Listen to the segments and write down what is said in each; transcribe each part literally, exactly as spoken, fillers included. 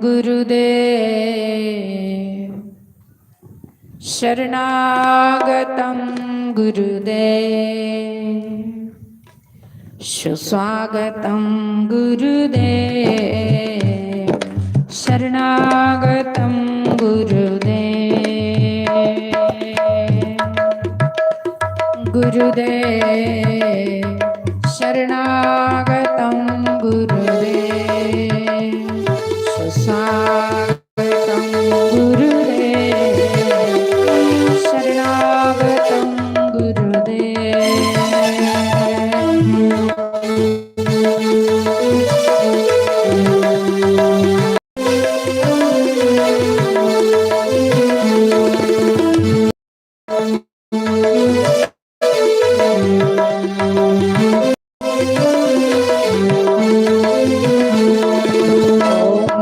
गुरुदेव शरणागतं गुरुदेव। सुस्वागतं गुरुदेव शरणागतं गुरुदेव। गुरुदेव शरणागतं गुरुदेव। सुस्वागतं गुरुदेव शरणागतं गुरुदेव।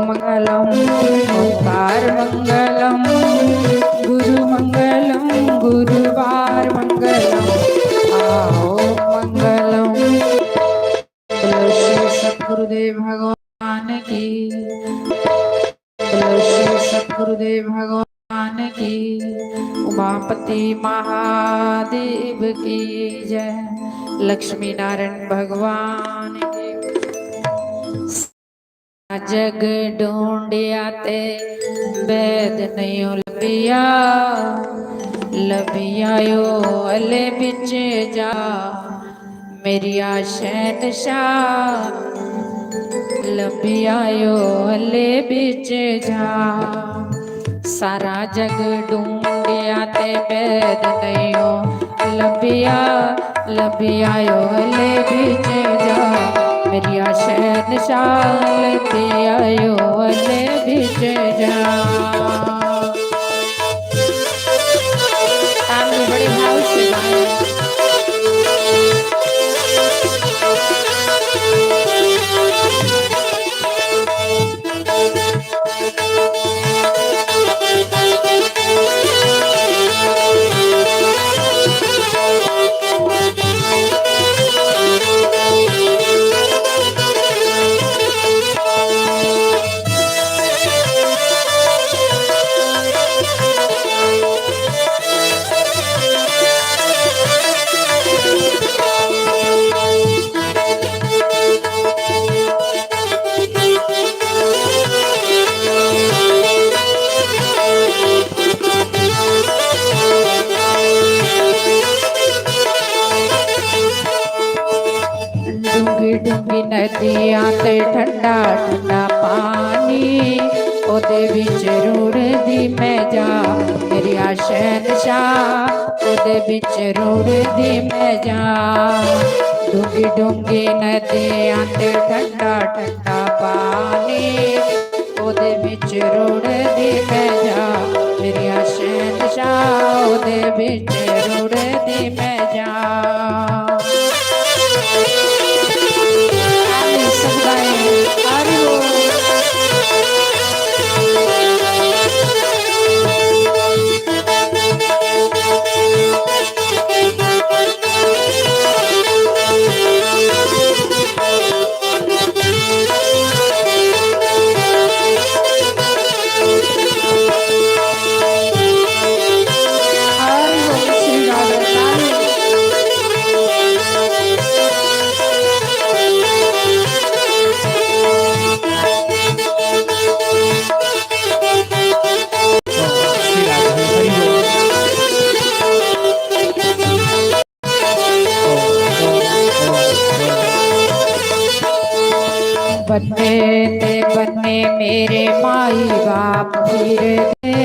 मंगलम, ओंकार मंगलम, गुरु मंगलम, गुरुवार मंगलम, आओ मंगलम। बोलो श्री सतगुरुदेव भगवान की, बोलो श्री सतगुरुदेव भगवान की, उमापति महादेव की जय, लक्ष्मी नारायण भगवान की। जग ढूंढिया ते बैद नहीं लभिया, लभिया यो अले बिच जा, मेरी शहनशाह, लभिया यो अले बिच जा। सारा जग ढूंढिया ते बैद नहीं लभिया, लभिया यो अले बिच जा, मेरी शहनशाह, लभिया यो अले बिच जा। ताली बड़े भाव से गाएं। डूंगी डूंगी नदियां ते ठंडा ठंडा पानी, ओदे बिच रुढ़दी मैं जा, मेरी शहनशाह, ओदे बिच रुढ़दी मैं जा। डूंगी डूंगी नदियां ते ठंडा ठंडा पानी, ओदे बिच रुढ़दी मैं जा, मेरी शहनशाह, ओदे बिच रुढ़दी मैं जा। ताली सब गाएं, हरि बोल। बन्ने ते बन्ने मेरे माई बाप फिरदे,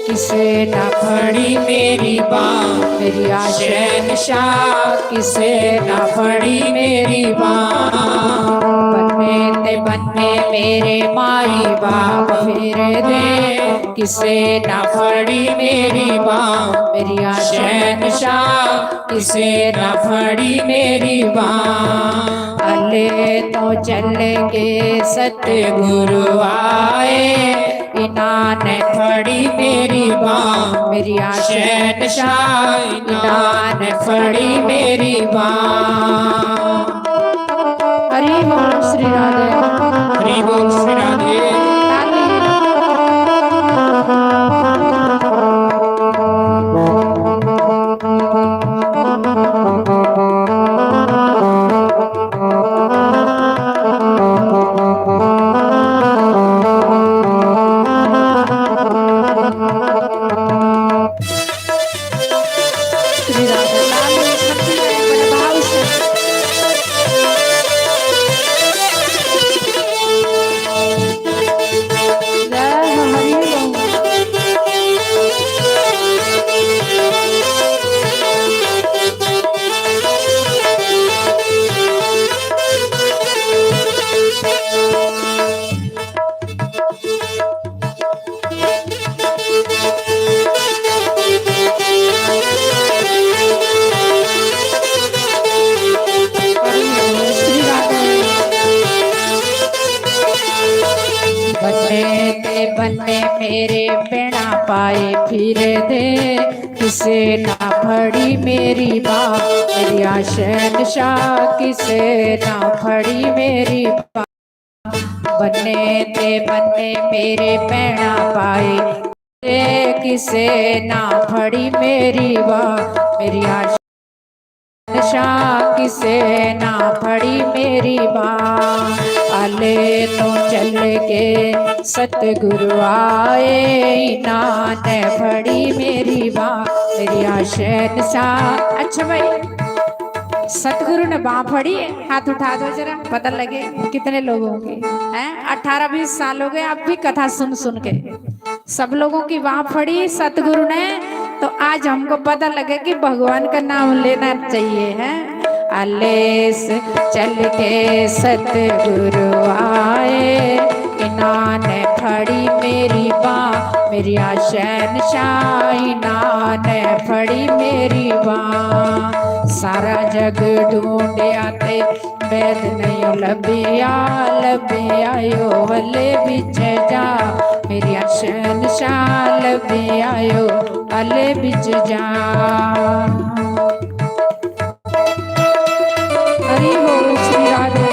किसे ना फड़ी मेरी बांह, मेरी शहनशाह, किसे ना फड़ी मेरी बांह। बन्ने ते बन्ने मेरे माई बाप फिरदे, किसे ना फड़ी मेरी बांह, मेरी शहनशाह, किसे ना फड़ी मेरी बांह। अले तो चल के सतगुरु आए, इन्हां ने फड़ी मेरी बांह, मेरी शहनशाह, इन्हां ने फड़ी मेरी बांह। हरि बोल श्री राधे। हरि बोल श्री राधे। ताली बन्ने मेरे भैणा पाए फिरदे, किसे ना फड़ी मेरी बांह, मेरिया शहनशाह, किसे ना फड़ी मेरी बांह। बन्ने ते बन्ने मेरे भैणा पाए, ते किसे ना फड़ी मेरी बांह, मेरिया शहनशाह, किसे ना फड़ी मेरी बांह। आले तू चल के सतगुरु आए, इन्हां ने फड़ी मेरी बांह, मेरिया शहनशाह। अच्छा भाई, सतगुरु ने बांह फड़ी, हाथ उठा दो जरा, पता लगे कितने लोग होंगे। हैं, अठारह बीस साल हो गए, अब भी कथा सुन सुन के। सब लोगों की बांह फड़ी सतगुरु ने, तो आज हमको पता लगे कि भगवान का नाम लेना चाहिए, है। आलेस चल के सतगुरु आए, इन्हां ने फड़ी मेरी बांह, मेरिया शहनशाह, इन्हां ने फड़ी मेरी बांह। सारा जग ढूंढया ते बैद नहीं लभिया, लभिया यो वले बिच जा, मेरिया शहनशाह, लभिया यो वले बिच जा। हरि बोल श्री राधे।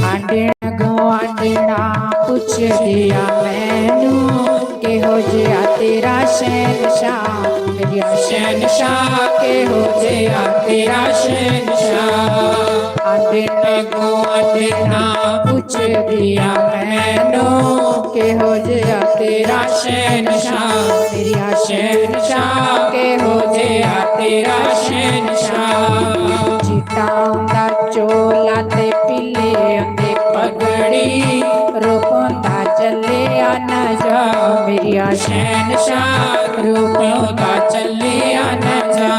आंडण गुआंढणा पुछदिया मैनू, किहो जिहा तेरा शहनशाह, मेरिया शहनशाह, किहो जिहा तेरा शहनशाह। आंडण गुआंढणा पुछदिया मैनू, किहो जिहा तेरा शहनशाह, मेरिया शहनशाह, किहो जिहा तेरा शहनशाह। चिट्टा उंदा चोला ते पीली उंदी पगड़ी, रूप उंदा चलिया न जा, मेरिया शहनशाह, रूप उंदा चलिया न जा।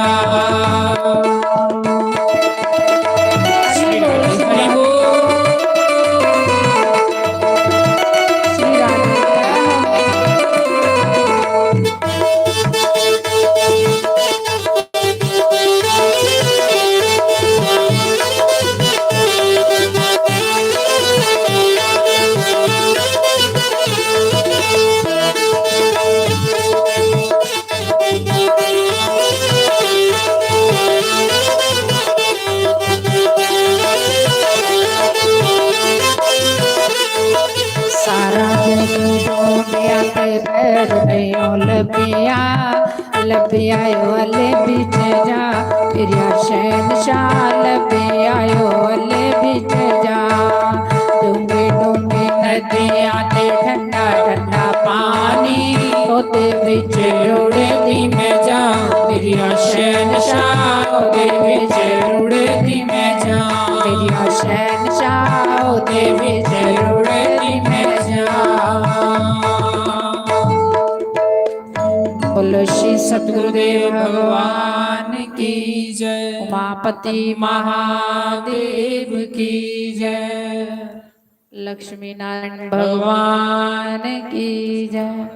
सारा जग ढूंढया ते बैद नहीं लभिया, लभिया यो वले बिच जा, मेरिया शहनशाह, लभिया यो वले बिच जा। डूंगी डूंगी नदियां ते ठंडा ठंडा पानी, ओदे बिच रुड़दी मैं जा, मेरिया शहनशाह, ओदे बिच रुड़दी मैं जा, मेरिया शहनशाह, ओदे बिच रुड़दी मैं जा। बोलो श्री सतगुरुदेव भगवान की जय, उमापति महादेव की जय, लक्ष्मी नारायण भगवान की जय।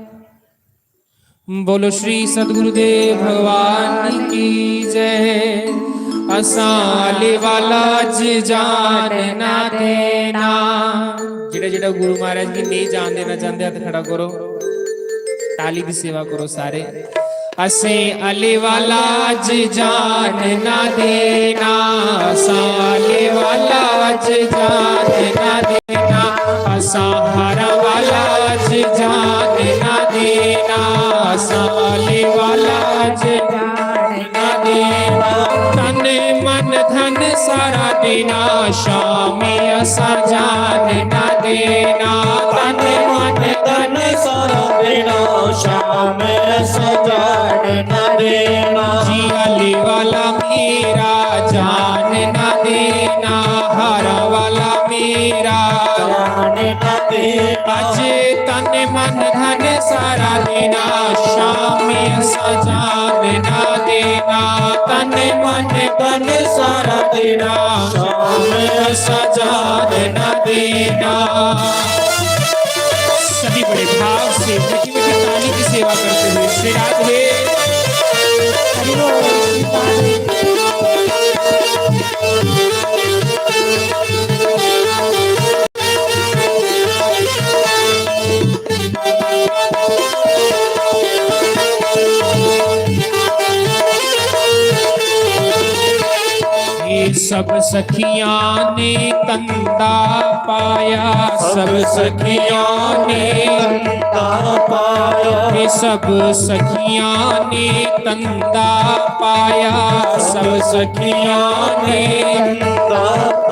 बोलो श्री सतगुरुदेव भगवान की जय। असां आले वाला च जान ना देना। जेड़ा जेड़ा गुरु महाराज गी नेईं जान देना चांहदे, हत्थ खड़ा करो, ताली दी सेवा करो सारे। असें आले वाला च जान ना देना, असां आले वाला च जान ना देना, असां हारा वाला च जान ना देना, असां आले वाला च जान ना देना। तन मन धन सारा देना, शामी असा जान ना देना। तन मन धन सारा देना, शामी असा जान ना देना। जी अली वाला मेरा जान ना देना, हारा वाला मेरा जान ना देना। अज तन मन धन सारा देना, शामी असा जान ना देना। तन मन धन सारा देना, शामी असा जान ना देना। सभी बड़े भाव से मीठी मीठी ताली की सेवा करते हुए श्री राधे। हरि बोल, श्री राधे। ये सब सखियां ने कंधा पाया, सब सखियां ने कंधा पाया। ये सब सखियां ने कंधा पाया, सब सखियां ने कंधा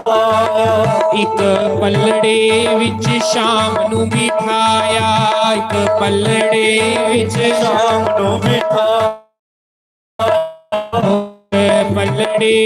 पाया। एक पलड़े विच शाम नू बिठाया, एक पलड़े विच शाम नू बिठाया। पलड़े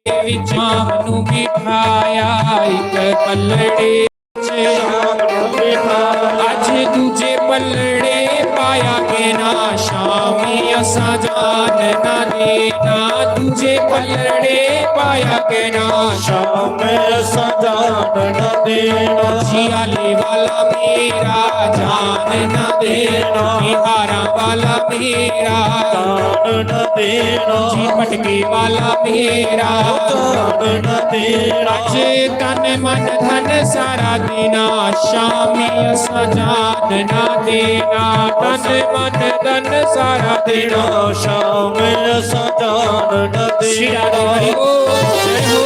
विच शाम नू बिठाया, एक पलड़े विच शाम नू बिठाया। अज दूजे पलड़े पाया कहना, शामी असा जान ना देना। दूजे पलड़े पाया कहना, शामी असा जान ना देना। जी अली वाला मेरा जान ना देना। बिहारा वाला मेरा जान ना देना। जी पटके वाला मेरा जान ना देना। अज तन मन धन सारा देना, शामी असा जान ना देना। तन मन धन सारा देना, शामी असा जान ना देना। श्री राधे हरि बोल, जय हो।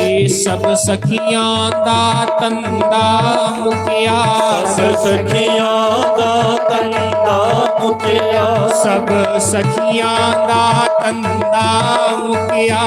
ये सब सखियां दा तंदा मुकिया। सब सखियां दा तंदा मुकिया। सब सखियां दा तंदा मुकिया।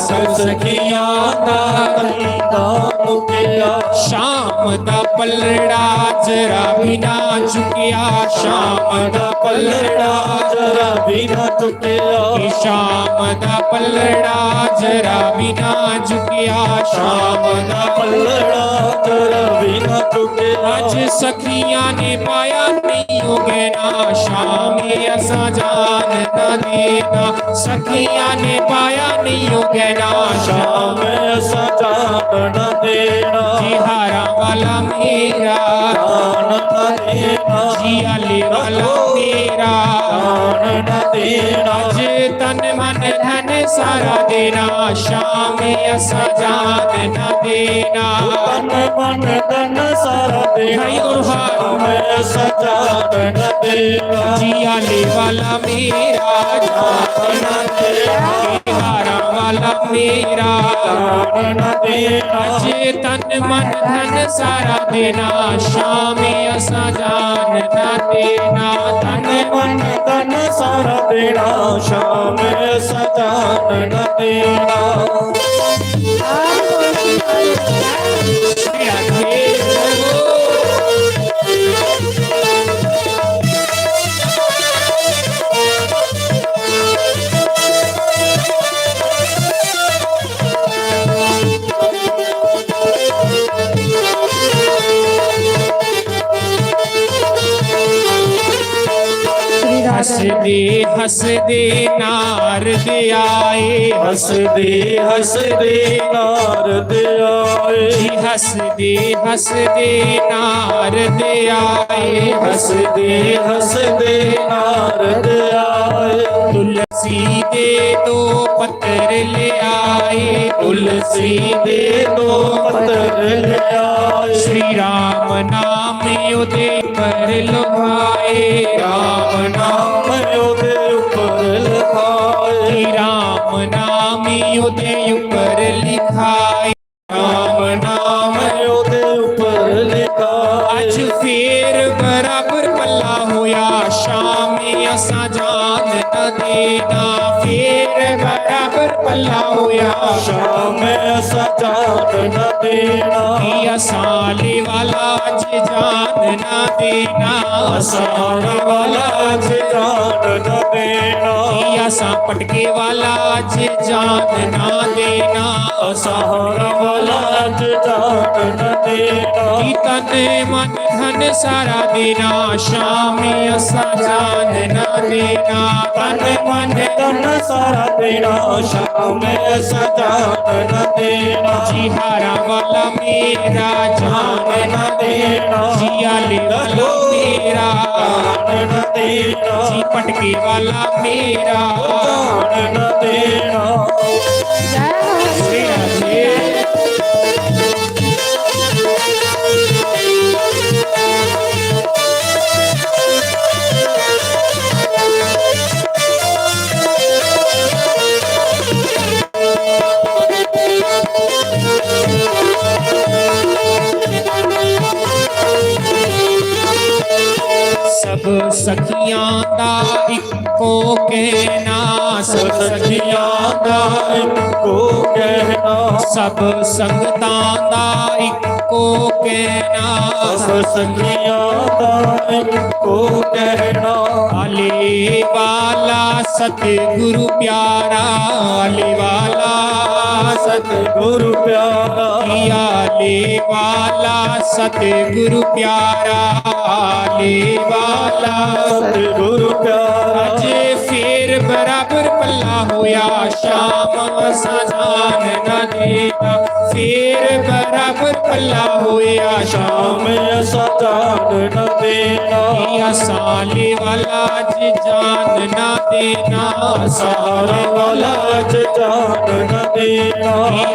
सब सखियां दा तंदा मुकिया। शाम दा पलड़ा जरा भी ना चुकिया। शाम दा पलड़ा जरा भी ना चुकिया। शाम दा पलड़ा जरा भी ना चुकिया। शाम दा पलड़ा जरा भी ना चुकिया। अज सखियां ने पाया नहीं हो गहना, शामी असा जान ना देना। सखियां ने पाया नहीं हो गहना, शामी असा जान ना देना। जी हारा वाला मेरा जान ना देना। जी आले वाला मेरा जान ना देना। अज तन मन धन सारा देना, शामी असा जान ना देना। तन मन धन सारा देना, भाई गुरु साहब। शामी असा जान ना देना। जी आले वाला मेरा जान ना देना। हारा वाला मेरा जान ना देना। अज तन मन धन सारा देना, शामी असा जान ना देना। तन मन धन सारा देना, शामी असा जान ना देना। हसदे हसदे नारद आए। हसदे हसदे नारद आए। जी हसदे हसदे नारद आए। हसदे हसदे नारद आए। तुलसी दे दो पत्तर ले आए, तुलसी दे दो पत्तर ले आए। श्री राम नाम ओदे पर लुभाए, राम नाम ओदे ऊपर लुभाए। श्री राम नाम ओदे ऊपर लिखाए। राम नाम ओदे ऊपर लिखाए। अज फेर बराबर पल्ला होया, शामी असां जान ना देना। फेर बराबर पल्ला होया, शामी असां जान ना देना। कि असां आले वाला अज जान ना देना। असां आले वाला अज जान ना देना। कि असां पटके वाला अज जान ना देना। असां हारा वाला अज जान ना देना। कि तन मन धन सारा देना, शामी असां जान ना देना। तन मन धन सारा देना, शामी असां जान ना देना। जी हारा वाला मेरा जान ना देना। जी आले वाला मेरा जान ना देना। जी पटके वाला मेरा जान ना देना। जय हो। श्री राधे। सब सखियां दा इक्को कहना, सब सखियां दा इक्को कहना। सब संगतां दा इक्को कहना। सब सखियां दा इक्को कहना। आले वाला सतगुरु प्यारा, आले वाला सतगुरु प्यारा। आले वाला सतगुरु प्यारा, आले वाला सतगुरु प्यारा। अज फेर बराबर पल्ला होया, शाम असां जान ना देना। फेर बराबर पल्ला होया, शाम असां जान ना देना। असां आले वाला अज जान ना देना। असां हारा वाला अज जान ना देना।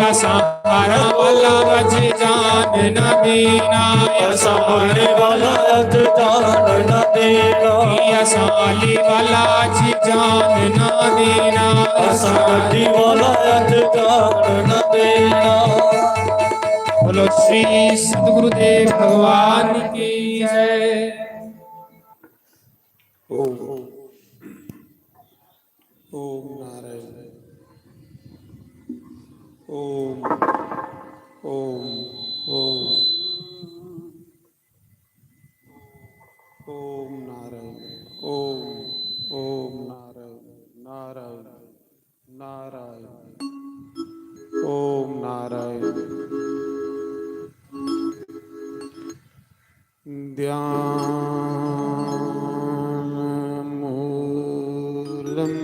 असां हारा वाला अज जान ना देना। असां हारे वाला अज जान ना देना। असां आले वाला अज जान ना देना। असां गड्डी वाला अज जान ना देना। बोलो श्री सतगुरुदेव भगवान की जय। ओम, ओम नारायण। ओम, ओम, ओम। ओम नारायण। ओम, ओम नारायण। नारायण, नारायण। ओम नारायण। ध्यान मूलम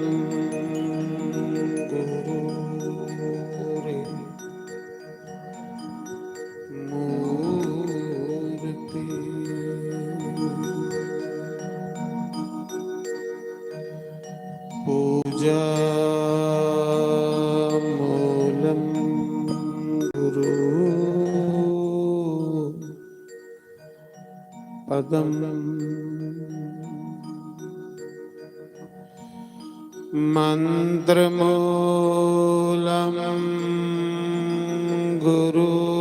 गुरु मूर्ति। पूजा मूलम गुरु पदम। मन्त्रमूलं गुरोर्वाक्यम्।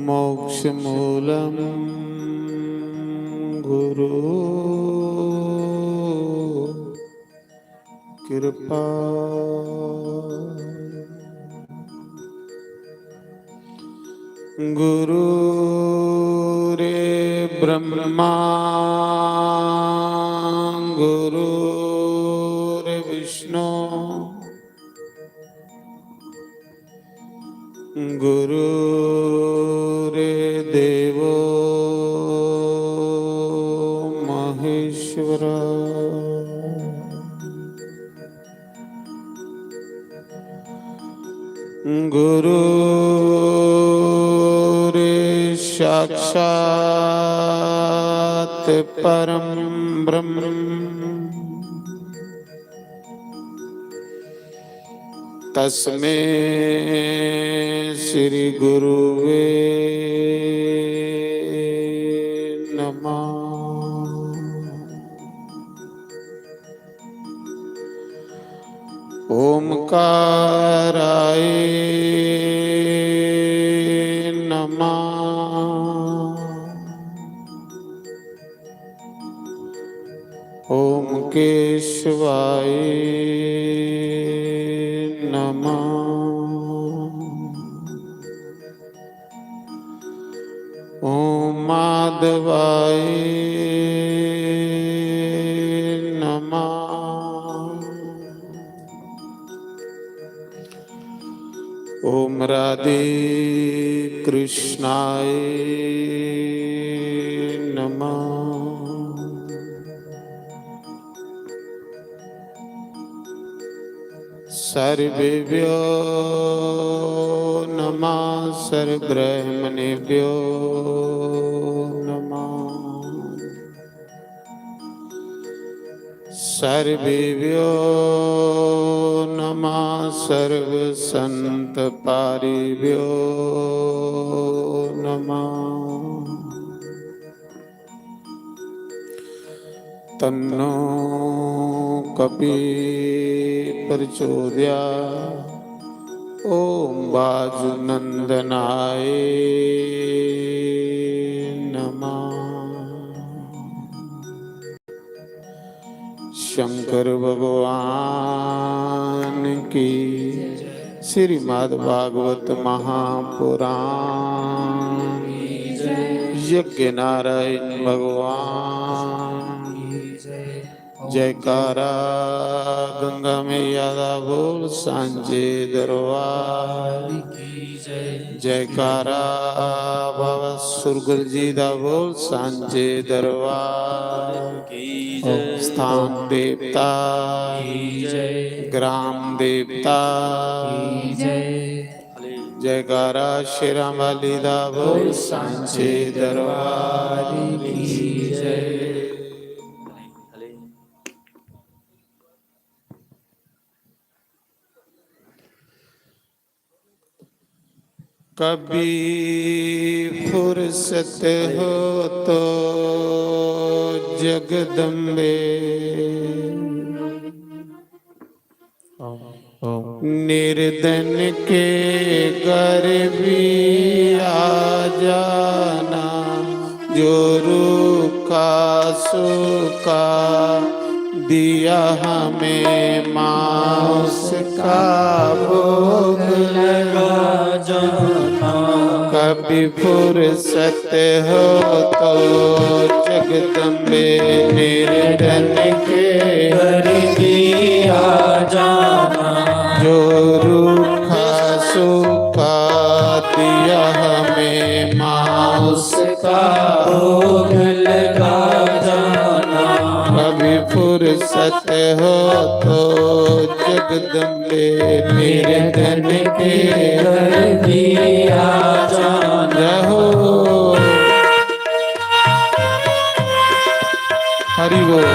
मोक्षमूलं गुरो कृपा। गुरु रे ब्रह्मा, गुरु रे विष्णु, गुरु रे देवो महेश्वर। गुरु रे साक्षात् परं ब्रह्म तस्मै श्री गुरुवे नमः। ओमकाराय नमः। ओम केशवाय नमः। ओम माधवाय नमः। ओम राधे कृष्णाय नमः। सर्वेभ्यो नमः, सर्वब्राह्मणेभ्यो नमः। सर्वेभ्यो नमः, सर्वसंतपारिभ्यो नमः। तन्नो कपि प्रचोदया। ओम वाजुनंदनाय नमः। शंकर भगवान की, श्रीमद् भागवत महापुराण, यज्ञ नारायण भगवान, जयकारा गंगा मैया दा बोल सांझे दरबार की जय। जयकारा बाबा सुरगुल जी दा बोल सांझे दरबार की जय। स्थान देवता की जय। ग्राम देवता की जय। जयकारा शेरां वाली दा बोल सांझे दरबार की जय। कभी फुर्सत हो तो जगदम्बे, निर्धन के घर भी आ जाना, जो रूखा सूखा दिया हमें माँ, उसका भोग लगा जाना। कभी फुर्सत हो तो जगदम्बे, निर्धन के घर भी आ जाना। जो रूखा सूखा दिया हमें माँ, उसका भोग लगा जाना। कभी फुर्सत हो तो जगदम्बे, निर्धन के घर भी आ जाना। जय हो। हरि बोल।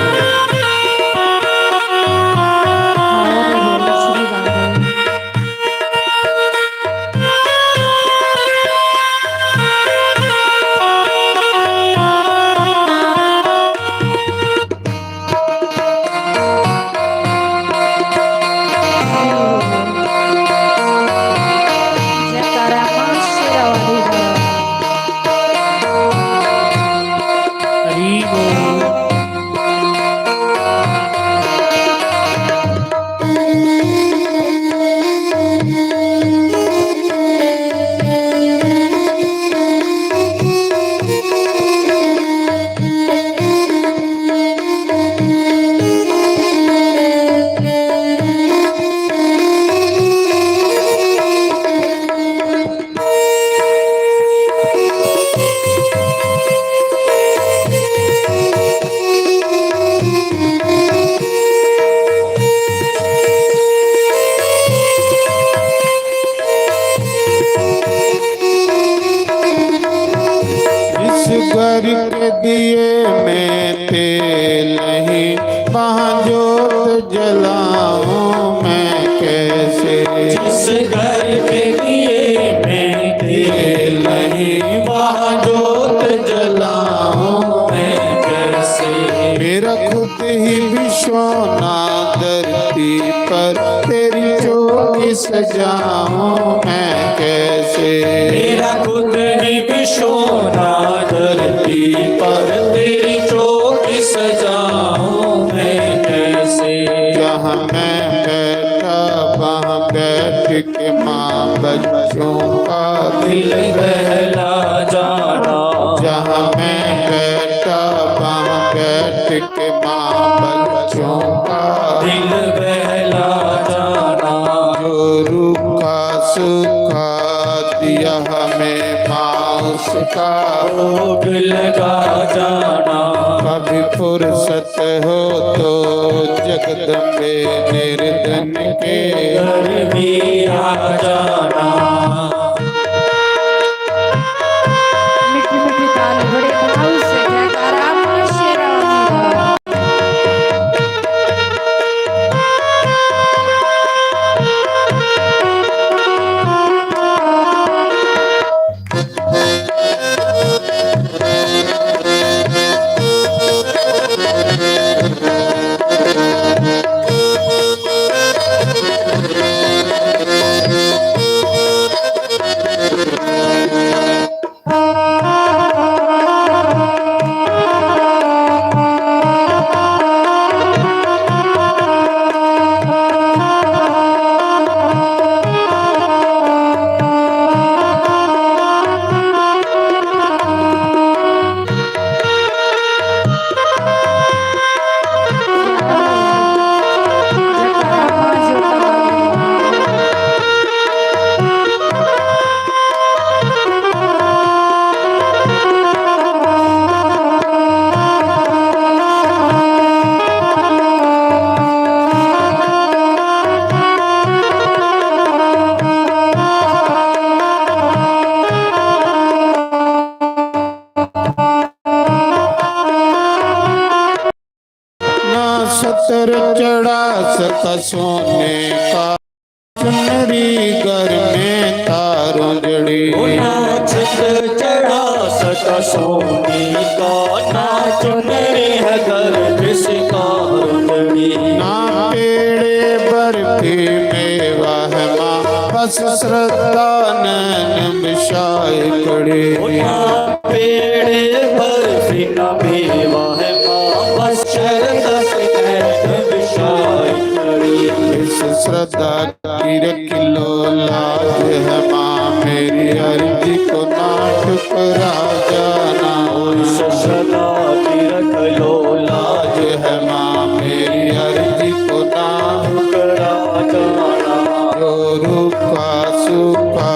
नहीं, वहाँ जोत जलाऊं मैं कैसे? जिस घर के दिए में तेल नहीं, वहाँ जोत जलाऊं मैं कैसे? मेरा खुद ही बिछोना धरती पर, तेरी चौकी सजाऊं मैं कैसे? मेरा खुद ही बिछोना धरती पर, तेरी चौकी सजाऊं मैं कैसे? जहाँ मैं बैठा, वहाँ बैठ के माँ बच्चों का दिल बहला जाना। जहाँ मैं बैठा, वहाँ बैठ के माँ बच्चों का दिल बहला जाना। जो रूखा सूखा दिया हमें माँ, उसका भोग लगा जाना। कभी फुर्सत हो तो जगदम्बे निर्धन के घर भी आ जाना। मीठी मीठी ताल, बड़े भाव से जयकारा माँ शेरावाली का। ना छतर चढ़ा सका सोने का, चुनरी घर में तारों जड़ी। ओ ना छतर चढ़ा सका सोने का, ना चुनरी है घर जिसका जड़ी। ना पेड़े बर्फी मेवा है माँ, बस श्रद्धा नैन बिछाए खड़ी। ओ ना पेड़े बर्फी ना मेवा है माँ, बस श्रद्धा से नैन बिछाए खड़ी। इस श्रद्धा की रख लो लाज है माँ, मेरी अर्जी को ना ठुकरा जाना। इस श्रद्धा की रख लो लाज है माँ, मेरी अर्जी को ना ठुकरा जाना। जो रूखा सूखा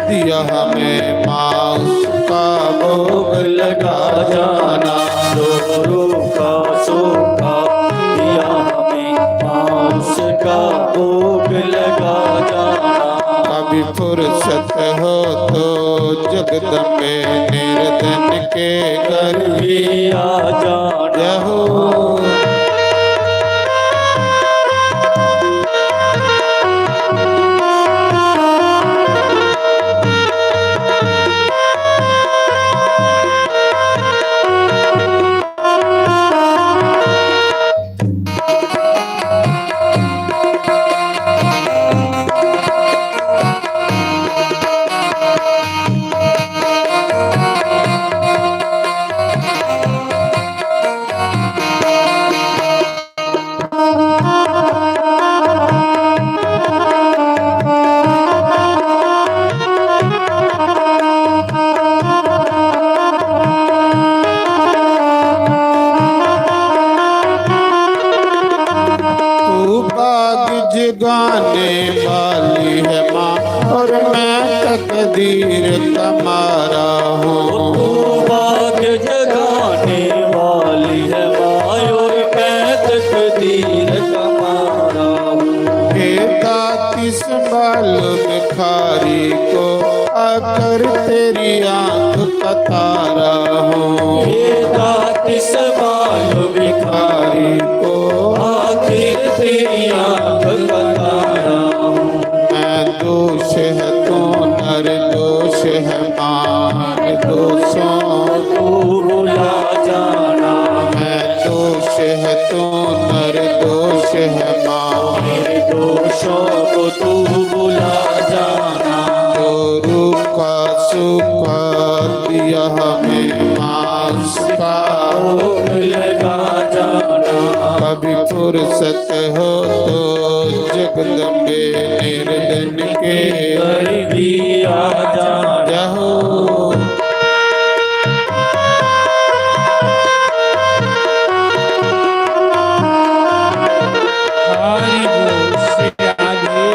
दिया हमें माँ, उसका भोग लगा जाना। जो रूखा सूखा दिया हमें माँ, उसका भोग लगा जाना। कभी फुर्सत हो तो जगदम्बे निर्धन के घर भी आ जाना। जय हो। तू बाग जगाने वाली है माँ, और मैं तकदीर का मारा हूँ। तू बाग जगाने वाली है माँ, और मैं तकदीर का मारा हूँ। हे दाती संभालो भिखारी को, आकर तेरी आंख का तारा हूँ। हे दाती संभालो भिखारी को आखिर तेरी आंख का तारा हूँ। मैं दोष है तो निर्दोष है माँ, दोषों तू भुला जाना। मैं दोष है तो निर्दोष है माँ, मेरे दोषों को तू भुला जाना। जो रूखा सूखा दिया हमें माँ, उसका भोग लगा जाना। कभी फुर्सत हो तो जगदम्बे निर्धन के घर भी आ जाना। जय हो। हरि बोल। श्री राधे।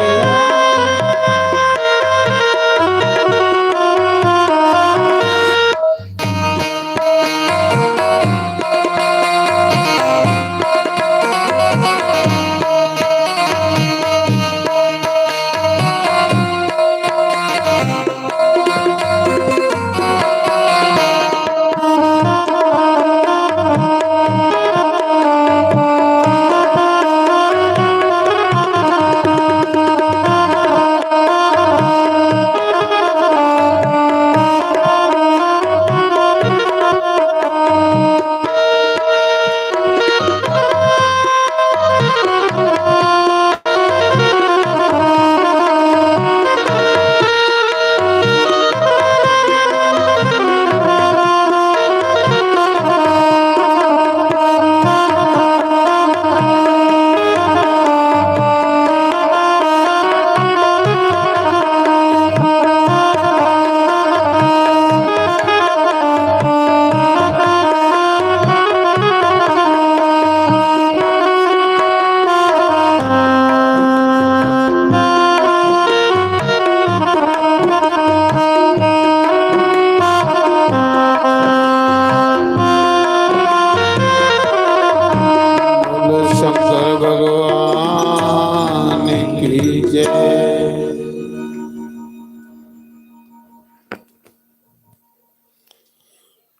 शंकर भगवान की जय।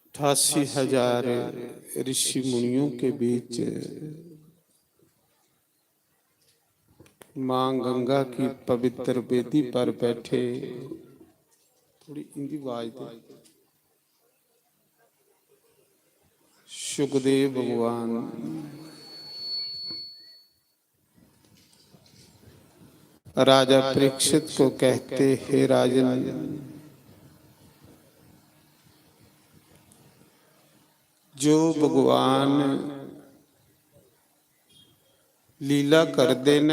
अठासी हजार ऋषि मुनियों के बीच माँ गंगा की पवित्र वेदी पर बैठे, थोड़ी इंदी आवाज दे, सुखदेव भगवान राजा परीक्षित को कहते, हे राजन, जो भगवान लीला करदे न,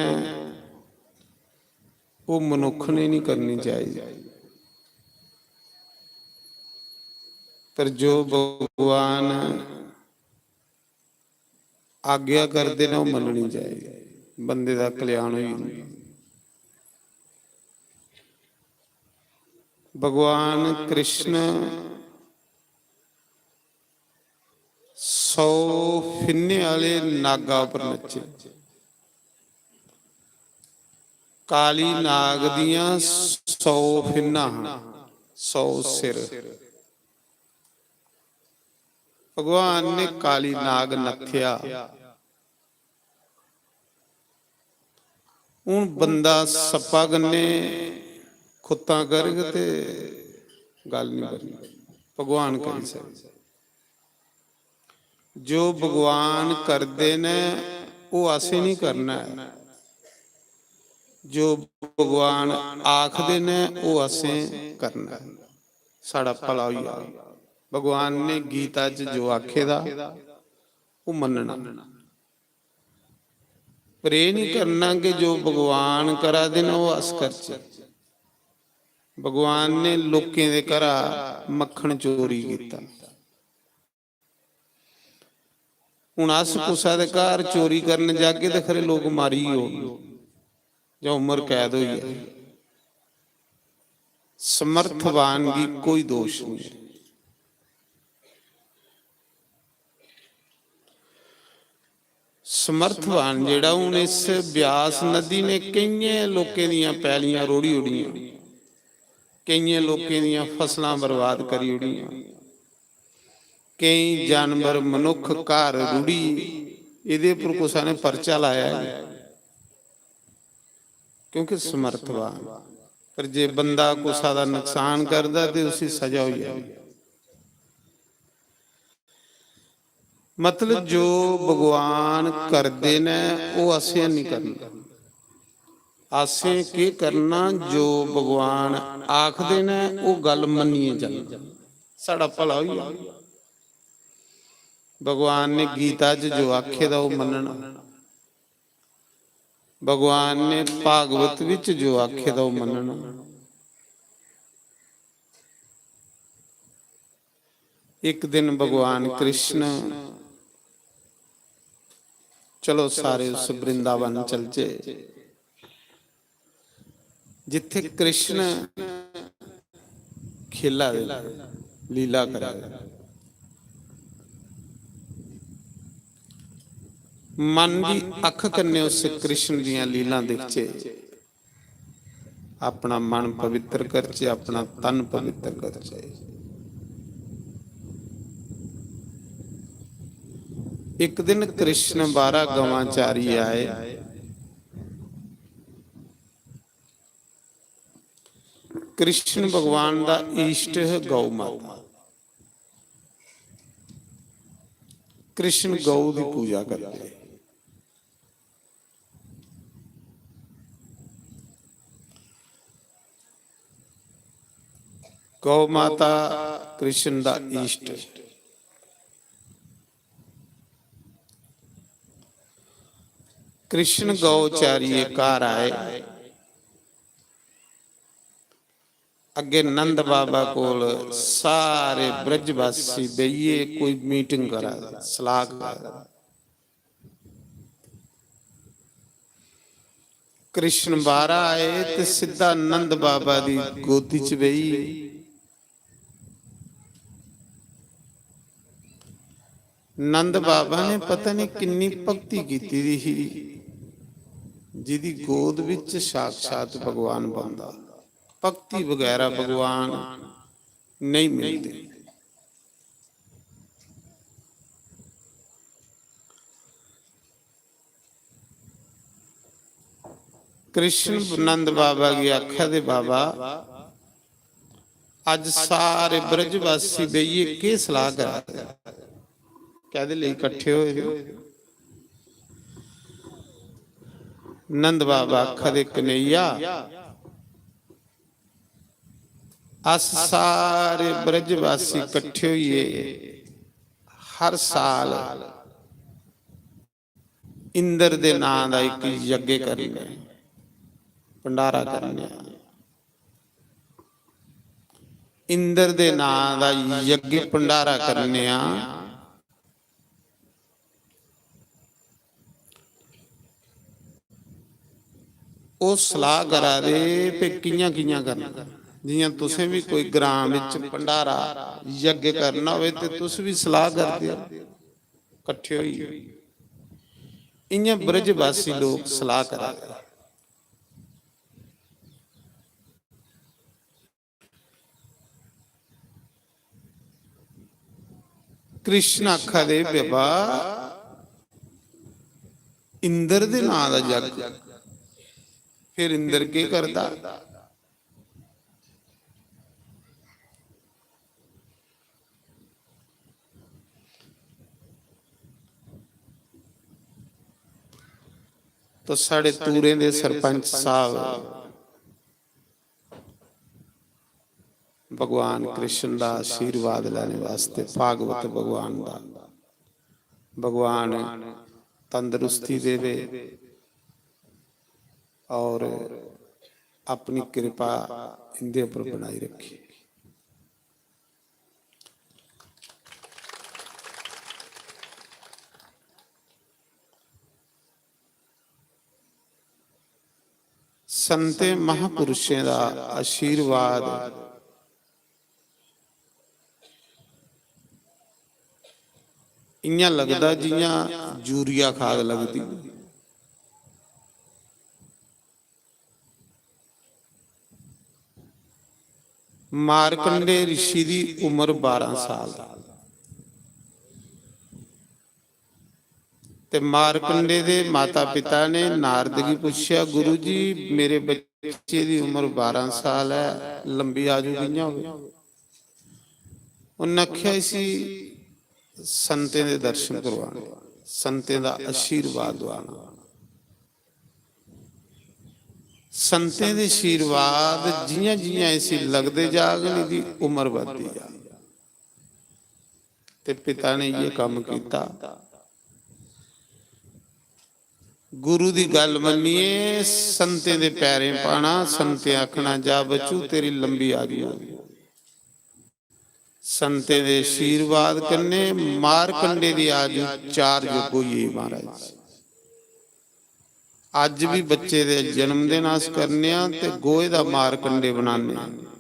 ओह् मनुक्ख ने नहीं करनी चाहिदी, पर जो भगवान आज्ञा करदे न, ओह् मन्ननी चाहिदी, बंदे दा कल्याण होई जंदा। भगवान कृष्ण सौ फिन्ने आह्ले नागा पर नच्चे। काली नाग दियां सौ फिन्नां हां, सौ सिर। भगवान ने काली नाग नत्थेआ। हून बंदा सप्पा कन्नै खुत्तां करग ते गल्ल निं बननी, भगवान करी सकदे। जो भगवान करदे न, ओह् असें निं करना ऐ। जो भगवान आखदे न, ओह् असें करना ऐ। साढ़ा भला होई जाग। भगवान ने गीता च जो आखे दा, ओह् मन्नना। पर एह् निं करना कि जो भगवान करा दे न, ओह् अस करचै। भगवान ने लोकें दे घरा मक्खन चोरी कीता। हून अस कुसै दे घर चोरी करन जागे ते खरे लोक मारी गै ओड़न जां उम्र कैद होई जाए। समर्थवान गी कोई दोश निं ऐ। समर्थवान जेह्ड़ा, हून इस ब्यास नदी ने केइयें लोकें दियां पैलियां रोढ़ी ओड़ियां, केइयें लोकें दियां फसलां बर्बाद करी ओड़ियां, केईं जानवर, मनुक्ख, घर रुढ़ी, एह्दे उप्पर कुसै ने पर्चा लाया ऐ? क्योंकि समर्थवान। पर जे बंदा कुसै दा नुकसान करदा ते उसी सजा होई जानी। मतलब, जो भगवान करदे न, ओह् असें निं करना। असें केह् करना? जो भगवान आखदे न, ओह् गल्ल मन्नियै चलना, साढ़ा भला होई जाना। भगवान ने गीता च जो आखे दा, ओह् मन्नना। भगवान ने भागवत बिच जो आखे दा, ओह् मन्नना। इक दिन भगवान कृष्ण, चलो, सारे उस वृंदावन चलचे, जित्थे कृष्ण खेला दे, लीला करा दे। मन दी अख कन्नै उस कृष्ण दियां लीलां दिखचे, अपना मन पवित्र करचे, अपना तन पवित्र करचे। इक दिन कृष्ण बाहरा गवां चारियै आए। कृष्ण भगवान दा इष्ट है गौ माता। कृष्ण गौ दी पूजा करदे। गौ माता कृष्ण दा इष्ट। कृष्ण गौ चारिये घर आए। अग्गे नंद बाबा कोल सारे ब्रजवासी बेहियै कोई मीटिंग करा दे, सलाह करा दे। कृष्ण बाहरा आए ते सिद्धा नंद बाबा दी गोदी च बेही। नंद बाबा ने पता नहीं किन्नी भक्ति कीती दी ही, जिदी गोद विच साक्षात भगवान बंदा। भक्ति बगैरा भगवान नहीं मिलदे। कृष्ण नंद बाबा गी आखा दे, "बाबा, अज्ज सारे ब्रजवासी बेहियै केह् सलाह करा दे? कैह्दे लेई कट्ठे होए दे ओ?" नंद बाबा आखा दे, "कन्हैया, अस सारे ब्रजवासी कट्ठे होइयै हर साल इंद्र दे नां दा इक यज्ञ करने आं, भंडारा करने आं। इंद्र दे नां दा यज्ञ भंडारा करने आं।" ओह् सलाह करा दे, "पे कि'यां कि'यां करना?" जि'यां तुसें बी कोई ग्रां बिच भंडारा, यज्ञ करना होवे ते तुस बी सलाह करदे ओ कट्ठे होइयै। इ'यां ब्रजवासी लोक सलाह करा दे। कृष्ण आखा दे, "बाबा, इंद्र दे नां दा जग, फिर इंद्र केह् करदा?" तो साढ़े तूरें दे सरपंच साहब भगवान कृष्ण दा आशीर्वाद लैने वास्ते भागवत भगवान दा, भगवान तंदरुस्ती देवे और अपनी कृपा इंदे उप्पर बनाई रखे। संतें महापुरुषें दा आशीर्वाद इ'यां लगदा जि'यां यूरिया खाद लगदी। मार्कंडे ऋषि दी उम्र बारां साल। ते मारकंडे दे माता पिता ने नारद गी पुच्छेआ, "गुरु जी, मेरे बच्चे दी उम्र बारां साल ऐ, लंबी आयु कि'यां होवे?" उन्नै आखेआ, "इसी संतें दे दर्शन करवाने, संतें दा आशीर्वाद दोआना।" संतें दे आशीर्वाद जि'यां जि'यां इसी लगदे जाग, एह्दी उम्र बधदी जाग। ते पिता ने इ'यै कम्म कीता। गुरु दी गल्ल मन्नियै संतें दे पैरें पाना, संतें आखना, "जा बच्चू, तेरी लंबी आयु होगी।" संतें दे आशीर्वाद कन्नै मारकंडे दी आयु चार युग होई गेई महाराज। अज्ज भी बच्चे दे जन्मदिन अस करने आं ते गोहे दा मारकंडे बनाने आं।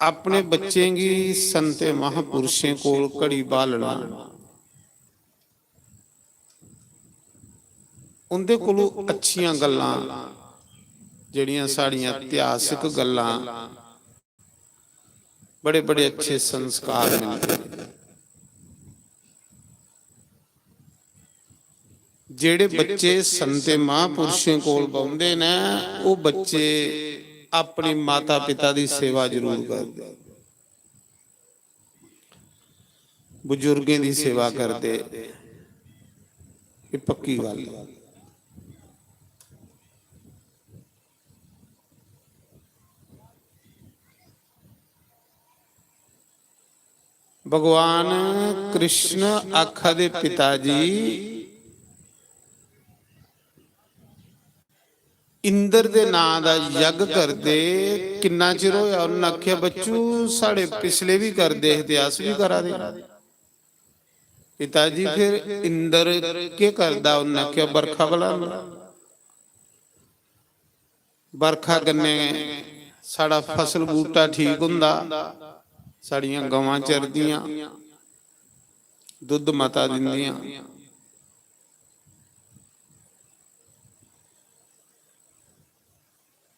अपने बच्चें गी संतें महापुरुषें कोल घड़ी बालना, उं'दे कोलू अच्छियां गल्लां, जेह्ड़ियां साढ़ियां इतिहासक गल्लां, बड़े बड़े अच्छे संस्कार मिलदे न। जेह्ड़े बच्चे संतें महापुरुषें कोल बौंह्दे न, ओह् बच्चे अपने माता पिता दी सेवा जरूर करदे, बुजुर्गें दी सेवा करदे। एह् पक्की गल्ल ऐ। भगवान कृष्ण आखा दे, "पिता जी, इंद्र दे नां दा यज्ञ करदे किन्ना चिर होया?" उन्नै आखेआ, "बच्चू, साढ़े पिछले भी करदे हे ते अस भी करा दे।" "पिता जी, फिर इंद्र केह् करदा?" उन्नै आखेआ, "बरखा बलांदा।" बरखा कन्नै साढ़ा फसल बूह्टा ठीक होंदा, साढ़ियां गवां चरदियां, दुद्ध मता दिंदियां।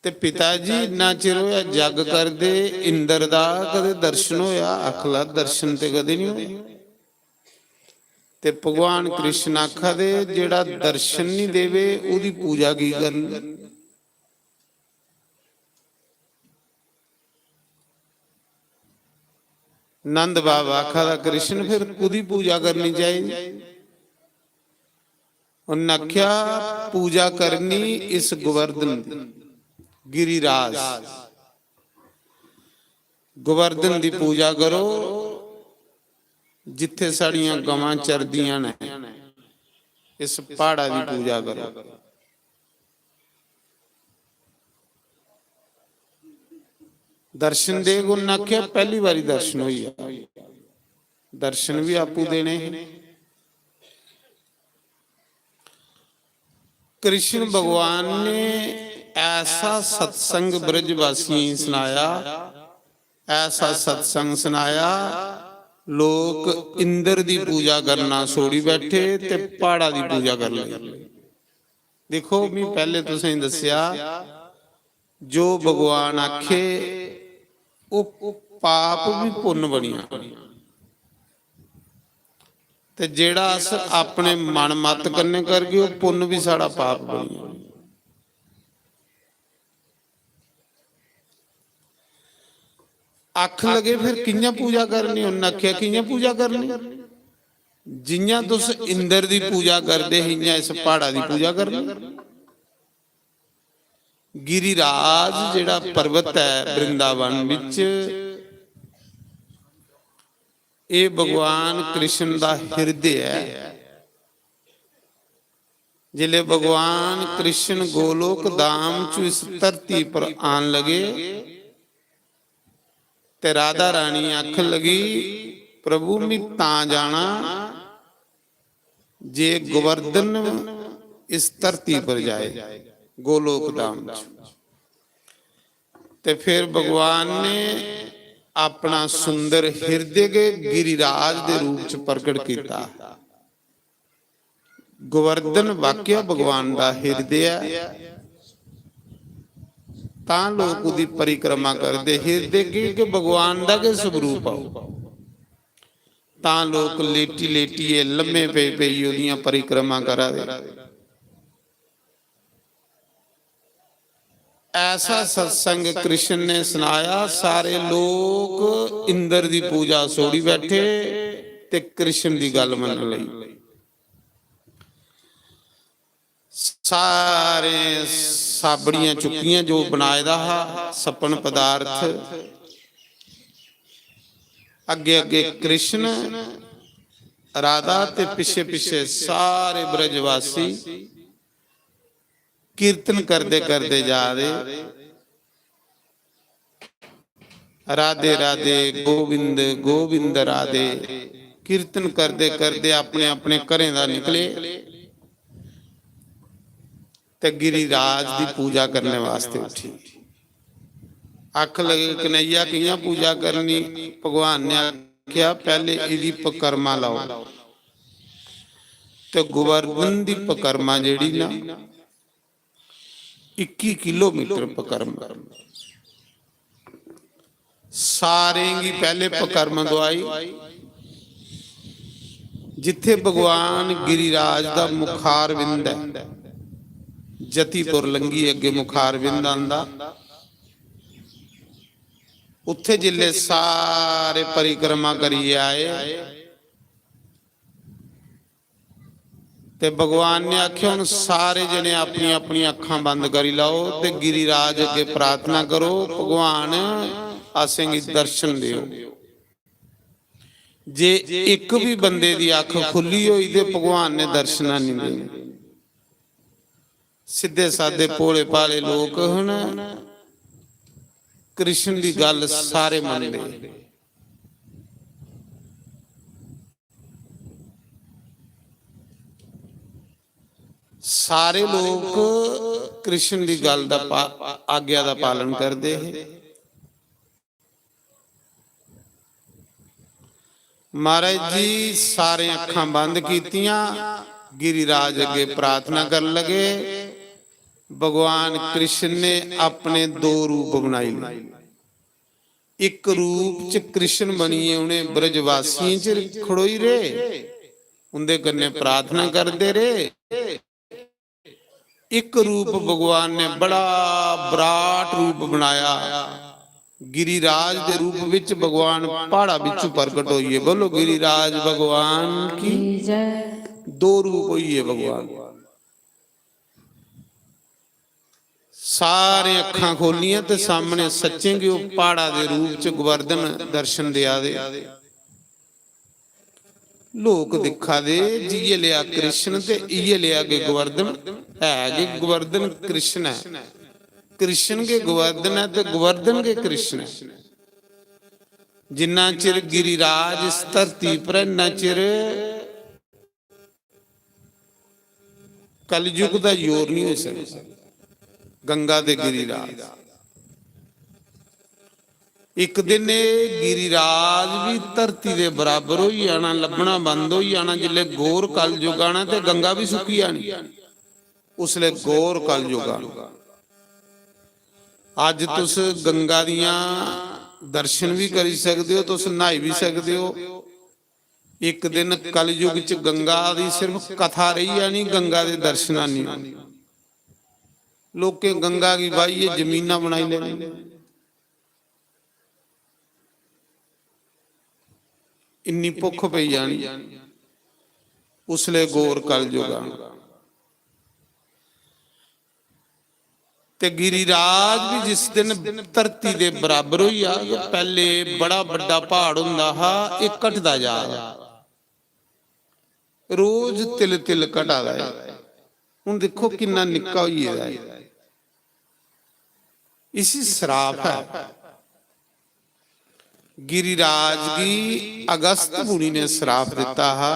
ते पिता जी, इन्ना चिर होया जग करदे, इंद्र दा कदे दर्शन होया? आखला, दर्शन ते कदे नहीं होए। ते भगवान कृष्ण आखा दे, "जेड़ा दर्शन नहीं देवे, ओदी पूजा की करनी?" नंद बाबा आखा दा, "कृष्ण, फिर कुदी पूजा करनी चाहिदी?" उन्नै आखेआ, "पूजा करनी इस गोवर्धन दी, गिरिराज। गोवर्धन दी पूजा करो, जित्थे साड़ियां गवां चरदियां न, इस प्हाड़ा दी पूजा करो।" दर्शन देग, उन्नै आखेआ, "पैह्ली बारी दर्शन होई गेआ।" दर्शन भी आपू देने हे। कृष्ण भगवान ने ऐसा सत्संग ब्रजवासियों गी सनाया, ऐसा सत्संग सनाया, लोक इंद्र दी पूजा करना छोड़ी बैठे ते प्हाड़ा दी पूजा कर लगे। देखो, मैं पहले तुसें दस्सेआ, जो भगवान आखे, ओह पाप भी पुन्न बनी जाना। ते जेड़ा अस अपने मन मत कन्नै करगे, ओह पुन्न भी साढ़ा पाप बनी जाना। आख लगे, "फिर कि'यां पूजा करनी?" उन्नै आखेआ, "कि'यां पूजा करनी? जि'यां तुस इंद्र दी पूजा करदे हे, इ'यां इस प्हाड़ा दी पूजा करनी।" गिरिराज जेड़ा पर्वत है वृंदावन विच, एह भगवान कृष्ण दा हृदय है। जिसले भगवान कृष्ण गोलोक धाम च इस धरती पर आन लगे, ते राधा रानी आखन लगी, "प्रभु, मैं तां जाना जे गोवर्धन इस धरती पर जाए, गोलोक धाम च।" ते फिर भगवान ने अपना सुंदर हृदय के गिरिराज दे रूप च प्रकट किया। गोवर्धन वाक्य भगवान दा हृदय ऐ, तां लोक ओहदी परिक्रमा करदे। हृदय की के भगवान दा गै स्वरूप ऐ। तां लोक लेटी लेटियै, लम्मे पेई पेई ओह्दियां परिक्रमा करा दे। ऐसा सत्संग कृष्ण ने सनाया, सारे लोक इंद्र दी पूजा छोड़ी बैठे ते कृष्ण दी गल्ल मनन लगी। सारे साबड़ियां चुक्कियां, जो बनाए दा हा सपन पदार्थ, अग्गे अग्गे कृष्ण, राधा ते पिछे पिछे सारे ब्रजवासी कीर्तन करदे करदे जा दे। राधे राधे, गोविंद गोविंद राधे। कीर्तन करदे करदे अपने अपने घरें दा निकले ते गिरिराज दी पूजा करने वास्ते उठी। आख लगे, "कन्हैया, कि'यां पूजा करनी?" भगवान ने आख्या, "पैह्ले इदी पकरमा लाओ।" ते गोवर्धन दी पकरमा जेह्ड़ी ना, इक्की किलोमीटर पकरमा। सारें गी पैह्ले पकरमा दुआई, जित्थे भगवान गिरिराज दा मुखारविंद ऐ, जतिपुर लंघी अग्गे मुखारविंद आंदा, उत्थे जिसले सारे परिक्रमा करियै आए, ते भगवान ने आखेआ, "हुन सारे जने अपनी अपनी अक्खां बंद करी लैओ ते गिरिराज अग्गे प्रार्थना करो, भगवान, असेंगी दर्शन देओ।" जे इक भी बंदे दी अक्ख खु'ल्ली होई ते भगवान ने दर्शना निं देने। सिद्धे सादे भोले भाले लोक हन, कृष्ण दी गल्ल सारे मनदे। सारे लोक कृष्ण दी गल्ल दा पा-, आज्ञा दा पालन करदे हे। महाराज जी, सारे अक्खां बंद कीतियां, गिरिराज अग्गे प्रार्थना कर लगे। भगवान कृष्ण ने अपने दो रूप बनाई ले। इक रूप च कृष्ण बनियै उ'नें ब्रजवासियें च खड़ोई रेह्, उं'दे कन्नै प्रार्थना करदे रेह्। इक रूप भगवान ने बड़ा विराट रूप बनाया, गिरिराज दे रूप विच भगवान प्हाड़ा बिचू प्रगट होइए। बोलो, गिरिराज भगवान की जय। दो रूप होइए भगवान। सारे अक्खां खोलियां ते सामने सच्चें गै ओह् प्हाड़ा दे रूप च गोवर्धन दर्शन देआ दे। लोक दिक्खा दे, जि'यै लेआ कृष्ण ते इ'यै लेआ गै गोवर्धन। है गै गोवर्धन कृष्ण ऐ, कृष्ण गै गोवर्धन ऐ ते गोवर्धन गै कृष्ण ऐ। जिन्ना चिर गिरिराज इस धरती पर ऐ, इन्ना चिर कलयुग दा जोर नहीं हो सकता। गंगा दे गिरिराज, एक दिन एह् गिरिराज भी धरती दे बराबर होई जाना, लब्भना बंद होई जाना। जिसलै घोर कलयुग आना ते गंगा भी सुक्की जानी, उसलै घोर कलयुग आना। अज्ज तुस गंगा दियां दर्शन भी करी सकदे ओ, तुस न्हाई भी सकदे ओ। एक दिन कलयुग च गंगा दी सिर्फ कथा रेही जानी, गंगा दे दर्शन नहीं होने। लोकें गंगा गी बाहियै जमीनां बनाई लैनियां, इन्नी भुक्ख पेई जानी। उसलै घोर कलयुग आना। ते गिरिराज भी जिस दिन धरती दे बराबर होई जाग, पैह्ले बड़ा बड्डा प्हाड़ होंदा हा, एह् घटदा जा दा, रोज तिल तिल घटा दा ऐ। हून दिक्खो किन्ना निक्का होई गेदा ऐ। इसी श्राप ऐ। गिरिराज गी अगस्त मुनि ने श्राप दिता हा।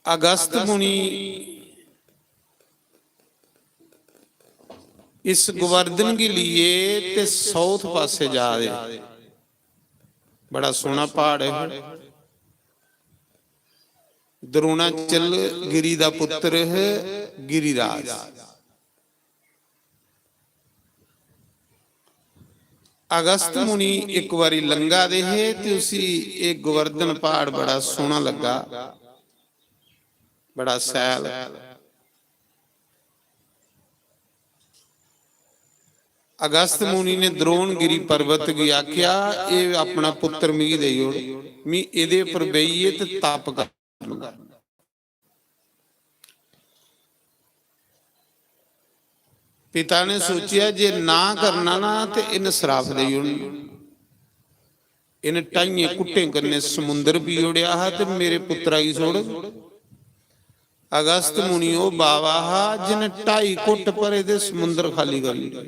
अगस्त मुनि इस गोवर्धन गी लिए ते साउथ पासे जा दे। बड़ा सोहना प्हाड़ है। द्रोणाचल गिरी दा पुत्र है गिरिराज। अगस्त मुनि इक बारी लंघा दे हे ते उसी एह् गोवर्धन प्हाड़ बड़ा सोह्ना लग्गा, बड़ा सैल। अगस्त मुनि ने द्रोणगिरी पर्वत गी आखेआ, "एह् अपना पुत्र मिगी देई ओड़, मी एह्दे पर बेहियै ते तप करना।" पिता ने सोचेआ जे ना करना ना ते इन्न श्राप देई ओड़ना। इन्न ढाइयें घुट्टें कन्नै समुंदर पी ओड़ेआ हा ते मेरे पुत्तरा गी छोड़। अगस्त मुनि ओह् बावा हा जिन्न ढाई घुट्ट भरे ते समुंदर खाली करी ओड़ेआ।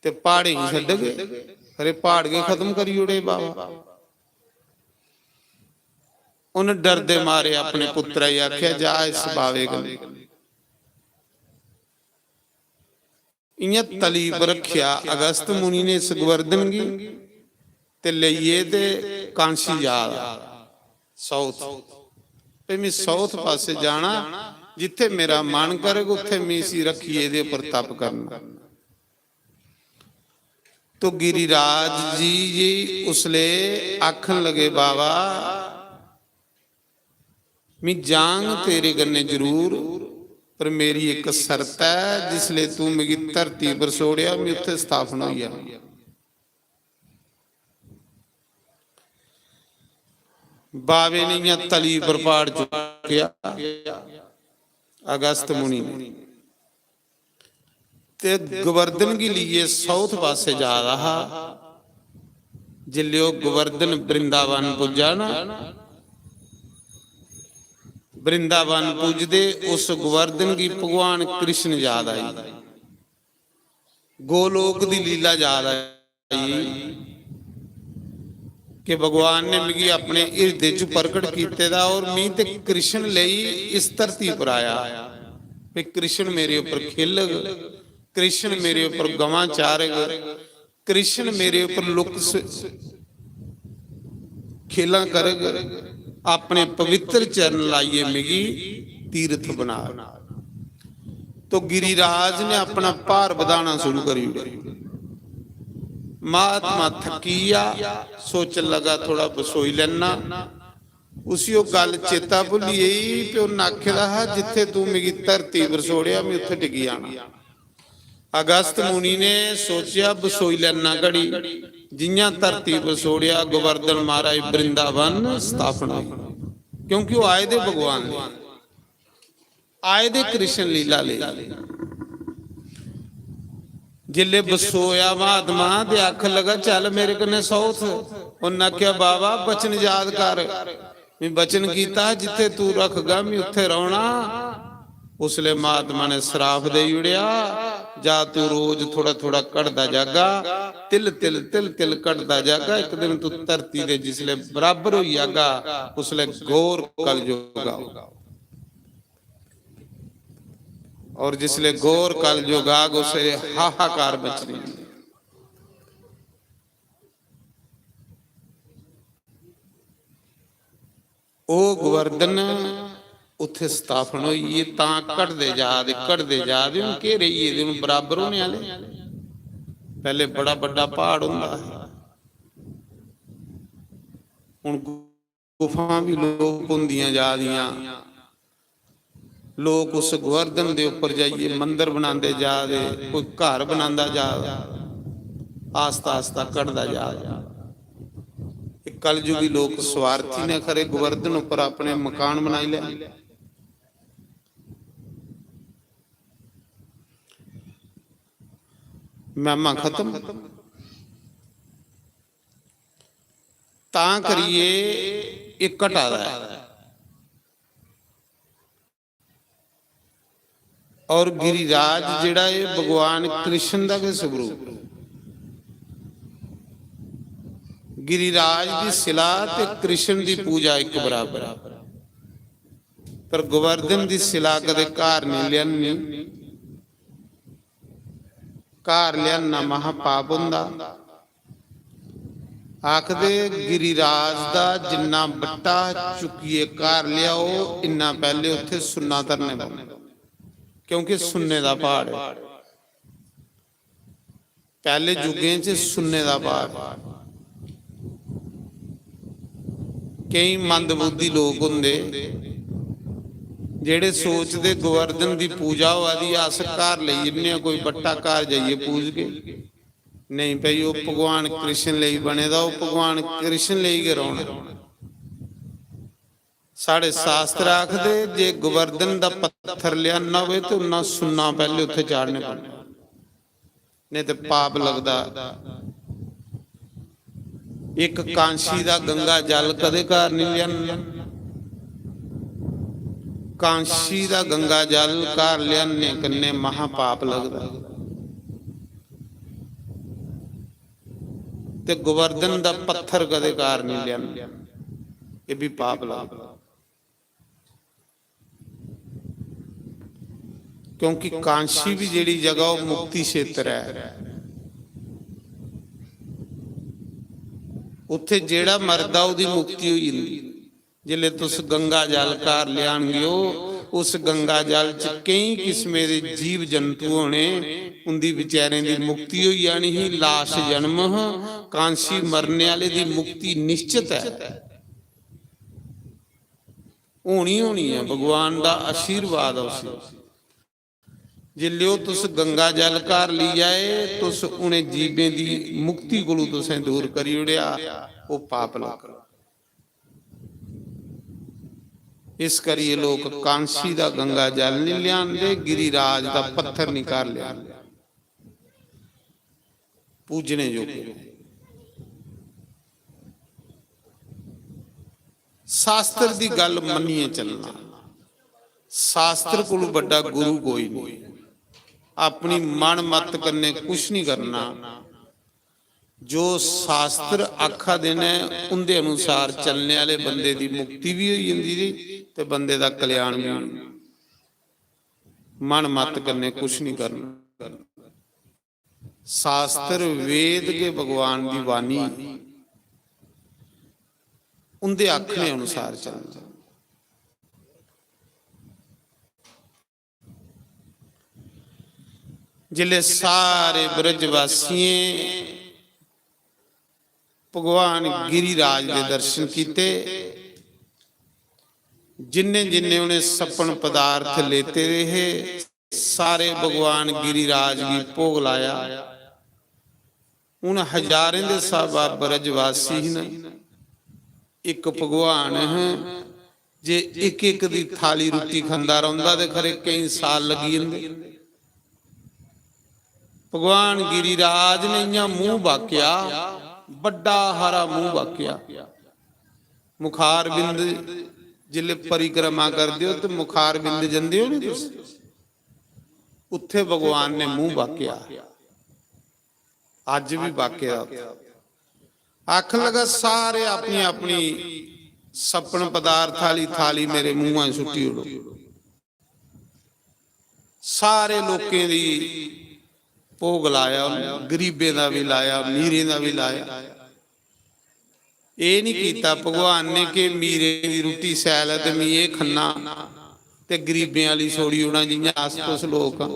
ते प्हाड़ें गी छड्ड गए, खरे प्हाड़ गै खत्म करी ओड़े बावा। उन्न डरदे मारे अपने पुत्तरा गी आखेआ, "जा इस बावे कन्नै।" इ'यां तली पर रखेआ अगस्त मुनि ने इस गोवर्धन गी, ते लेइयै ते कांशी जा दा साउथ। ते मैं साउथ पासे जाना, जित्थे मेरा मन करग उत्थे मैं इसी रखियै एह्दे पर तप करना। तो गिरिराज जी, जी उसले आखन लगे, "बाबा, मैं जांग तेरे कन्नै जरूर, पर मेरी इक शर्त ऐ, जिसले तू मिगी धरती पर छोड़ेआ, मैं उत्थे स्थापन होई जाना।" बाबे ने इयां तली पर प्हाड़ चुकेआ अगस्त मुनि ने, ते गोवर्धन गी लेइयै साउथ पासे जा रहा हा। जिसले ओह् गोवर्धन वृंदावन पुज्जा ना, वृंदावन पुजदे उस गोवर्धन गी भगवान कृष्ण याद आई, गोलोक दी लीला याद आई कि भगवान ने मिगी अपने हिरदे च प्रकट कीते दा और मी ते कृष्ण लेई इस धरती पर आया। भी कृष्ण मेरे उप्पर खेलग, कृष्ण मेरे उप्पर गवां चारग, कृष्ण मेरे उप्पर लुक स-, खेलां करग, अपने पवित्र चरण लाइयै मिगी तीर्थ बना। तो गिरिराज ने अपना भार बधाना शुरू करी ओड़ेआ। महात्मा थक्की गेआ, सोचन लगा, "थोड़ा बसोई लैना।" उसी ओह् गल्ल चेता भुल्ली गेई कि उन्न आखे दा हा, "जित्थे तू मिगी धरती पर छोड़ेआ, मैं उत्थे टिकी जाना।" अगस्त मुनि ने सोचेआ, "बसोई लैना घड़ी।" जियां धरती पर छोड़ेआ, गोवर्धन महाराज वृंदावन स्थापन होई, क्योंकि ओह् आए दे भगवान लेई, आए दे कृष्ण लीला लेई। जिसले बसोया महात्मा ते आखन लगा, "चल मेरे कन्नै साउथ।" उन्न आखेआ, "बाबा, वचन याद कर।" मैं वचन कीता, "जित्थे तू रखगा, मैं उत्थे रौहना।" उसले महात्मा ने श्राप देई ओड़ेआ, "जा तू रोज थोड़ा थोड़ा घटदा जागा, तिल तिल, तिल तिल घटदा जागा, इक दिन तू धरती दे जिसले बराबर होई जागा, उसले घोर कलयुग आग।" और जिसले घोर कलयुग आग, उसले हाहाकार मचनी।" ओह् गोवर्धन उत्थे स्थापन होई गे, तां घटदे जा दे, घटदे जा दे। हून केह् रेही गेदे, हून बराबर होने आह्ले। पैह्ले बड़ा बड्डा प्हाड़ होंदा हा, हून गुफां बी लोप होंदियां जा दियां। लोक उस गोवर्धन दे उप्पर जाइयै मंदर बनांदे जा दे, कोई घर बनांदा जा दा, आस्ता आस्ता घटदा जा दा। एह् कलयुगी लोक स्वार्थी ने, खरे गोवर्धन उप्पर अपने मकान बनाई लै। मैमा खत्म। तां करियै एह् घटा दा ऐ। और गिरिराज जेह्ड़ा ऐ, भगवान कृष्ण दा गै स्वरूप। गिरिराज दी शिला ते कृष्ण दी पूजा इक बराबर ऐ। पर गोवर्धन दी शिला कदे घर नहीं लेआनी, घर लेआना महापाप होंदा। आखदे, गिरिराज दा जिन्ना बट्टा चुक्कियै घर लेआओ, इन्ना पैह्ले उत्थे सुन्ना धरने पौंदा, क्योंकि सुन्ने दा प्हाड़ ऐ। पैह्ले युगें च सुन्ने दा भार। केईं मंदबुद्धि लोक होंदे जेह्ड़े सोचदे गोवर्धन दी पूजा होआ दी, अस घर लेई जन्ने आं, कोई बट्टा घर जाइयै पूजगे। नेईं भाई, ओह् भगवान कृष्ण लेई बने दा, ओह् भगवान कृष्ण लेई गै रौह्ना। साढ़े शास्त्र आखदे जे गोवर्धन दा पत्थर लेआना होवे ते उन्ना सुन्ना पैह्ले उत्थे चाढ़ने पौंदा, नेईं ते पाप लगदा। इक कांशी दा गंगा जल कदे घर निं लेआना। कांशी दा गंगा जल घर लेआने कन्नै महापाप लगदा। ते गोवर्धन दा पत्थर कदे घर निं लेआना, एह् भी पाप लगदा। क्योंकि कांशी भी जेह्ड़ी जगह, ओह् मुक्ति क्षेत्र ऐ। उत्थे जेह्ड़ा मरदा, ओह्दी मुक्ति होई जंदी। जिसले तुस गंगा जल घर लेआनगे ओ, उस गंगा जल च केईं किस्में दे जीव जंतु होने, उंदी बेचारें दी मुक्ति होई जानी ही। लाश जन्म ह, कांशी मरने आह्ले दी मुक्ति निश्चत ऐ। होनी होनी ऐ, भगवान दा आशीर्वाद ऐ उसी। जिसले ओह् तुस गंगा जल घर लेई आए, तुस उ'नें जीवें दी मुक्ति कोलू तुसें दूर करी ओड़ेआ, ओह् पाप लग्गग। इस करियै लोक कांशी दा गंगा जल निं लेआंदे, गिरिराज दा पत्थर निं घर लेआंदे। पूजने योग्य। शास्त्र दी गल्ल मन्नियै चलना। शास्त्र कोलू बड्डा गुरु कोई नहीं। अपनी मन मत कन्नै कुछ नहीं करना। जो शास्त्र आखा दे न, उंदे अनुसार चलने आह्ले बंदे दी मुक्ति भी होई जंदी जी, ते बंदे दा कल्याण भी होई जंदा। मन मत कन्नै कुछ नहीं करना। शास्त्र वेद के भगवान दी वाणी, उंदे आखने अनुसार चलना। जिसले सारे ब्रजवासियें भगवान गिरिराज दे दर्शन कीते, जिन्ने जिन्ने उ'नें सपन पदार्थ लेते दे हे, सारे भगवान गिरिराज गी भोग लाया। हून हजारें दे स्हाबा ब्रजवासी न, इक भगवान है जे इक इक दी थाली रुट्टी खंदा रौंदा ते खरे केईं साल लगी जंदे। भगवान गिरिराज ने इ'यां मूंह बाकेआ, बड्डा हारा मूंह बाकेआ। मुखार बिंद जिसले परिक्रमा करदे हो ते मुखार बिंद जंदे हो नी तुस, उत्थे भगवान ने मूंह बाकेआ। अज्ज भी बाके दा उत्थे। आखन लगा, सारे अपनी अपनी सपन पदार्थ आली थाली मेरे मुंहा च सुट्टी ओड़ो। सारे लोकें दी भोग लाया उन्हें, गरीबें दा भी लाया, मीरें दा भी लाया। एह् नहीं कीता भगवान ने कि मीरें दी रुट्टी शैल ऐ ते मी एह् खन्ना ते गरीबें आली छोड़ी ओड़ां, जियां अस तुस लोक आं।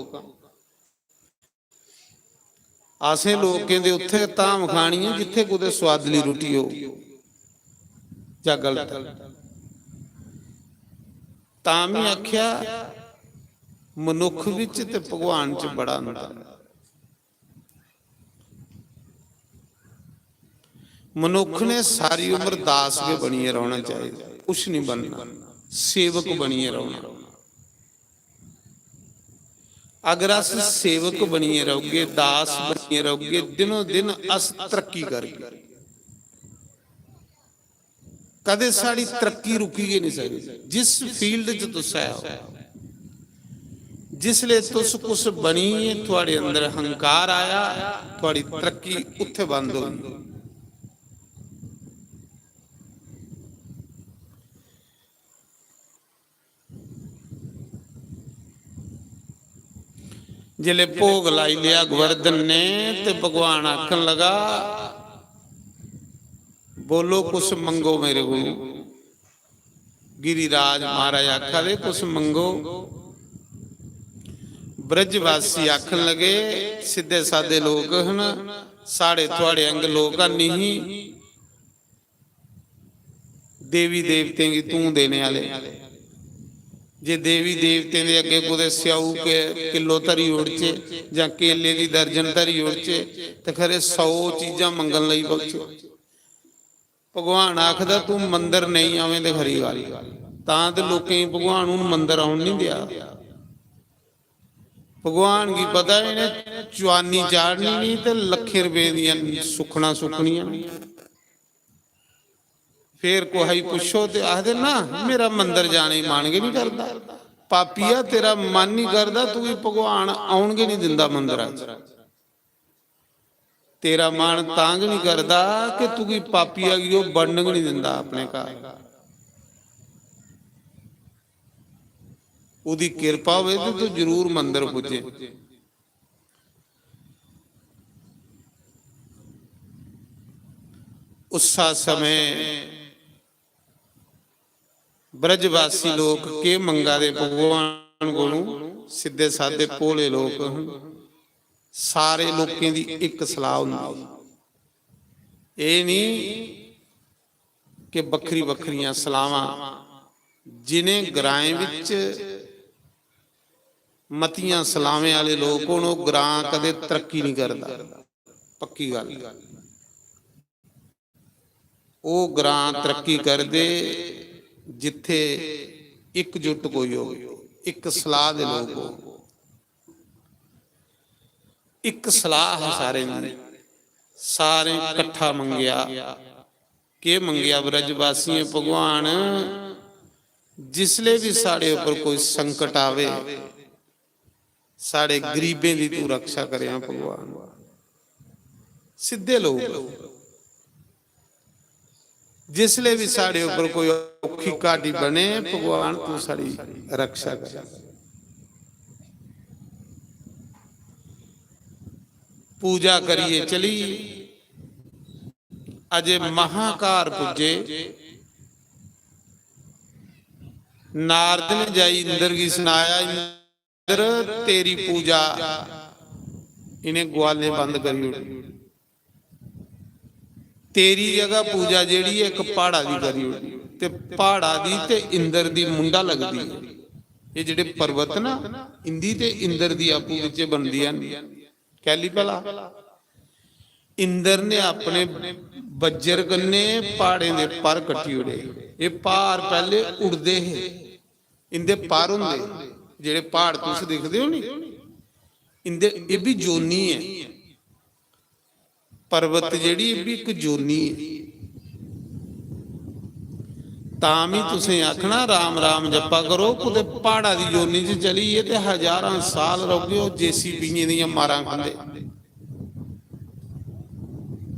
असें लोकें दे उत्थे धाम खानी ऐ जित्थे कुतै सुआदली रुट्टी हो जां गलत। तां बी आखेआ, मनुक्ख बिच ते भगवान च बड़ा अंतर ऐ। मनुक्ख ने सारी उम्र दास गै बनियै रौह्ना चाहिदा, कुछ नहीं बनना, सेवक बनियै रौह्ना। अगर अस सेवक बनियै रौह्गे, दास बनियै रौह्गे, दिनों दिन अस तरक्की करगे। कदें साढ़ी तरक्की रुकी गै नहीं सकदी। जिस फील्ड च तुस ऐ हो, जिसले तुस कुछ बनी, थुआढ़े अंदर हंकार आया, थुआढ़ी तरक्की उत्थे बंद होई। जिसले भोग लाई लिया गोवर्धन ने, ते भगवान आखन लगा, बोलो, कुछ मंगो मेरे को। गिरिराज महाराज आखा दे, कुछ मंगो। ब्रजवासी आखन लगे, "सिद्धे सादे लोक हन, साढ़े थुआड़े अंग लोक हन नहीं, देवी देवतें गी तूं देने आह्ले। जे देवी देवतें दे अग्गें कुतै स्याऊ के किलो धरी ओड़चे जां केले दी दर्जन धरी ओड़चे ते खरे सौ चीजां मंगन लगी पौचे।" भगवान आखदा, "तूं मंदर नेईं आवें ते खरी गल्ल।" तां ते लोकें गी भगवान हून मंदर औन निं देआ। भगवान गी पता ऐ, इ'नें चुआनी चाढ़नी निं ते लक्खें रपें दियां सुक्खनां सुक्खनियां। फिर कुसै गी पुच्छो ते आखदे, "ना, मेरा मंदर जाने गी मन गै निं करदा।" पापिया, तेरा मन निं करदा, तुगी भगवान औन गै निं दिंदा मंदरा च। तेरा मन तां गै निं करदा कि तुगी पापिया गी ओह् बड़न गै निं दिंदा अपने घर। ओह्दी किरपा होवे ते तू जरूर मंदर पुज्जे। उस्सा समें ब्रजवासी लोक केह् मंगा दे भगवान कोलूं? सिद्धे सादे भोले लोक हन। सारे लोकें दी इक सलाह होंदी, एह् निं कि बक्खरी बक्खरियां सलाहां। जिनें ग्राएं बिच मतियां सलाहें आह्ले लोक होन, ओह् ग्रां कदें तरक्की निं करदा। पक्की गल्ल। ओह् ग्रां तरक्की करदे जित्थे इकजुट कोई होग, इक सलाह दे लोक होग। इक सलाह हा सारें दी, सारें कट्ठा मंगेआ। केह् मंगेआ ब्रजवासियें? "भगवान, जिसले बी साढ़े उप्पर कोई संकट आवे, साढ़े गरीबें दी तू रक्षा करेआं भगवान।" सिद्धे लोक, जिसले बी साढ़े उप्पर कोई औखी घाटी बने, भगवान तू साढ़ी रक्षा कर। पूजा करियै चली, अजे महाकार पुज्जे, नारद ने जाई इंद्र गी सनाया, "इंद्र, तेरी पूजा इ'नें ग्वालें बंद करी ओड़ी। तेरी जगह पूजा जेह्ड़ी ऐ, इक प्हाड़ा दी करी ओड़ी, ते प्हाड़ा दी ते इंद्र दी मुंडा लगदी ऐ। एह् जेह्ड़े पर्वत ना, इंदी ते इंद्र दी आपूं बिच्चें बनदी ऐ।" कैली भला? इंद्र ने अपने बज्जर कन्नै प्हाड़ें दे पर कट्टी ओड़े। एह् प्हाड़ पैह्ले उड़दे हे, इंदे पर होंदे, जेह्ड़े प्हाड़ तुस दिखदे ओ नी, इंदे, एह् बी जोनी ऐ। पर्वत जेह्ड़ी, एह् बी इक जोनी ऐ। तां बी तुसें आखना, "राम राम जप्पा करो।" कुतै प्हाड़ा दी जोनी च चली गे ते हजारां साल रौह्गे, ओह् जेसीबियें दियां मारां खंदे।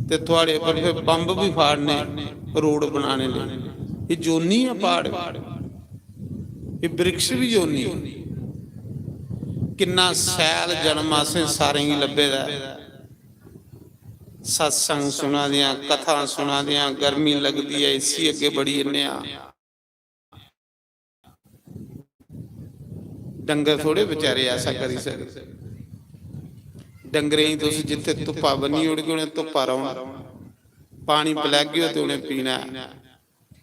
ते थुआड़े पर फिर बम्ब बी फाड़ने, रोड बनाने लेई। एह् जोनी ऐ प्हाड़, एह् वृक्ष बी जोनी ऐ। किन्ना सैल जन्म असें सारें गी लब्भे दा ऐ। सत्संग सुना दे आं, कथा सुना दे आं, गर्मी लगदी ऐ, इसी अग्गें बढ़ी जन्ने आं। डंगर थोड़े बेचारे ऐसा करी सकदे। डंगरें गी तुस जित्थे धुप्पा बन्नी ओड़गे, उ'नें धुप्पा रौह्ना। पानी पलैगे ओ ते उ'नें पीना ऐ,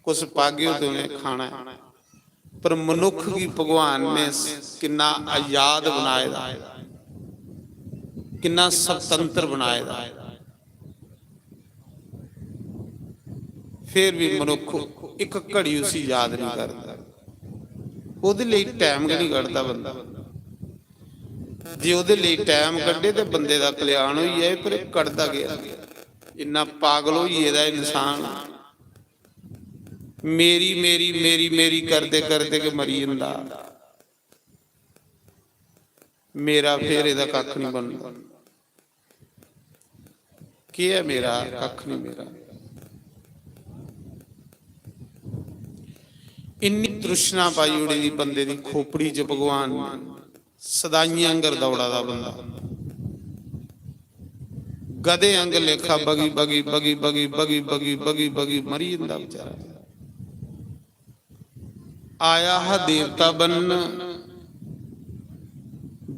कुछ पागे ओ ते उ'नें खाना ऐ। पर मनुक्ख गी भगवान ने किन्ना आजाद बनाए दा, किन्ना स्वतंत्र बनाए दा। फिर भी मनुक्ख इक घड़ी उसी याद नहीं करदा, ओह्दे लेई टैम गै नहीं कड्ढदा बंदा। जे ओह्दे लेई टैम कड्ढे ते बंदे दा कल्याण होई जाए, पर एह् कड्ढदा गै, इन्ना पागल होई गेदा इंसान। मेरी, मेरी, मेरी, मेरी करदे करदे गै मरी जंदा। मेरा फिर एह्दा कक्ख निं बनदा। केह् ऐ मेरा? कक्ख निं मेरा। इन्नी तृष्णा पाई ओड़ी दी बंदे दी खोपड़ी च भगवान ने, सदाइयां आंगर दौड़ा दा बंदा, गधे आंगर लेखा बगी, बगी, बगी, बगी, बगी, बगी, बगी, बगी मरी जंदा बेचारा। आया हा देवता बनन,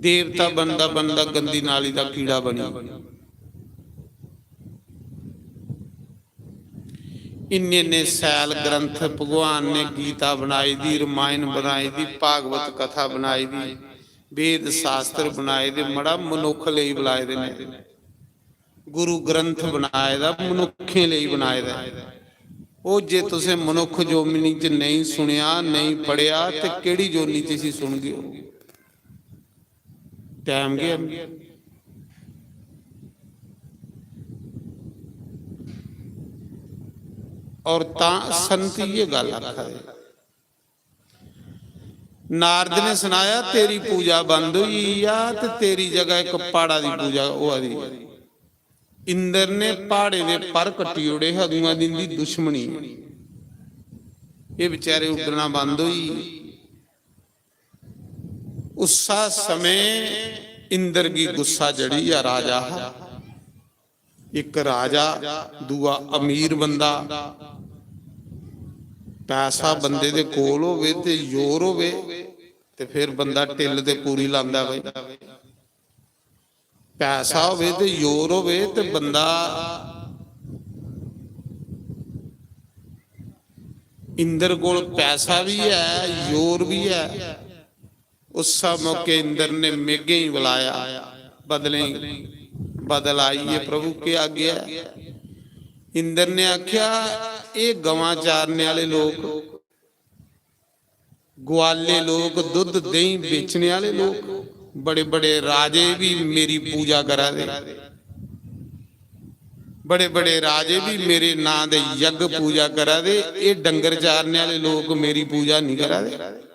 देवता बनदा बनदा गंदी नाली दा कीड़ा बनी। इन्ने इन्ने सैल ग्रंथ भगवान ने, गीता बनाई दी, रमायण बनाई दी, भागवत कथा बनाई दी, वेद शास्त्र बनाए दे, मड़ा मनुक्ख लेई बनाए दे ने। गुरु ग्रंथ बनाए दा मनुक्खें लेई बनाए दा ऐ। ओह् जे तुसें मनुक्ख जोमनी च नेईं सुनेआ, नेईं पढ़ेआ, ते केह्ड़ी जोनी च इसी सुनगे ओ? टैम गै है। और तां संत इ'यै गल्ल आखा दे। नारद ने सनाया, "तेरी पूजा बंद होई गेई आ ते तेरी जगह इक प्हाड़ा दी पूजा होआ दी।" इंद्र ने प्हाड़े दे पर कट्टी ओड़े हे, अदुआं दी इंदी दुश्मनी। एह् बेचारे उड्डना बंद होई। उस्सा समें इंद्र गी गुस्सा चढ़ी गेआ, राजा हा। इक राजा, दूआ अमीर बंदा। पैसा बंदे दे कोल होवे ते जोर होवे ते फिर बंदा ढिल्ल ते पूरी लांदा भाई। पैसा होवे ते जोर होवे ते बंदा इंद्र कोल पैसा भी है, जोर भी है। उस मौके इंद्र ने मेघें गी बुलाया, बदलें गी, "बदल आई है प्रभु, केह् आज्ञा है?" इंद्र ने आख्या, "एह् गवां चारने आह्ले लोक, ग्वाले लोक, दुद्ध देहीं बेचने आह्ले लोक, बड़े बड़े राजे भी मेरी पूजा करा दे, बड़े बड़े राजे भी मेरे नां दे यज्ञ पूजा करा दे, एह् डंगर चारने आह्ले लोक मेरी पूजा नहीं करा दे।"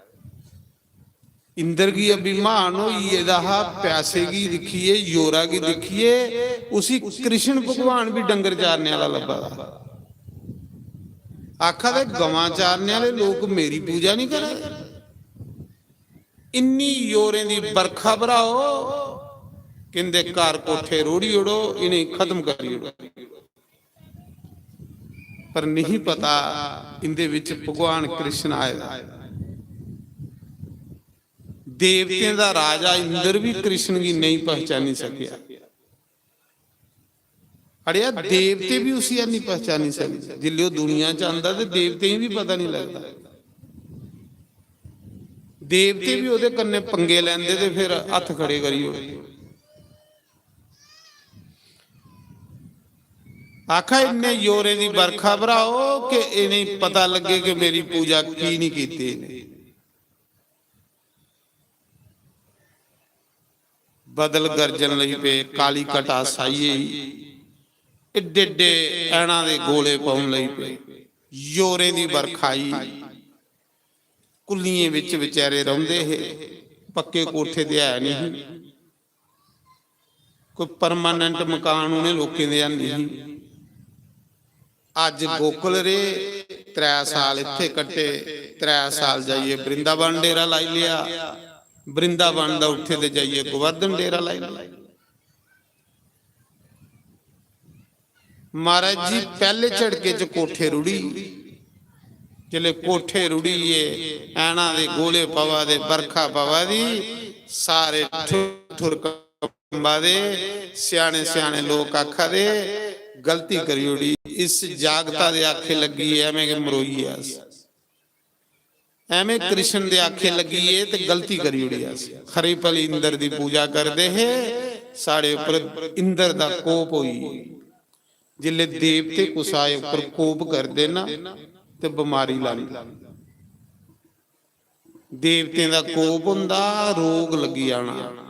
इंद्र गी अभिमान होई गेदा हा, पैसे गी दिक्खियै, जोरा गी दिक्खियै उसी कृष्ण भगवान बी डंगर चारने आह्ला लब्भा दा। आखा दे, "गवां चारने आह्ले लोक मेरी पूजा नहीं करा दे।" इन्नी जोरें दी बरखा बरहाओ कि इंदे घर कोठे रोढ़ी ओड़ो, इ'नेंगी खत्म करी ओड़ो। पर नहीं पता इंदे विच भगवान कृष्ण आए दा। देवतें दा राजा इंद्र भी कृष्ण गी नहीं पहचानी सकेआ। अड़ेआ, देवते भी उसी नहीं पहचानी सकदे। जिसले ओह् दुनिया च आंदा ते देवतें गी भी पता नहीं लगदा। देवते भी ओह्दे कन्नै पंगे लैंदे ते फिर हत्थ खड़े करी ओड़दे। आखा, "इन्ने जोरें दी बरखा बरहाओ कि इ'नेंगी पता लग्गे कि मेरी पूजा की नहीं कीती इ'नें।" बदल गरजन लगी पे, काली घटा साइये ही, एड्डे एड्डे ऐना दे गोले पौन लगी पे, जोरें दी बरखा आई। कुल्लियें बिच बेचारे रौंदे हे, पक्के कोठे ते है नहीं ही। कोई परमानेंट मकान उ'नें लोकें दे हैनी ही। अज्ज गोकुल रेह्, त्रै साल इत्थै कट्टे, त्रै साल जाइयै वृंदावन डेरा लाई लेआ, वृंदावन दा उत्थै ते जाइयै गोवर्धन डेरा लाई लेआ। महाराज जी, पैह्ले झड़के च कोठे रुढ़ी, जिसले कोठे रुढ़ी गे, ऐना दे गोले पवा दे, बरखा पवा दी, सारे ठुर ठुर कंबा दे। स्याने स्याने लोक आखा दे, "गलती करी ओड़ी, इस जागता दे आखे लग्गी ऐ, एवें गै मरोई गे अस।" एवें कृष्ण दे आखे लग्गी गे ते गलती करी ओड़ी अस। खरी भली इंद्र दी पूजा करदे हे, साढ़े उप्पर इंद्र दा कोप होई। जिसले देवते कुसा उप्पर कोप करदे ना, ते बमारी लानी। देवतें दा कोप होंदा, रोग लग्गी जाना,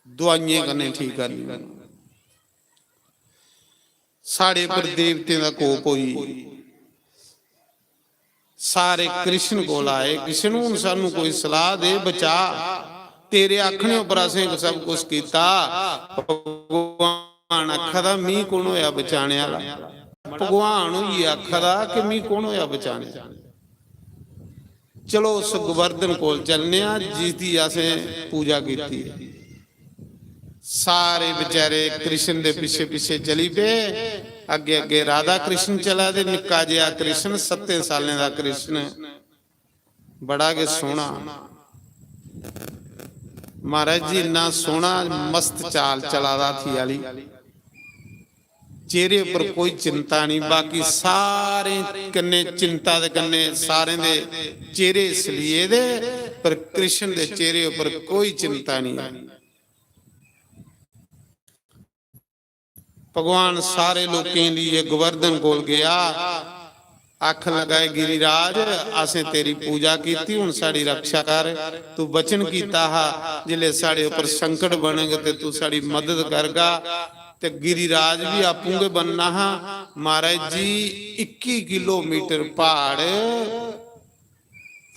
दुआइयें कन्नै ठीक करनी। साढ़े उप्पर देवतें दा कोप होई, सारे कृष्ण कोल आए, "कृष्ण, हून सानू कोई सलाह दे, बचा, तेरे आखने उप्पर असें सब कुछ कीता।" भगवान आखा दा, "मी कु'न होया बचाने आह्ला?" भगवान होइयै आखा दा कि "मी कु'न होया बचाने आह्ला?" चलो, उस गोवर्धन कोल चलने आं, जिसदी असें पूजा कीती ऐ। सारे बेचारे कृष्ण दे पिच्छे पिच्छे चली पे। अग्गे अग्गे राधा कृष्ण चला दे, निक्का जेहा कृष्ण, सत्तें सालें दा कृष्ण, बड़ा गै सोहना। महाराज जी, इन्ना सोहना मस्त चाल चला दा थी आली, चेहरे उप्पर कोई चिंता नहीं। बाकी सारे कन्नै चिंता दे कन्नै सारें दे चेहरे सलिए दे, पर कृष्ण दे चेहरे उप्पर कोई चिंता नहीं। भगवान सारे लोकें लिए गोवर्धन कोल गया, आखन लगा, "ए गिरिराज, असें तेरी पूजा कीती, हुन साड़ी रक्षा कर। तू वचन कीता हा, जिसले साड़े उपर संकट बनग ते तू साड़ी मदद करगा।" ते गिरिराज भी आपूं गै बनना हा। महाराज जी, इक्की किलोमीटर पहाड़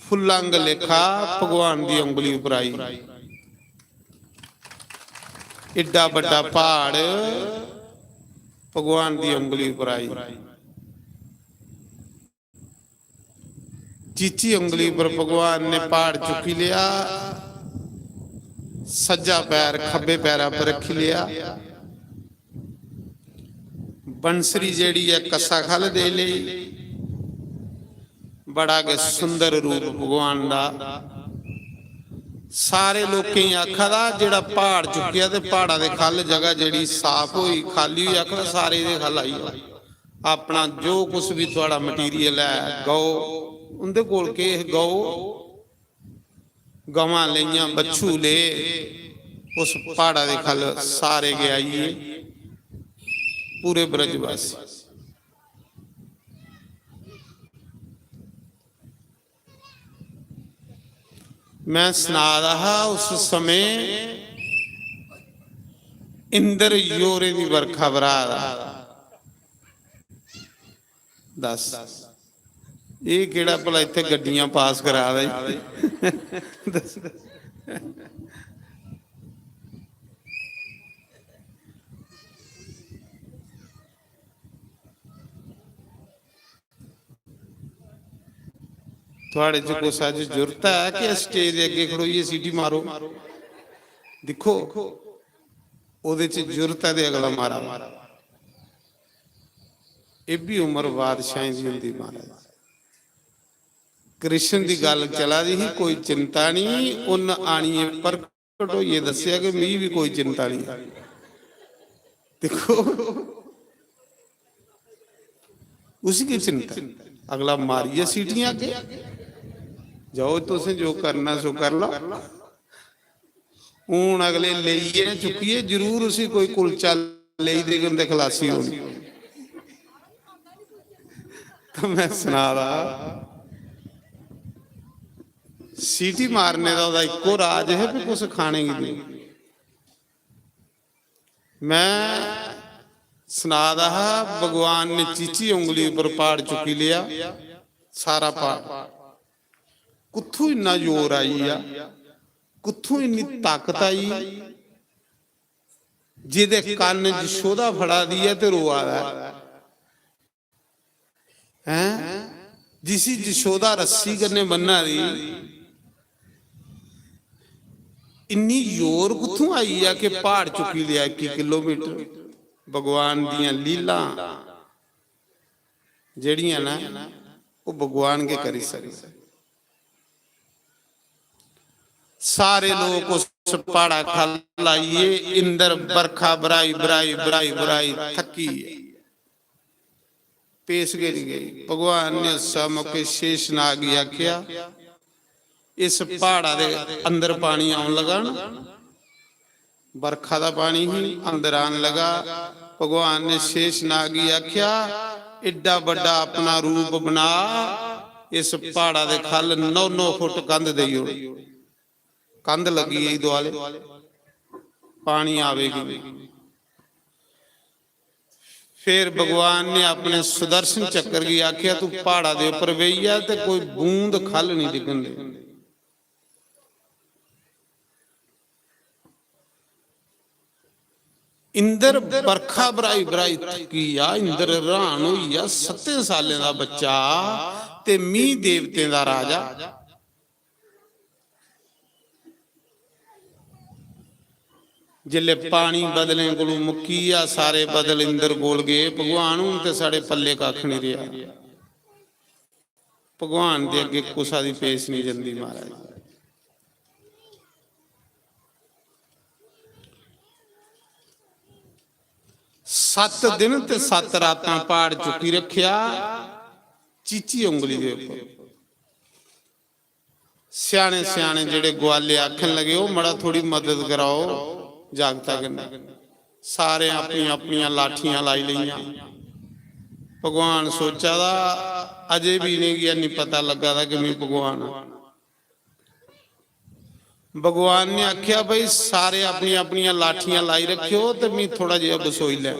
फुल्लां आंगर लेखा भगवान दी उंगली उपर आई। एड्डा बड्डा पहाड़ भगवान दी उंगली उपर आई। चीची उंगली पर भगवान ने पहाड़ चुकी लिया, सज्जा पैर खब्बे पैरा पर रखी लिया। बंसरी जेड़ी है कस्सा खल दे लेई। बड़ा गै सुंदर रूप भगवान दा। सारे लोकें गी आखा दा, जेड़ा पहाड़ चुक्केआ ते पहाड़ा दे खल जगह जेड़ी साफ होई, खाली होई, आखा दा, "सारे दे खल आई जाओ।" अपना जो कुछ भी थुआढ़ा मटीरियल ऐ, गौ, उं'दे कोल केह्, गौ, गवां लेइयां, बच्छू ले, उस प्हाड़ा दे खल सारे गै आई गे, पूरे ब्रजवासी। मैं सना दा हा, उस समें इंद्र योरें दी बरखा बरा दा। दस, एह् केह्ड़ा भला इत्थै गड्डियां पास करा दा ई? दस। थुआड़े च कुसै च जुरत ऐ कि स्टेज दे अग्गें खड़ोइयै सीटी मारो? दिक्खो, ओह्दे च जुरत ऐ ते अगला मारा। एह् बी उम्र बादशाहें दी होंदी, महाराज। कृष्ण दी गल्ल चला दी ही, कोई चिंता नहीं, उन्न आनियै प्रकट होइयै दस्सेआ कि मिगी बी कोई चिंता नहीं। दिक्खो, उसी की चिंता? अगला मारियै सीटियां अग्गें, "जाओ, तुसें जो करना सो कर लो।" हून अगले लेइयै चुक्कियै जरूर उसी कोई कुलचा लेई देङन ते खलासी होनी। तो मैं सना दा, सीटी मारने दा ओह्दा इक्को राज है, भी कुछ खाने की नहीं। मैं सना दा हा, भगवान ने चीची उंगली पर पहाड़ चुकी लिया, सारा पहाड़। कुत्थों इन्ना जोर आई गेआ, कुत्थों इन्नी ताकत आई, जेह्दे कन्न जशोदा फड़ा दी ऐ ते रोआ दा ऐ। हैं? जिसी जशोदा रस्सी कन्नै बन्ना दी, इन्नी जोर कुत्थों आई गेआ कि प्हाड़ चुक्की लेआ इक्की किलोमीटर? भगवान दियां लीलां जेह्ड़ियां न, ओह् भगवान गै करी सकदे। सारे लोक उस प्हाड़ा ख'ल्ल आइयै इंद्र बरखा बराई, बराई, बराई, बराई थक्की गे। पेश गै निं गई। भगवान ने उस मौके शेषनाग गी आखेआ, "इस प्हाड़ा दे अंदर पानी औन लगा ना।" बरखा दा पानी ही, अंदर आन लगा। भगवान ने शेषनाग गी आखेआ, "एड्डा बड्डा अपना रूप बना, इस प्हाड़ा दे ख'ल्ल नौ नौ फुट कंध देई ओड़।" कंध लग्गी गेई दुआले, पानी आवेगी। फिर भगवान ने अपने सुदर्शन चक्र गी आखेआ, "तू प्हाड़ा दे उप्पर बेही जा ते कोई बूंद ख'ल्ल निं डिग्गन दे।" इंद्र बरखा बराई बराई थक्की गेआ, इंद्र हैरान होई गेआ, "सत्तें सालें दा बच्चा ते मी देवतें दा राजा।" जिसलै पानी बदलें कोलू मुक्की गेआ, सारे बदल इंद्र कोल गे, "भगवान, हून ते साढ़े पल्ले कक्ख निं रेहा।" भगवान दे अग्गें कुसा दी पेश निं जंदी, महाराज। सत्त दिन ते सत्त रातां प्हाड़ चुक्की रखेआ, चीची उंगली दे उप्पर। स्याने स्याने जेड़े गुआले आखन लगे, "ओ मड़ा, थोड़ी मदद कराओ जागता कन्नै।" सारे अपनियां अपनियां लाठियां लाई लेइयां। भगवान सोचा दा, अजें बी इ'नेंगी हैनी पता लग्गा दा कि में भगवान आं। भगवान ने आखेआ, "भाई, सारे अपनियां अपनियां लाठियां लाई रखेओ ते मी थोड़ा जेहा बसोई लै।"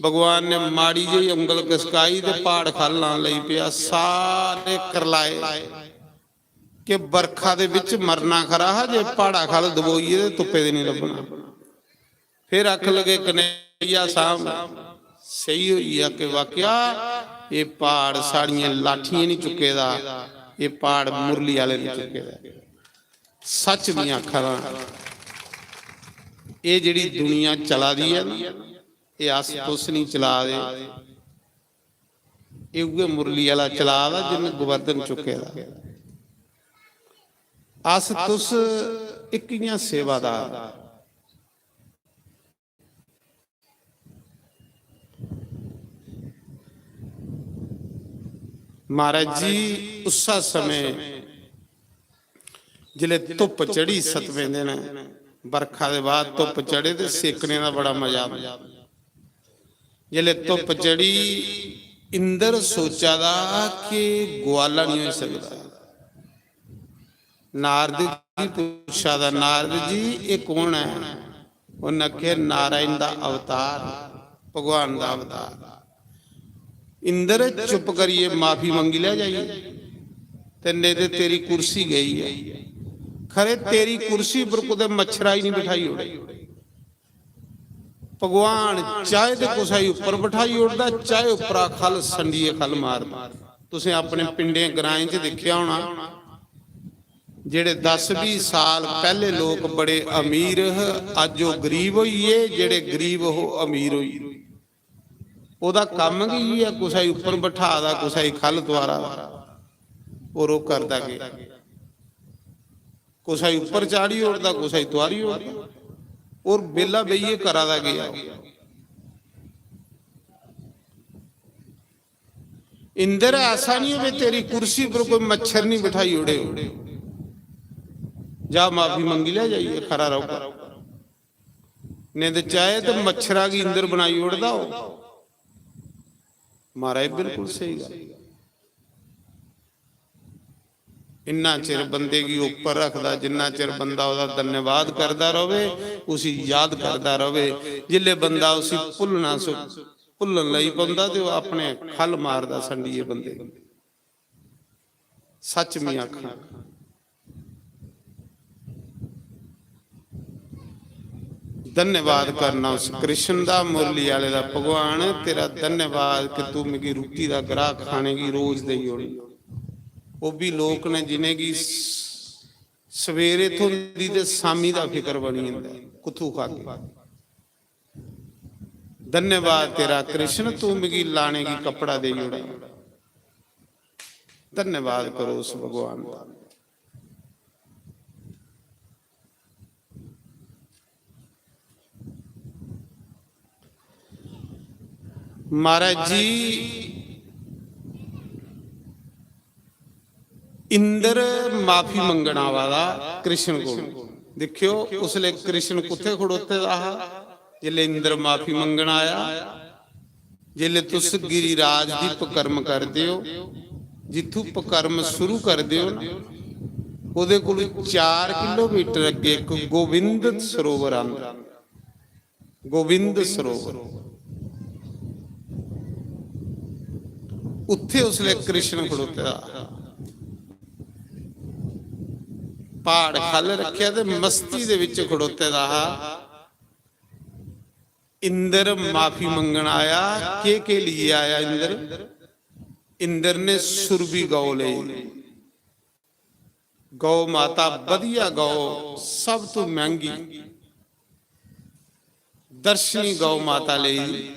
भगवान ने माड़ी जेही उंगल खसकाई ते प्हाड़ ख'ल्ल लान लगी पेआ। सारे करलाए कि बरखा दे बिच मरना खरा हा, जे प्हाड़ा ख'ल्ल दबोइये ते तुप्पे दे निं लब्भना। फिर आखन लगे, "कन्हैया साहब, स्हेई होई गेआ कि वाकया एह् प्हाड़ साढ़ियें लाठियें निं चुक्के दा, एह् प्हाड़ मुरली आह्ले ने चुक्के दा।" सच में आखा दा, एह् जेह्ड़ी दुनिया चला दी ऐ ना, एह् अस तुस निं चला दे, एह् उ'ऐ मुरली आह्ला चला दा जिन्न गोवर्धन चुक्के दा। अस तुस इक इ'यां सेवादार। महाराज जी, उस्सा समें जिसलै धुप्प चढ़ी सतमें दिन, बरखा दे बाद धुप्प चढ़े ते सेकने दा बड़ा मजा आंदा। जिसलै धुप्प चढ़ी, इंद्र सोचा दा कि गुआला निं होई सकदा। नारद जी पुच्छा दा, "नारद जी, एह् कौन ऐ?" उन्न आखेआ, "नारायण दा अवतार, भगवान दा अवतार।" इंद्र चुप करियै माफी मंगी लै जाइयै, ते नेईं ते तेरी कुर्सी गेई ऐ। खरे तेरी कुर्सी पर कुतै मच्छरा ही निं बठाई ओड़े। भगवान चाहे ते कुसै गी उप्पर बठाई ओड़दा, चाहे उप्परा खल संडिये खल मारदा। तुसें अपने पिंडें ग्राएं च दिक्खेआ होना, जेह्ड़े दस बीह् साल पैह्ले लोक बड़े अमीर ह, अज्ज ओह् गरीब होई गे, जेह्ड़े गरीब हो अमीर होई गे। ओह्दा कम्म गै इ'यै, कुसै गी उप्पर बठा दा, कुसै गी खल तुआरा दा। होर ओह् करदा केह्? कुसै गी उप्पर चाढ़ी ओड़दा, कुसै गी तुआरी ओड़दा। होर बेह्ला बेहियै करा दा केह् ऐ? इंद्र, ऐसा नहीं होवे तेरी कुर्सी पर कोई मच्छर नहीं बिठाई ओड़े, जा माफी मंगी लै जाइए, खरा रौह्गा। नेईं ते चाहे ते मच्छरा गी इंद्र बनाई ओड़दा हो। महाराज, बिल्कुल स्हेई गल्ल। इन्ना चिर बंदे गी उप्पर रखदा, जिन्ना चिर बंदा ओह्दा धन्यवाद करदा रवे, उसी याद करदा रवे। जिसले बंदा उसी भुल्लना सु-, भुल्लन लगी पौंदा ते ओह् अपने खल मारदा संडिये बंदे गी। सच में आखां, धन्यवाद करना उस कृष्ण दा, मुरली आह्ले दा। भगवान, तेरा धन्यवाद कि तू मिगी रुट्टी दा ग्राह खाने गी रोज देई ओड़। ओह् बी लोक न जिनेंगी स-, सवेरे थ्होंदी ते शामी दा फिकर बनी जंदा ऐ, कुत्थू खागे। धन्यवाद तेरा कृष्ण, तू मिगी लाने गी कपड़ा देई ओड़ा। धन्यवाद करो उस भगवान दा। महाराज जी, इंद्र माफी मंगन आवा दा कृष्ण कोल। दिक्खेओ, उसले कृष्ण कुत्थे खड़ोते दा हा? जिसले इंद्र माफी मंगन आया, जिसले तुस गिरिराज दी पकर्म करदे हो, जित्थू पकर्म शुरू करदे हो ना, ओह्दे कोल चार किलोमीटर अग्गे इक गोविंद सरोवर आंदा। गोविंद सरोवर। उत्थे उसले कृष्ण खड़ोते दा हा। प्हाड़ खल रखेआ ते मस्ती दे विच खड़ोते दा हा। इंद्र माफी मंगन आया। के के लिए आया इंद्र? इंद्र ने सुरभि गौ लेई। गौ माता, बधिया गौ, सब तू महंगी दर्शनी गौ माता लेई।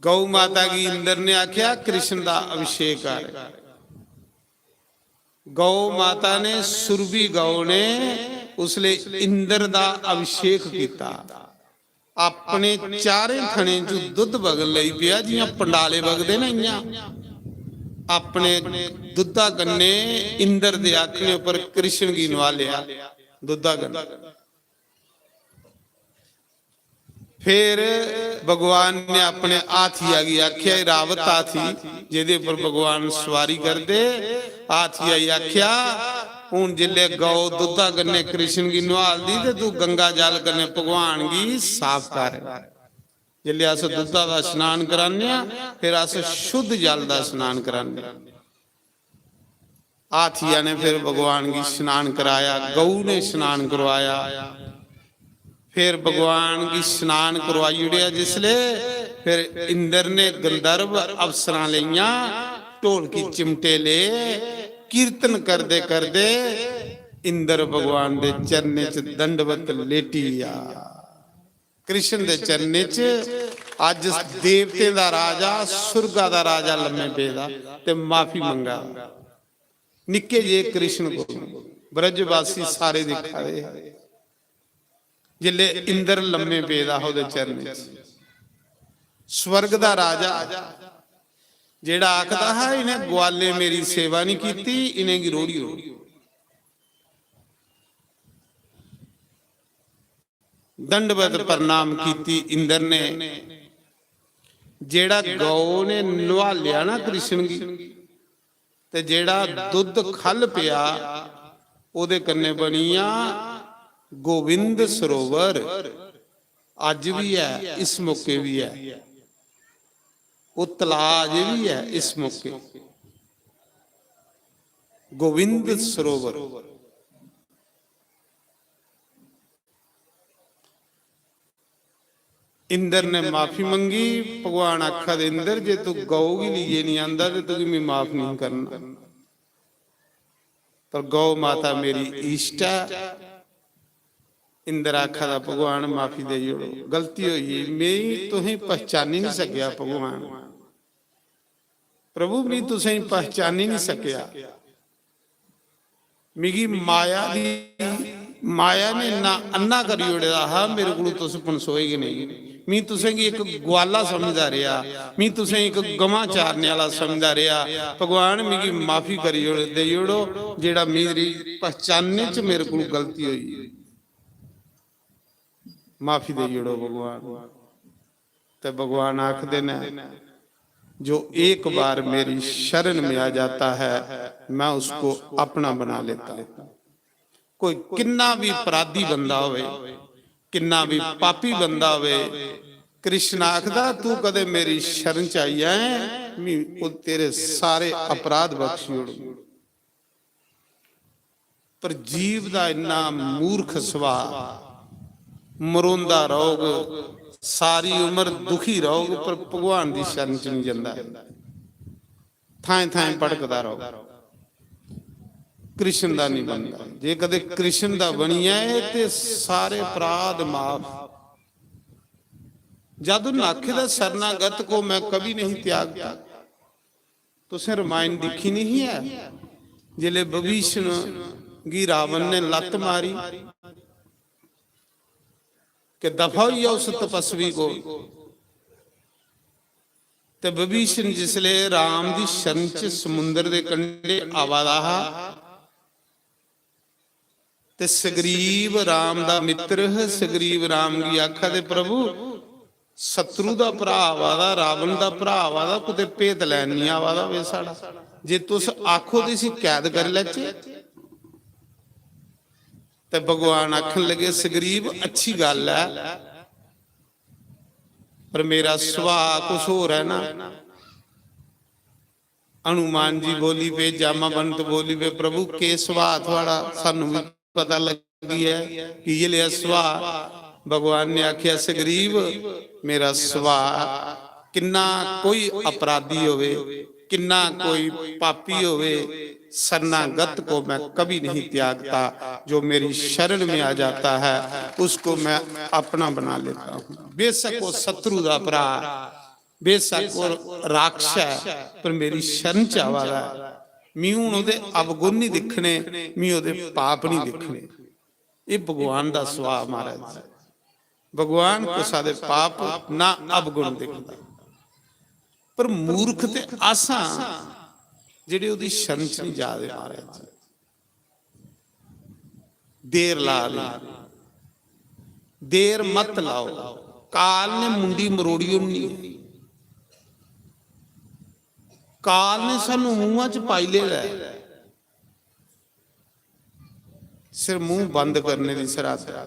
गौ माता गी इंद्र ने आख्या, "कृष्ण दा अभिषेक कर।" गौ माता ने, सुरभि गौ ने उसले इंद्र दा अभिषेक कीता। अपने चारें थनें च दुद्ध बगन लगी पेआ, जियां पंडाले बगदे ना, इयां अपने दुद्धा कन्नै इंद्र दे आखने उपर कृष्ण गी नुआलेआ, दुद्धा कन्नै। फिर भगवान ने अपने हाथिया गी आखेआ, "एह् रावत हाथी, जेह्दे उप्पर भगवान सुआरी करदे, हाथिया गी आखेआ, हून जिसलै गौ दुद्धा कन्नै कृष्ण गी नुहालदी ते तू गंगा जल कन्नै भगवान गी साफ कर।" जिसलै अस दुद्धा दा स्नान कराने आं, फिर अस शुद्ध जल दा स्नान कराने आं। हाथिया ने फिर भगवान गी स्नान कराया, गऊ ने स्नान करवाया। फिर भगवान गी स्नान करवाई ओड़ेआ जिसले, फिर इंद्र ने गंधर्व अप्सरां लेइयां, ढोलकी चिमटे ले, कीर्तन करदे करदे इंद्र भगवान दे चरणें च दंडवत लेटी गया। कृष्ण दे चरणें च अज्ज देवतें दा राजा, सुरगा दा राजा लम्मे पेदा ते माफी मंगा दा। निक्के जे कृष्ण को ब्रजवासी सारे दिक्खा दे हे। जिसले इंद्र लम्मे पेदा हा ओह्दे चरणें च, स्वर्ग दा राजा जेह्ड़ा आखदा हा, "इ'नें ग्वालें मेरी सेवा नहीं कीती, इ'नेंगी रोड़ी ओड़ो।" दंडवत प्रणाम कीती इंद्र ने। जेड़ा गौ ने नुहालेआ ना कृष्ण गी, ते जेड़ा दुद्ध खल पेआ, ओदे कन्नै बनिया गोविंद सरोवर। अज्ज भी है, इस मौके भी है। वो तलाऽ अजे भी है इस मौके, गोविंद सरोवर। इंद्र ने माफी मंगी। भगवान आखा दे, "इंद्र, जे तू गौ गी लेइयै नहीं आंदा ते तुगी मैं माफ नहीं करना, पर गौ माता मेरी इष्ट ऐ।" इंद्र आखा दा, "भगवान, माफी देई ओड़ो, गलती होई गेई, मैं तुसें पहचानी नहीं सकेआ भगवान।" प्रभु, मी तुसें पहचानी नहीं सकेआ। मिगी माया दी, माया ने इन्ना अन्ना करी ओड़े दा हा, मेरे कोल तुस पनसोए गै नहीं। मी तुसें गी इक ग्वाला समझदा रेहा, मी तुसें इक गवां चारने आह्ला समझदा रेहा। भगवान, मिगी माफी करी ओड़-, देई ओड़ो, जेह्ड़ा मेरी पहचानने च मेरे कोल गलती होई। माफी देई ओड़ो भगवान। ते भगवान आखदे न, "जो एक बार मेरी शरण में आ जाता है, मैं उसको अपना बना लेता हूं।" कोई किन्ना भी अपराधी बंदा होवे, किन्ना भी पापी बंदा होवे, कृष्ण आखदा, "तू कदे मेरी शरण च आई जाए, मैं तेरे सारे अपराध बख्शी ओड़ूं।" पर जीव दा इन्ना मूर्ख सुभाऽ, मरोंदा रौह्ग, सारी उम्र दुखी रौह्ग, पर भगवान दी शरण च निं जंदा ऐ। थाएं-थाएं भटकदा रौह्ग, कृष्ण दा निं बनदा। जे कदे कृष्ण दा बनी जाए ते सारे अपराध माफ। जद उन्न आखे दा, "शरणागत को मैं कभी नहीं त्यागता।" तुसें रमायण दिक्खी नहीं ऐ, जिसलै विभीषण गी रावण ने लत्त मारी कि दफा होई जा उस तपस्वी को, ते विभीषण जिसलै राम दी शरण च समुंदर दे कंढे आवा दा हा, ते सुग्रीव राम दा मित्र ह, सुग्रीव राम गी आखा दे, "प्रभु, शत्रु दा भ्राऽ आवा दा, रावण दा भ्राऽ आवा दा, कुतै भेत लैन निं आवा दा होवे साढ़ा। जे तुस आखो ते इसी कैद करी लैचे।" ते भगवान आखन लगे, "सुग्रीव, अच्छी गल्ल ऐ, पर मेरा सुभाऽ कुछ होर ऐ ना।" हनुमान जी बोली पे, जामावंत बोली पे, "प्रभु, के सुभाऽ थुआढ़ा? सानू भी पता लगी है कि इ'यै लेहा सुभाऽ।" भगवान ने आखेआ, "सुग्रीव, मेरा सुभाऽ, किन्ना कोई अपराधी होवे, किन्ना कोई पापी होवे, शरणागत को मैं कभी नहीं त्यागता। जो मेरी शरण में आ जाता है, उसको मैं अपना बना लेता हूँ। बेशक वो शत्रु दा भ्राऽ, बेशक ओह् राक्षस ऐ, पर मेरी शरण च आवा दा ऐ। मी हून ओह्दे अवगुण निं दिक्खने, मी ओह्दे पाप निं दिक्खने।" एह् भगवान दा सुभाऽ महाराज। भगवान कुसा दे पाप ना अवगुण दिखदा। पर मूर्ख ते अस आं जेह्ड़े ओह्दी शरण च निं जा दे महाराज। देर ला दे, देर मत लाओ। काल ने मुंडी मरोड़ी ओड़नी ऐ। काल ने सानू मुंहा च पाई लेदा ऐ। सिर मूंह बंद करने दी सराहत ऐ।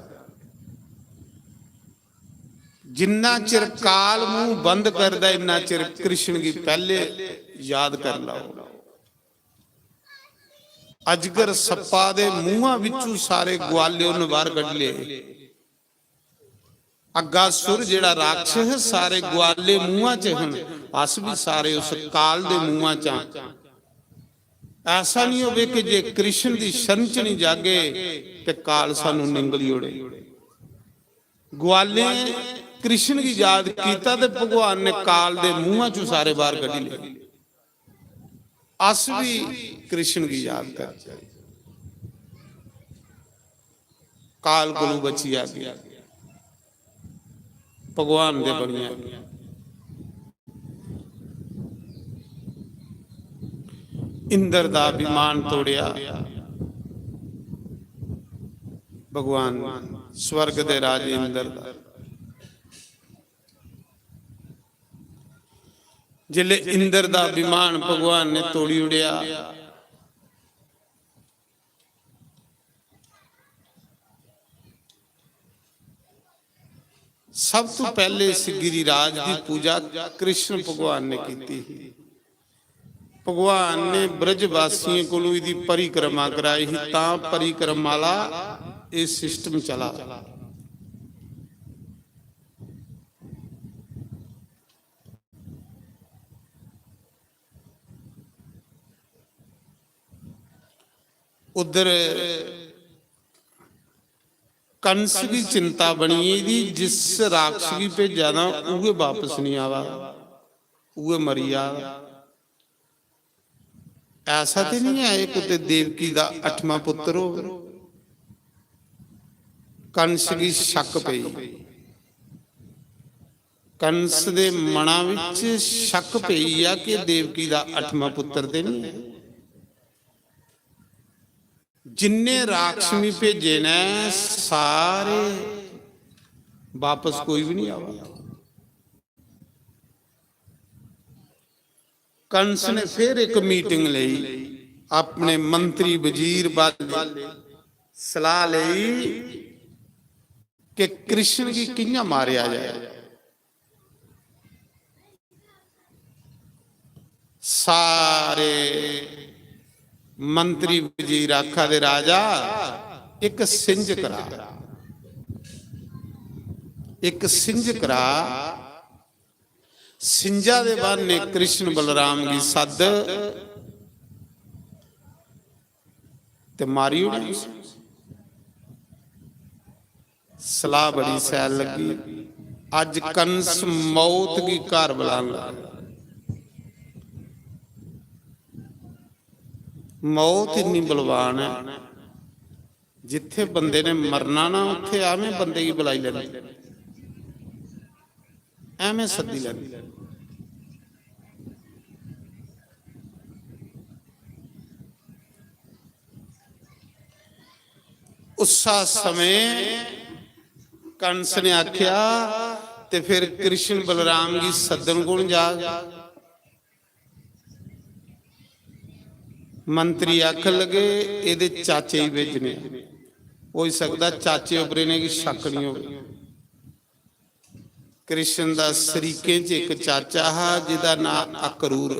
जिन्ना चिर काल मूंह बंद करदा, इन्ना चिर कृष्ण गी पैह्ले याद कर लैओ। अजगर सप्पा दे मूंहा विच्चू सारे ग्वाले उन्न बाहर कड्ढ ले। अग्गासुर जेह्ड़ा राक्षस हे, सारे ग्वाले मूंहा च हन, अस भी सारे उस काल दे मूंहा च आं। ऐसा नहीं होवे कि जे कृष्ण दी शरण च नहीं जागे ते काल सानू निंगली ओड़े। ग्वाले कृष्ण गी याद कीता ते भगवान ने काल दे मूंहा चों सारे बाहर कड्ढी ले। अस भी कृष्ण गी याद करचै। काल कोलू बची जागे, भगवान दे बनी जागे। इंद्र दा अभिमान तोड़िया भगवान ने, स्वर्ग दे राजे इंद्र दा। जिसले इंद्र दा अभिमान भगवान ने तोड़ी उड़ेआ, सब तू पहले इस गिरिराज दी पूजा कृष्ण भगवान ने कीती ही। भगवान ने ब्रजवासियों कोलों इदी परिक्रमा कराई ही, तां परिक्रमा आह्ला एह् system चला। उद्धर कंस गी चिंता बनी गेदी, जिस राक्षस गी भेजा दा उ'ऐ बापस नहीं आवा, उ'ऐ मरी जा। ऐसा ते नहीं है एह् कुतै देवकी दा अठमा पुत्र हो। कंस गी शक पेई, कंस दे मना विच शक पेई गेआ कि देवकी दा अठमा पुत्र ते नहीं है। जिन्ने राक्षस मी भेजे ने, सारे बापस कोई भी नहीं आवा। कंस ने फिर इक meeting लेई, अपने मंत्री वजीर बाले सलाह लेई कि कृष्ण गी कि'यां मारेआ जाए। सारे मंत्री वजीर आखा दे, "राजा, इक सिंझ करा, इक सिंझ करा।" सिंझा दे बहाने कृष्ण बलराम गी सद्द ते मारी ओड़ेआ उसी। सलाह बड़ी शैल लग्गी। अज्ज कंस मौत गी घर बलान लगा। मौत इन्नी बलवान है, जित्थे बंदे ने मरना ना, उत्थे एवें बंदे गी बुलाई लैंदी, एवें सद्दी लैंदी। उस्सा समें कंस ने आख्या, "ते फिर कृष्ण बलराम गी सद्दन कौन जाग?" मंत्री आखन लगे, "एदे चाचे ही भेजने आं। होई सकदा चाचे उप्पर इ'नेंगी शक निं होवे।" कृष्ण दा शरीकें च इक चाचा हा, जिदा नां अक्रूर।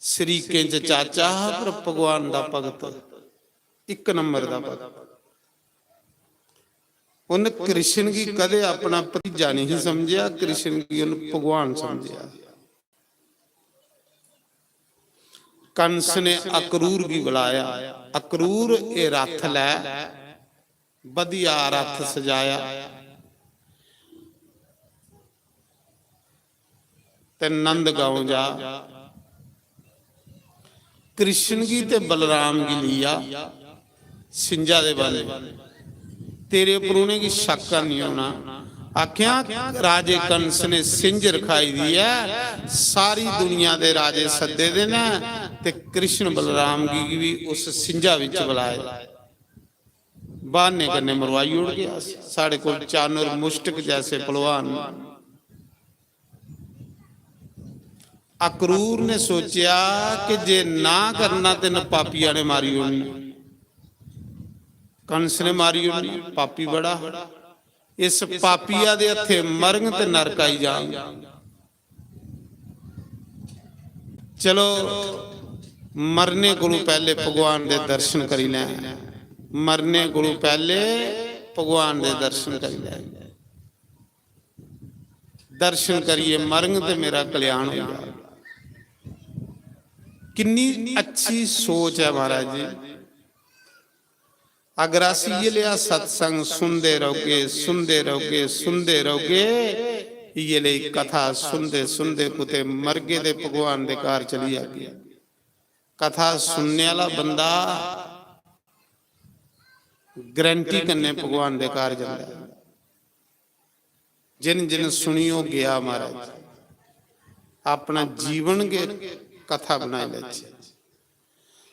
शरीकें च चाचा हा, पर भगवान दा भगत, इक नंबर दा भगत। उन्न कृष्ण गी कदे अपना भतीजा नहीं समझेआ, कृष्ण गी उन्न भगवान समझेआ। कंस ने अक्रूर गी बुलाया, "अक्रूर, एह् रथ लै।" बधिया रथ सजाया ते नंदगांव जा। कृष्ण गी ते बलराम गी लिया, सिंझा दे बारे, तेरे उप्पर उ'नेंगी शक्क निं होना। आखेआ, राजे कंस ने सिंझ रखाई दी ऐ, सारी दुनिया दे राजे सद्दे दे न, ते कृष्ण बलराम गी बी उस सिंझा बिच बलाए। बहाने कन्नै मरवाई ओड़गे अस। साढ़े कोल चानुर मुश्टक जैसे पहलवान न। अक्रूर ने सोचेआ कि जे ना करना ते न पापिया ने मारी ओड़ना। कंस ने मारी ओड़ना, पापी बड़ा। इस पापिया दे हत्थे मरंग ते नरक आई जांग। चलो, मरने कोलू पैहले भगवान दे दर्शन करी लैं। मरने कोलू पैहले भगवान दे दर्शन करी लैं। दर्शन करिए मरंग ते मेरा कल्याण हो जाए। किन्नी अच्छी सोच है महाराज जी। अगर अस इ'यै लेआ सत्संग सुनदे रौह्गे, सुनदे रौह्गे, सुनदे रौह्गे, इ'यै लेई कथा सुनदे सुनदे कुतै मरगे ते भगवान दे घर चली जागे। कथा सुनने आह्ला बंदा गारंटी कन्नै भगवान दे घर जंदा ऐ। जिन जिन सुनी ओह् गेआ महाराज, अपना जीवन गै कथा बनाई लैचे।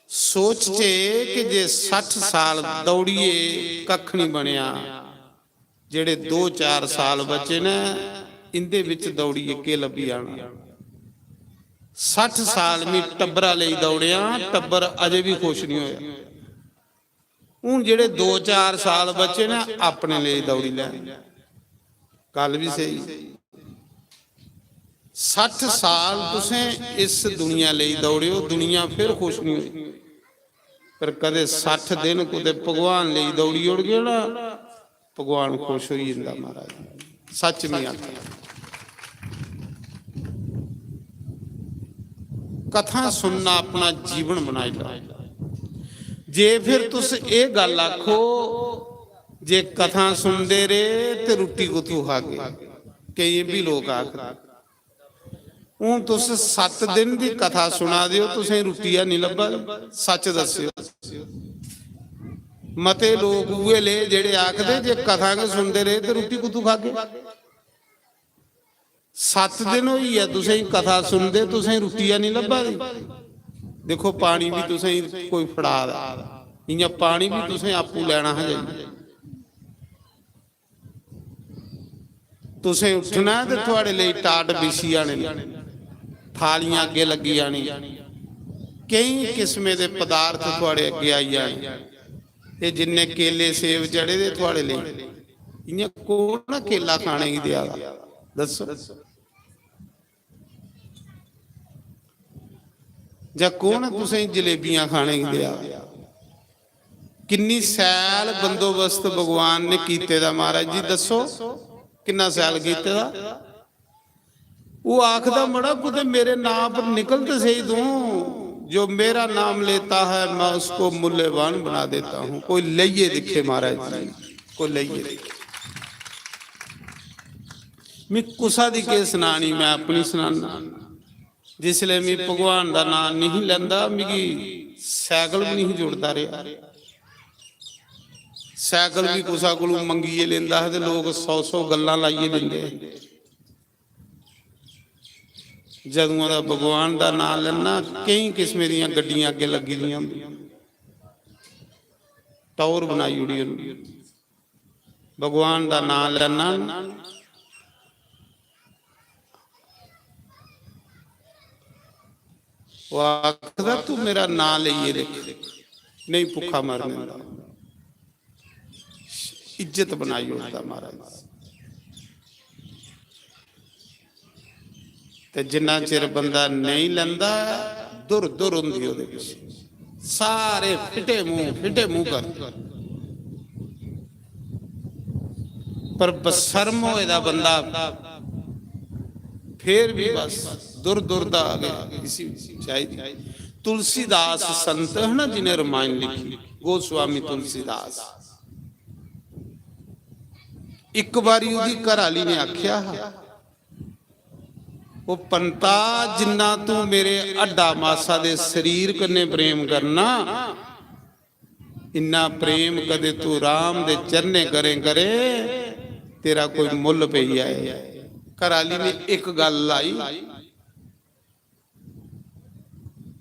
सोचचे कि जे सट्ठ साल दौड़िए कक्ख निं बनेआ, जेह्ड़े दो चार साल बचे न, इंदे बिच दौड़िए केह् लब्भी जाना? सट्ठ साल मी टब्बरा लेई दौड़ेआ, टब्बर अजे बी खुश निं होया। हून जेह्ड़े दो चार साल बचे न, अपने लेई दौड़ी लैन। गल्ल बी स्हेई। सट्ठ साल तुसें इस दुनिया लेई दौड़ेओ, दुनिया फिर खुश निं होई। पर कदे सट्ठ दिन कुतै भगवान लेई दौड़ी ओड़गे ना, भगवान खुश होई जंदा महाराज। सच में आखेआ। कथा सुनना अपना जीवन बनाई लैओ। जे फिर तुस एह् गल्ल आखो जे कथा सुनदे रेह् ते रुट्टी कुत्थूं खागे, केईं बी लोक आखदे। हून तुस सत्त दिन दी कथा सुना दे ओ, तुसें रुट्टी हैनी लब्भा दी। सच दस्सेओ। मते लोक उ'ऐ ले जेह्ड़े आखदे जे कथा गै सुनदे रेह् ते रुट्टी कुत्थूं खागे? सत्त दिन होई गेआ तुसें कथा सुनदे, तुसें रुट्टी हैनी लब्भा दी। दिक्खो, पानी बी तुसें कोई फड़ा दा, इ'यां पानी बी तुसें आपूं लैना हा जाइयै। तुसें उट्ठना ऐ ते थुआड़े लेई टाट बिछी जाने न, थालियां अग्गें लग्गी जानी, केईं किस्में दे पदार्थ थुआड़े अग्गें आई जाने। एह् जिन्ने केले सेब चढ़े दे थुआड़े लेई, इ'यां कौन ऐ केला खाने गी देआ दा? दस्सो। जां कौन ऐ तुसें जलेबियां खाने गी देआ? किन्नी शैल बंदोबस्त भगवान ने कीते दा महाराज जी, दस्सो किन्ना शैल कीते दा। ओह् आखदा, "मड़ा, कुतै मेरे नांऽ पर निकल ते सेही तूं, जो मेरा नाम लेता है, मैं उसको मूल्यवान बना देता हूँ।" कोई लेइयै दिक्खे महाराज जी, कोई लेइयै दिक्खे। मैं कुसा दी केह् सनानी, मैं अपनी सनाना। जिसलै मैं भगवान दा नांऽ नहीं लैंदा, मिगी सैकल बी नहीं जुड़दा रेहा। सैकल बी कुसा कोलू मंगियै लेंदा हा ते लोक सौ सौ गल्लां लाइयै दिंदे। जदुआं दा भगवान दा नांऽ लैना, केईं किस्में दियां गड्डियां अग्गें लग्गी दियां होंदियां। टौर बनाई ओड़ी उ'नें। भगवान दा नांऽ लैना, ओह् आखदा, "तू मेरा नांऽ लेइयै दिक्ख, नहीं भुक्खा मरने दा।" इज्जत बनाई ओड़दा महाराज। ते जिन्ना चिर बंदा नेईं लैंदा, दुर दुर होंदी ओह्दे पिच्छे। सारे फिटे मूंह, फिटे मूंह कर। पर बसर्म होए दा बंदा फिर भी बस दुर दुर दा गै इसी चाहिदी। तुलसीदास संत है ना, जिन्हें रामायण लिखी, गोस्वामी तुलसीदास। इक बारी ओह्दी घरै आह्ली ने आखेआ हा, "ओ पंता, जिन्ना तू मेरे हड्डा मासा दे शरीर कन्नै प्रेम करना, इन्ना प्रेम कदे तू राम दे चरणे करें करे, तेरा कोई मुल्ल पेई जाए। घर आली ने इक गल्ल लाई,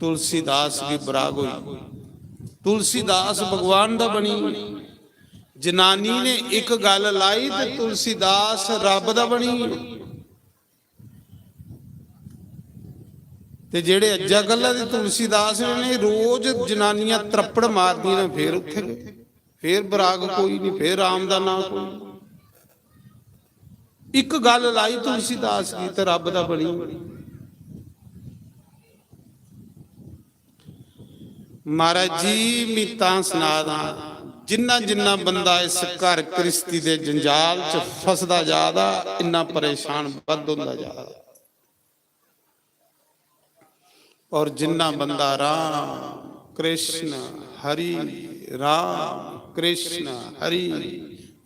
तुलसीदास गी बराग होई। तुलसीदास भगवान दा बनी। जनानी ने इक गल्ल लाई ते तुलसीदास रब दा बनी। ते जेड़े अज्जा कल्ला दे तुलसीदास ने, रोज जनानियां त्रप्पड़ मारदियां ने, फेर उत्थे गए, फेर बराग कोई नहीं, फेर राम दा नाम कोई नहीं। इक गल्ल लाई तुलसीदास गी ते रब दा बनी। महाराज जी, मी तां सना दा, जिन्ना जिन्ना बंदा इस घर घ्रिस्ती दे जंजाल च फसदा जा दा, इन्ना परेशान बद्ध होंदा जा दा। और जिन्ना बंदा राम कृष्ण हरि, राम कृष्ण हरि,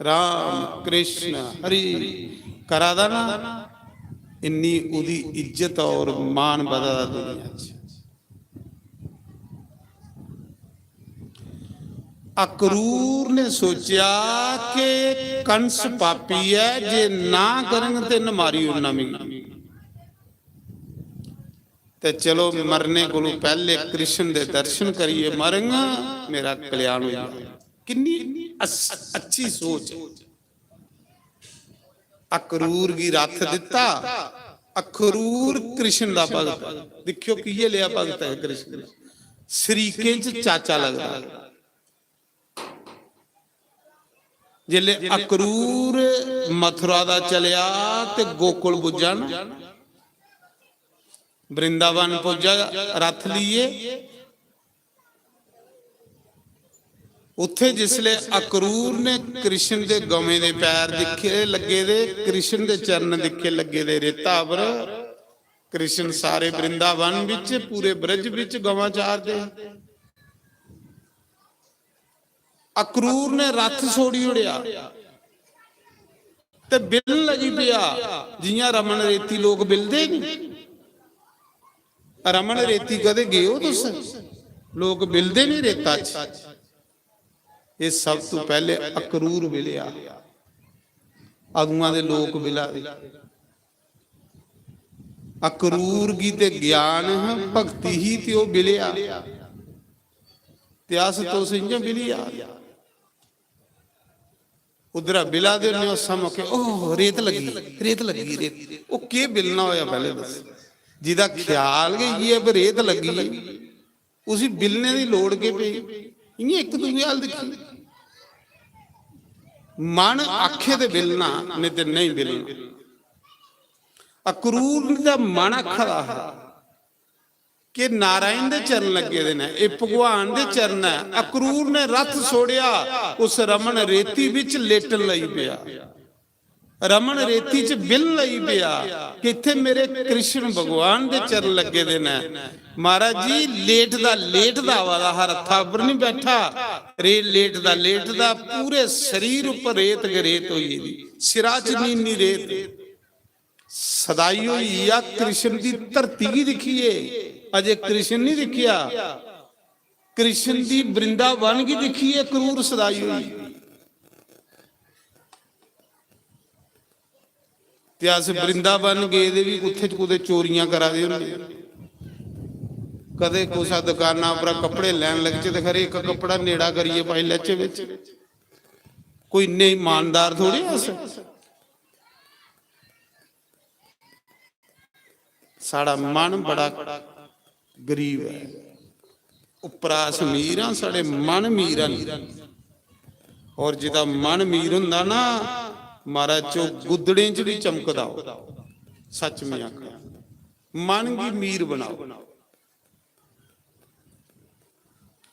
राम कृष्ण हरि करा दा ना, इन्नी उदी इज्जत और मान बधा दा दुनिया च। अक्रूर ने सोचेआ कि कंस पापी ऐ, जे ना करंग ते इन्न मारी ओड़ना मिगी। ते चलो, मरने कोलू पैहले कृष्ण दे दर्शन करिए मरंग, मेरा कल्याण हो जाए। किन्नी अस-, अच्छी सोच है। अक्रूर गी रथ दिता। अक्रूर कृष्ण दा भगत, दिखियो किये लिया भगत है कृष्ण दा। शरीकें च चाचा लगदा। जिसले अक्रूर मथुरा दा चलेआ ते गोकुल पुज्जा ना, वृंदावन पुज्जा रथ लीए, उत्थे जिसले अक्रूर ने कृष्ण दे गवें दे पैर दिखे लगे दे, कृष्ण दे चरण दिखे लगे दे रेता पर, कृष्ण सारे वृंदावन विच, पूरे ब्रज विच गवां चारदे। अक्रूर ने रथ छोड़ी ओड़ेआ ते बिलन लगी पेआ, जियां रमन रेती लोक बिलदे नी। रमन रेती कदे गए हो तुस? लोक बिलदे नी रेता च। ये सब तू पहले अक्रूर बिलेआ। अगुआं दे लोक बिला दे। अक्रूर गी ते ज्ञान हा, भक्ति ही ते ओह बिलेआ। ते अस तुस इ'यां बिली जा। उद्धरा बिला दे होने, उस मौके, "ओह, रेत लग्गी, रेत लग्गी, रेत।" ओह केह् बिलना होया, पैह्ले दस्सो। जिदा ख्याल गै इ'यै ब रेत लग्गी, उसी बिलने दी लोड़ केह् पेई? इ'यां इक दूए अल दिक्खी। मन आखे ते बिलना, नेईं ते नेईं बिलना। अक्रूर दा मन आखा दा हा कि नारायण दे चरण लग्गे दे न, एह् भगवान दे चरण ऐ। अक्रूर ने रथ छोड़ेआ, उस रमन रेती बिच लेटन लगी पेआ। रमन रेती च बिलन लगी पेआ कि इत्थे मेरे कृष्ण भगवान दे चरण लग्गे दे न। महाराज जी, लेटदा लेटदा आवा दा हा, रथा पर नहीं बैठा, रे लेटदा लेटदा पूरे शरीर उपर रेत गै रेत होई गेदी, सिरा च नीनी रेत। सदाई होई गेआ कृष्ण दी धरती गी दिक्खियै, अजे कृष्ण नहीं दिक्खेआ। कृष्ण दी वृंदावन गी दिक्खियै क्रूर सदाई होई। ते अस वृंदावन गेदे बी कुत्थे च कुतै चोरियां करा दे होंदे। कदें कुसै दुकाना उप्परा कपड़े लैन लगचे ते खरे इक कपड़ा नेड़ा करियै पाई लैचे बिच। कोई इन्ने ईमानदार थोड़े अस। साढ़ा मन बड़ा गरीब ऐ। उप्परा अस मीर आं, साढ़े मन मीर न। और जिदा मन मीर हुंदा ना, महाराज, चो गुद्दड़ें च भी चमकदा हो। सच में आखा, मन गी मीर बनाओ,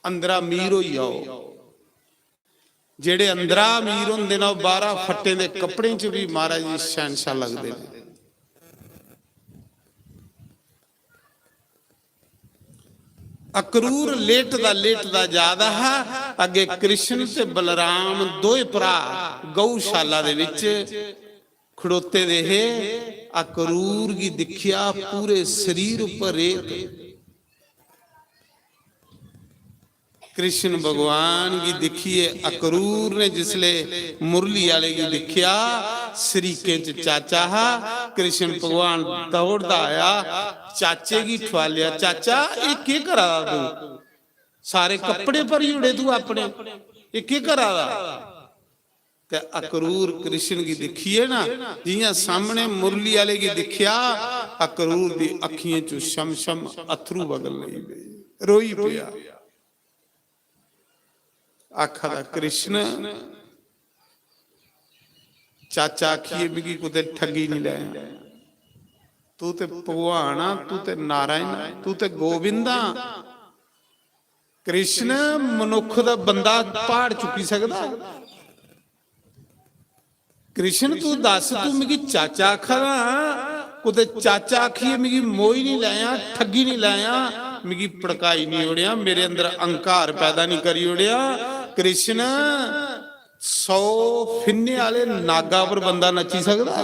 अंदरा मीर होई जाओ। जेड़े अंदरा अमीर होंदे न, ओह् बाहरा फट्टे दे कपड़ें च भी महाराज जी शैनशाह लगदे न। अक्रूर लेटदा लेटदा जा दा हा, अग्गे कृष्ण ते बलराम दोए भ्रा गौशाला दे विच खड़ोते दे हे। अक्रूर गी दिक्खेआ, पूरे शरीर उप्पर रेत। कृष्ण भगवान गी दिक्खियै अक्रूर ने जिसले मुरली आह्ले गी दिक्खेआ, सरीकें च चाचा हा, कृष्ण भगवान दौड़दा आया, चाचे गी ठुआलेआ, "चाचा, एह् केह् करा दा तू? सारे कपड़े भरी ओड़े तू अपने, एह् केह् करा दा?" ते अक्रूर कृष्ण गी दिक्खियै ना, जियां सामने मुरली आह्ले गी दिक्खेआ, अक्रूर दी अक्खियें चों छम छम अत्थरू बगन लगी पे, रोई पेआ। आखा दा, "कृष्ण, चाचा आखियै मिगी कुतै ठग्गी निं लैयां। तू ते भगवान आ, तू ते नारायण आ, तू ते गोविंद आ।" कृष्ण, मनुक्ख दा बंदा प्हाड़ चुक्की सकदा? कृष्ण, तू दस, तू मिगी चाचा आखा दा हां? कुतै चाचा आखियै मिगी मोही निं लैयां, ठग्गी निं लैयां, मिगी भड़काई निं ओड़ेआं, मेरे अंदर अहंकार पैदा निं करी ओड़ेआं। कृष्ण, सौ फिन्ने आह्ले नागा पर बंदा नच्ची सकदा?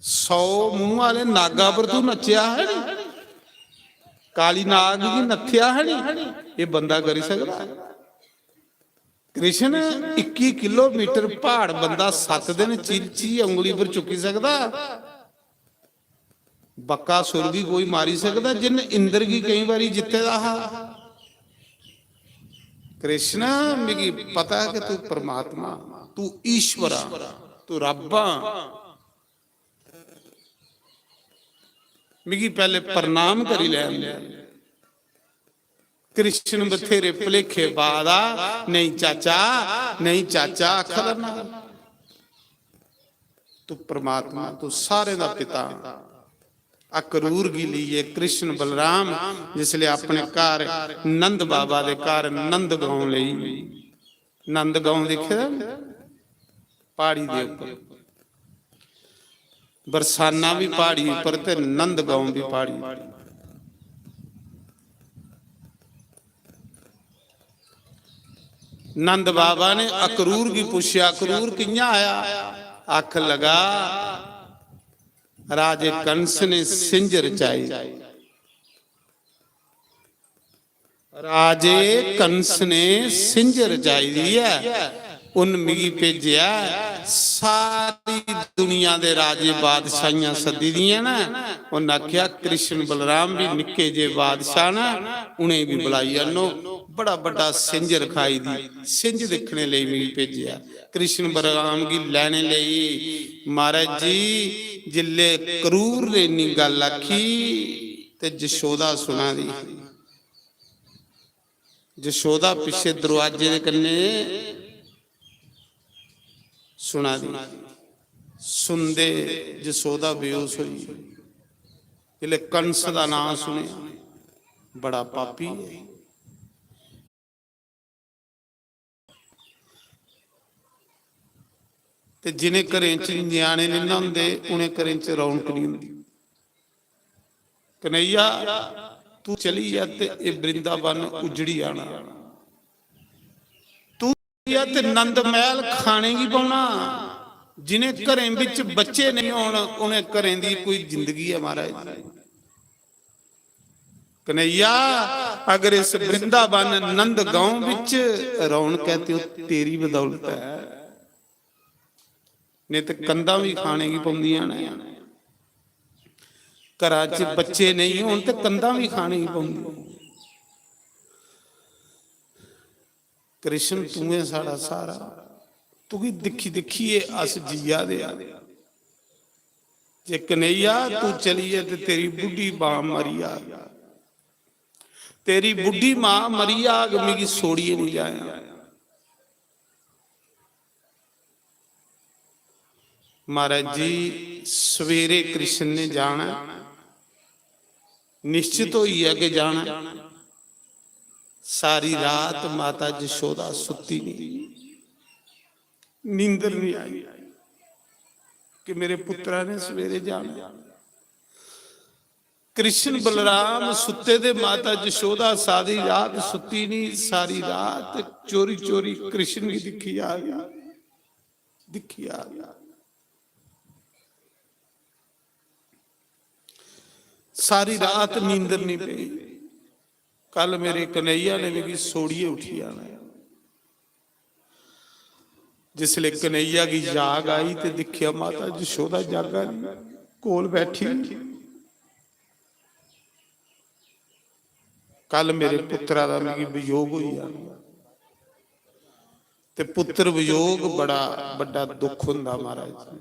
सौ मूंह आह्ले नागा पर तू नच्चेआ है नी? काली नाग गी नत्थेआ है नी? एह् बंदा करी सकदा? कृष्ण, इक्की किलोमीटर प्हाड़ बंदा सत्त दिन चिरची उंगली पर चुक्की सकदा? बकासुर गी कोई मारी सकदा जिन्न इंद्र गी केईं बारी जित्ते दा हा? कृष्ण, मिगी पता ऐ कि तू परमात्मा, तू ईश्वर आ, तू रब्ब आ। मिगी पैह्ले प्रणाम करी लैन दे। कृष्ण बथेरे भलेखे पा दा, "नेईं चाचा, नेईं चाचा," आखा दा ना। तू परमात्मा, तू सारें दा पिता। अक्रूर गी लेइयै कृष्ण बलराम जिसलै अपने घर नंद बाबा दे घर नंद गांव लेई, नंद गांव दिक्खे दा ना? प्हाड़ी दे उप्पर। बरसाना भी प्हाड़ी उप्पर ते नंद गांव भी प्हाड़ी उप्पर। नंद बाबा ने अक्रूर गी पुच्छेआ, "अक्रूर कि'यां आया?" आख लगा, "राजे कंस ने सिंझ रचाई।" राजे कंस ने सिंझ रचाई दी ऐ, उन मिगी भेजेआ ऐ। सारी दुनिया दे राजे बादशाहियां सद्दी दियां न। उन आखेआ, "कृष्ण बलराम भी निक्के जे बादशाह न, उ'नें भी बुलाई आनो। बड़ा बड्डा सिंझ रखाई दी, सिंझ दिक्खने लेई मिगी भेजेआ, कृष्ण बलराम गी लैने लेई।" महाराज जी, जिल्ले क्रूर ने इन्नी गल्ल आखी ते जशोदा सुना दी ही। जशोदा पिच्छे दरवाजे दे कन्नै सुना दी। सुनदे जशोदा बेहोश होई। जिसलै कंस दा नांऽ सुनेआ, बड़ा पापी ऐ। ते जिनें घरें च ञ्याणे निं ना होंदे, उनें घरें च रौनक निं होंदी। कन्हैया, तू चली जा ते एह् वृंदावन उजड़ी जाना। तू चली जा ते नंद महल खाने गी पौना। जिनें घरें बिच बच्चे नेईं होन, उनें घरें दी कोई जिंदगी ऐ, महाराज? कन्हैया, अगर इस वृंदावन नंद गांव बिच रौनक ऐ, ते ओह् तेरी बदौलत ऐ। नेईं ते कंधां बी खाने गी पौंदियां न। घरा च बच्चे नेईं होन ते कंधां बी खाने गी पौंदियां। कृष्ण, तूं ऐ साढ़ा सहारा, तुगी दिक्खी दिक्खियै अस जिया दे आ। जे कन्हैया तू चली जाए ते तेरी बुड्ढी मां मरी जाग, तेरी बुड्ढी मां मरी जाग, मिगी छोड़ियै निं जायां। महाराज जी, सवेरे कृष्ण ने जाना, निश्चित होइयै गै जाना। सारी रात माता जशोदा सुत्ती नहीं, नींदर नहीं आई कि मेरे पुत्रा ने सवेरे जाना। कृष्ण बलराम सुत्ते दे, माता जशोदा सारी रात सुत्ती नहीं, सारी रात चोरी चोरी कृष्ण गी दिक्खी जा रही, दिक्खी जा रही। सारी रात नींदर नहीं पई। कल मेरे कन्हैया ने मिगी सोड़ियै उठी आना ऐ। जिसले कन्हैया गी जाग आई ते दिक्खेआ माता जशोदा जागा दी, कोल बैठी। कल मेरे पुत्रा दा मिगी वियोग होई जाना। ते पुत्र वियोग बड़ा बड्डा दुख होंदा महाराज।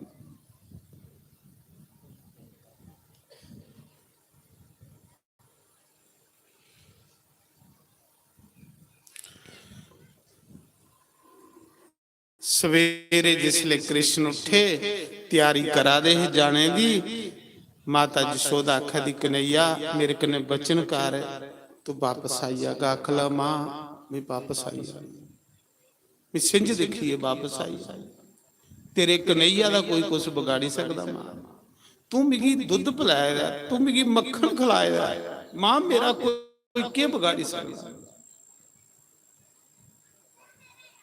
सवेरे जिसले कृष्ण उठे, त्यारी करा दे हे जाने दी, माता जशोदा आखा दी, "कन्हैया, मेरे कन्नै वचन कर, तू वापस आई जागा।" आखला, "मां, मैं वापस आई जाना, मैं सिंझ दिक्खियै वापस आई जाना। तेरे कन्हैया दा कोई कुछ बगाड़ी सकदा मां? तू मिगी दुद्ध पिलाए दा ऐ, तू मिगी मक्खन खलाए दा ऐ, मां, मेरा कोई कोई केह् बगाड़ी सकदा?"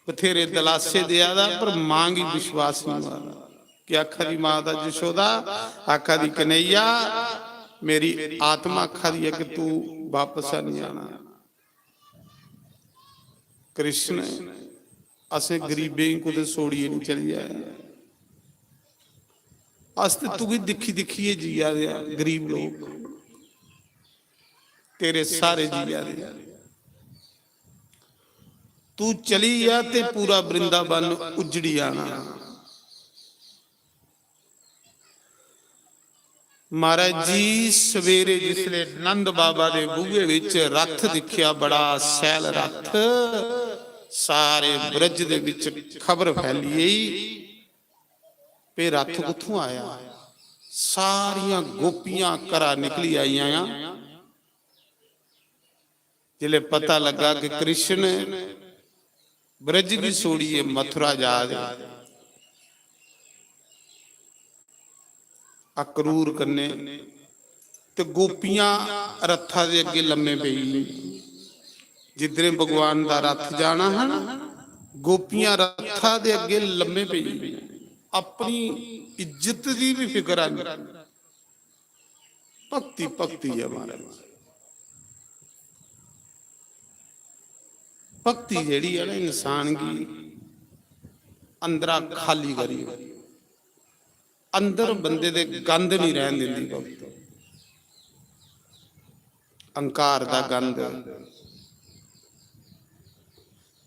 बथेरे दलासे देआ दा, पर मां गी विश्वास नहीं होआ दा। कि आखा दी माता जशोदा, आखा दी, "कन्हैया, मेरी आत्मा आखा दी है कि तू वापस नहीं आना।" कृष्ण, असें गरीबें गी कुतै सोड़ियै नहीं चली जाया। अस ते तुगी दिक्खी दिक्खियै जिया दे आं, गरीब लोक। तेरे सारे जिया दे। तू चली जा ते पूरा वृंदावन उजड़ी आना। महाराज जी, सवेरे जिसले नंद बाबा दे बूहे विच रथ दिखिया, बड़ा सैल रथ, सारे ब्रज दे विच खबर फैली गई, पे रथ कुत्थों आया? सारियां गोपियां घरा निकली आईयां। जिसले पता लगा कि कृष्ण ब्रज गी छोड़ियै मथुरा जा दे, अक्रूर कन्नै, ते गोपियां रथा दे अग्गे लम्मे पेई गेइयां। जिद्धरें भगवान दा रथ जाना हा ना, गोपियां रथा दे अग्गे लम्मे पेई गेइयां। अपनी इज्जत दी भी फिकर आ। भक्ति, भक्ति ऐ महाराज। भक्ति जेह्ड़ी ऐ ना, इंसान गी अंदरा खाली करी, अंदर बंदे दे गंद नहीं रहन दिंदी भक्ति। अहंकार दा गंद,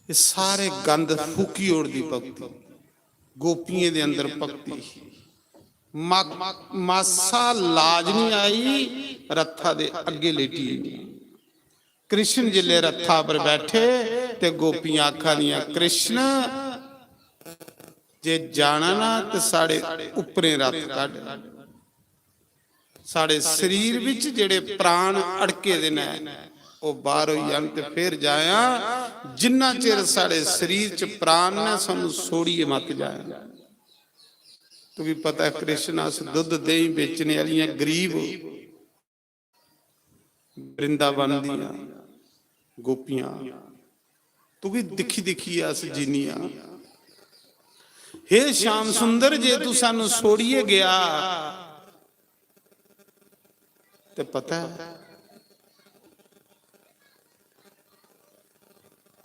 ये सारे गंद फूकी ओड़दी भक्ति। गोपियें दे अंदर भक्ति ही। मा-, मासा लाज नहीं आई, रथा दे अग्गे लेटी। कृष्ण जिसले रथा पर बैठे ते गोपियां आखा दियां, "कृष्ण, जे जाना ना ते साढ़े उपरें रथ कड्ढ, साढ़े शरीर विच जेड़े प्राण अड़के दे न, ओह बाहर होई जान ते फिर जाया। जिन्ना चिर साढ़े शरीर च प्राण न, सानू छोड़िए मत जाया।" तुगी पता है कृष्ण, अस दुद्ध देही बेचने आह्लियां गरीब वृंदावन दियां गोपियां, तुगी दिक्खी दिक्खियै अस जीनियां। हे श्याम सुंदर, जे तू सानू छोड़िए गया ते पता है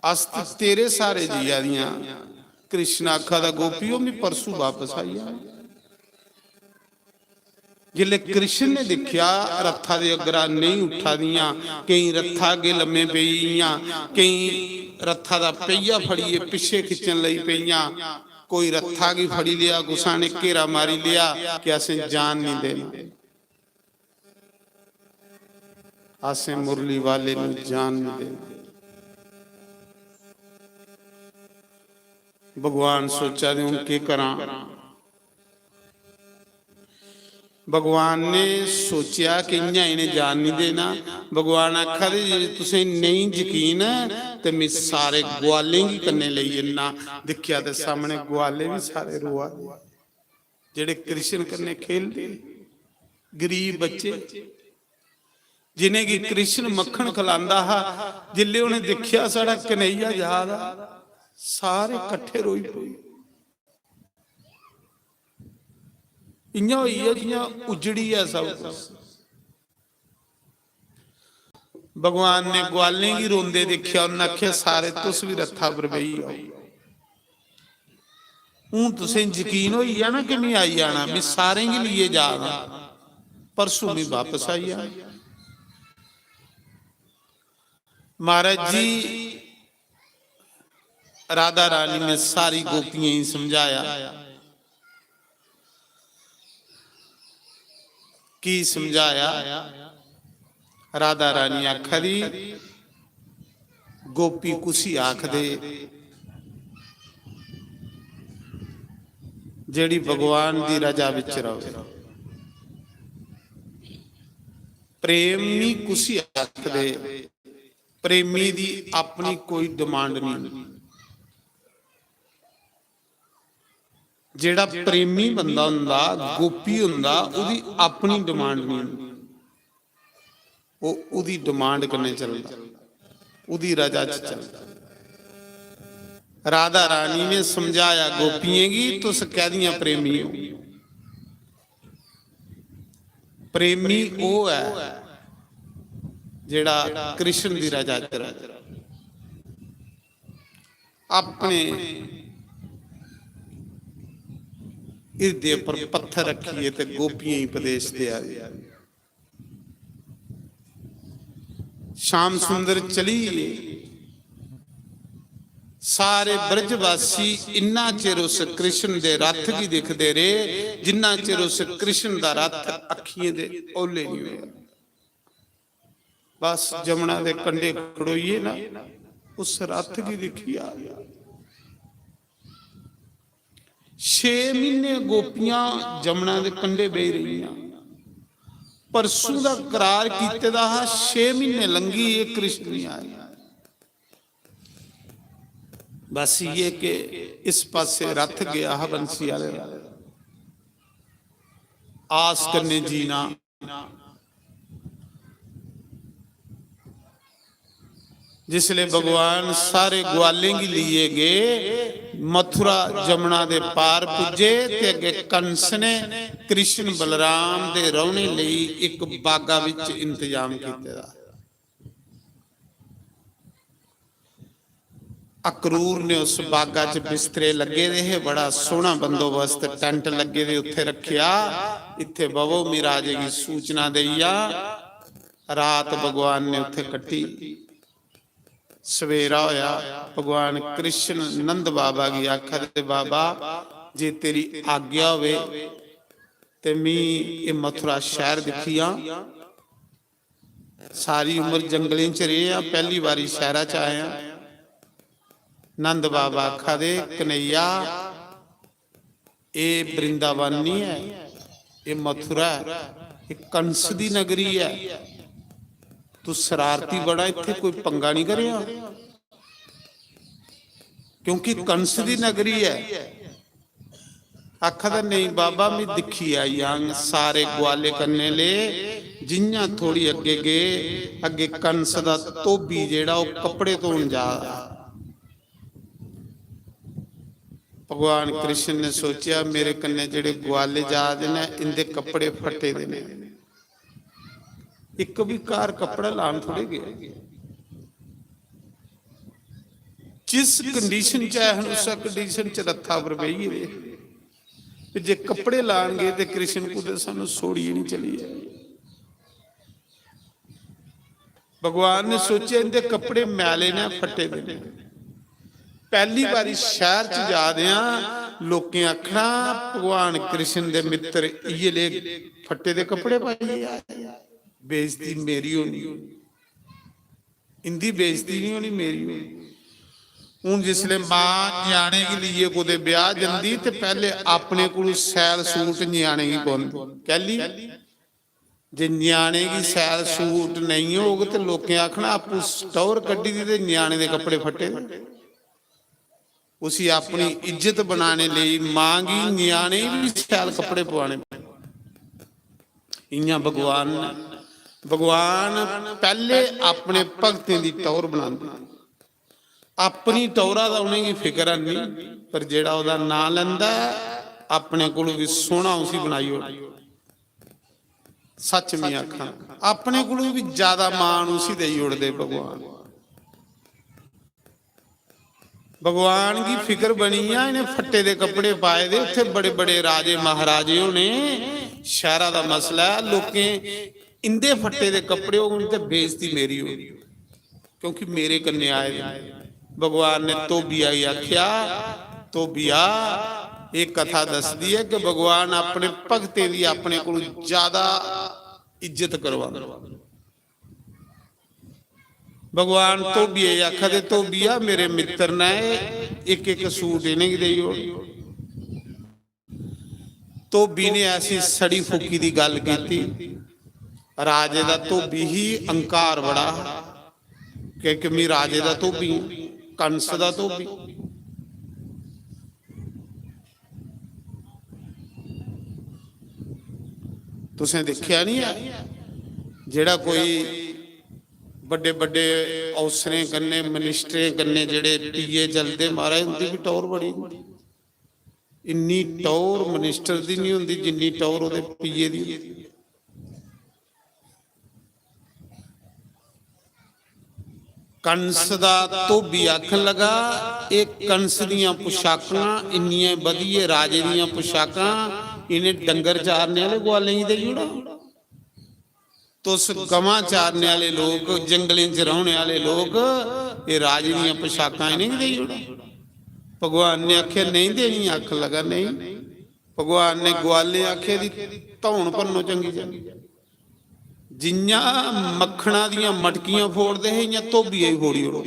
अस ते तेरे सारे जिया दियां। कृष्ण आखा दा, "गोपियो, मैं परसू वापस आई जाना।" जिसले कृष्ण ने दिखया रथा दे अग्गरा नहीं उठा दियां, केई रथा अग्गे लम्मे पेई गेइयां, केई रथा दा पहिया फड़िए पिछे खिच्चन लगी पेइयां, कोई रथा गी फड़ी लिया, कुसा ने घेरा मारी लिया कि असें जान नहीं देना। असें मुरली वाले नू जान नहीं देनी। भगवान सोचा दे, "हून केह करां?" भगवान ने सोचेआ कि इयां इन्हें जान नहीं देना। भगवान आखा दे, "जे तुसें नहीं यकीन ते मैं सारे ग्वालें गी कन्ने लेई जन्ना।" दिक्खेआ ते सामने ग्वाले भी सारे रोआ दे। जेड़े कृष्ण कन्नै खेलदे, गरीब बच्चे, जिनेंगी कृष्ण मक्खन खलांदा हा, जिल्ले उनें दिक्खेआ साढ़ा कन्हैया जा दा, सारे कट्ठे रोई पे। इयां होई गेआ जियां उजड़ी ऐ सब कुछ। भगवान ने ग्वालें गी रोंदे दिक्खेआ, उन्नै आखेआ, "सारे तुस बी रथा पर बेही जाओ।" हून तुसें यकीन होई गेआ ना कि में आई जाना, में सारें गी लेइयै जा रहा, परसों में बापस आई जाना। महाराज जी, राधा रानी ने सारी गोपियें गी समझाया। की समझाया? राधा रानी आखा दी, "गोपी कुसी आखदे, जेह्ड़ी भगवान दी रजा बिच रवे? प्रेमी कुसी आखदे?" प्रेमी दी अपनी कोई डिमांड नहीं। जेह्ड़ा प्रेमी बंदा हुंदा, गोपी हुंदा, ओह्दी अपनी डिमांड नहीं हुंदी। ओह् ओह्दी डिमांड कन्नै चलदा, ओह्दी रजा च चलदा। राधा रानी ने समझाया गोपियें गी, "तुस कैह्दियां प्रेमी हो?" प्रेमी ओह् ऐ जेह्ड़ा कृष्ण दी रजा च र'वै, अपने हिरदे पर पत्थर रक्खियै ते गोपियें गी उपदेश देआ दे। श्याम सुंदर चली गे। सारे ब्रजवासी इन्ना चिर उस कृष्ण दे रथ गी दिखदे रेह्, जिन्ना चिर उस कृष्ण दा रथ अक्खियें दे ओले नहीं होया। बस जमुना दे कंढे खड़ोइयै ना उस रथ गी दिक्खी आ। छे म्हीने गोपियां जमुना दे कंढे बेही रहियां। परसों दा करार कीते दा हा, छे म्हीने लंघी, एह् कृष्ण नहीं आए। बस इ'यै कि इस पासे रथ गेआ हा बंसी आह्ले दा, आस कन्नै जीना। जिसले भगवान सारे ग्वालें गी लेइयै गे, मथुरा जमुना दे पार पुज्जे ते अग्गे कंस ने कृष्ण बलराम दे रौह्ने लेई इक बागा बिच इंतजाम कीते दा। अक्रूर ने उस बागा च बिस्तरे लग्गे दे हे, बड़ा सोहना बंदोबस्त, टैंट लग्गे दे, उत्थे रखेआ। "इत्थे बवो, मी राजे गी सूचना देई आ।" रात भगवान ने उत्थे कट्टी। सवेरा होया, भगवान कृष्ण नंद बाबा गी आखा दे, "बाबा, जे तेरी आज्ञा होवे ते मी एह् मथुरा शैह्र दिक्खी आं।" सारी उम्र जंगलें च रेह् आं, पैह्ली बारी शैह्रा च आए आं। नंद बाबा आखा दे, "कन्हैया, एह् वृंदावन निं ऐ, एह् मथुरा ऐ, एह् कंस दी नगरी ऐ। तू शरारती बड़ा, इत्थै कोई पंगा निं करेआं।" क्योंकि कंस दी नगरी ऐ। आखा दा, "नेईं बाबा, में दिक्खी आई आंग, सारे ग्वाले कन्नै ले, जि'यां थोड़ी अग्गे गे, अग्गे कंस दा धोबी जेह्ड़ा, ओह् कपड़े धोन जा दा।" भगवान कृष्ण ने सोचेआ, "मेरे कन्नै जेह्ड़े ग्वाले जा दे न, इंदे कपड़े फट्टे दे न।" इक बी घर कपड़ा लान थोड़े गया। जिस कंडीशन च ऐ हन, उस कंडीशन च रथा पर बेही गेदे। ते जे कपड़े लान गए ते कृष्ण कुतै सानू छोड़ियै नहीं चली जाए। भगवान ने सोचेआ, "इंदे कपड़े मैले ने, फट्टे दे ने।" पैह्ली बारी शैह्र च जा दे आं, लोकें आखना, "भगवान कृष्ण दे मित्तर इ'यै ले फट्टे दे कपड़े पाइयै आए।" बेइज्जती मेरी होनी, इंदी बेइज्जती नहीं होनी, मेरी होनी। हून जिसले मां ञ्याणे गी लेइयै कुतै ब्याह जंदी ते पैह्ले अपने कोलू सैल सूट ञ्याणे गी पांदी। कैली? जे ञ्याणे गी सैल सूट नेईं होग ते लोकें आखना, "आपूं टौह्र कड्ढी दी ते ञ्याणे दे कपड़े फट्टे दे।" उसी अपनी इज्जत बनाने लेई मां गी ञ्याणे गी बी शैल कपड़े पुआने। इ'यां भगवान ने, भगवान पैह्ले अपने भक्तें दी टौह्र बनांदे। अपनी टौह्रा दा उ'नेंगी फिकर है नहीं, पर जेह्ड़ा ओह्दा नांऽ लैंदा ऐ, अपने कोलू बी सोह्ना उसी बनाई ओड़दा। सच में आखां, अपने कोलू भी ज्यादा मान उसी देई ओड़दे भगवान। भगवान गी फिकर बनी आ, इ'नें फट्टे दे कपड़े पाए दे, उत्थे बड़े बड़े राजे महाराजे होने, शैह्रा दा मसला ऐ, लोकें इंदे फट्टे दे कपड़े होन ते बेइज्जती मेरी होनी, क्योंकि मेरे कन्नै आए दे। भगवान ने धोबिया गी आखेआ, "धोबिया, एह् कथा दसदी ऐ कि भगवान अपने भगतें दी अपने कोलू ज्यादा इज्जत करवांदा।" भगवान धोबिये गी आखा दे, "धोबिया, मेरे मित्तर न, इक इक सूट इ'नेंगी देई ओड़।" धोबी ने ऐसी सड़ी फुकी दी गल्ल कीती। राजे दा धोबी ही, अहंकार बड़ा हा, क्योंकि मी राजे दा धोबी आं, कंस दा धोबी। तुसें दिक्खेआ निं ऐ, जेह्ड़ा कोई बड्डे बड्डे अफसरें कन्नै, मिनिस्टरें कन्नै, जेह्ड़े पीए चलदे, महाराज, उं'दी बी टौह्र बड़ी होंदी। इन्नी टौह्र मिनिस्टर दी निं होंदी जिन्नी टौह्र ओह्दे पीए दी होंदी। कंस दा धोबी आखन लगा, "एह् कंस दियां पोशाकां इन्नियां बधियै, राजे दियां पोशाकां, इ'नें डंगर चारने आह्ले ग्वालें गी देई ओड़ां।" तुस गवां चारने आह्ले लोक, जंगलें च रौह्ने आह्ले लोक, एह् राजे दियां पोशाकां इ'नेंगी देई ओड़ो। भगवान ने आखेआ, "नेईं देनी।" आखन लगा, "नेईं।" भगवान ने ग्वालें आखेआ, "दी धौन भन्नो चंगी चंगी।" जि'यां मक्खना दियां मटकियां फोड़दे हे, इ'यां धोबियै गी फोड़ी ओड़ो।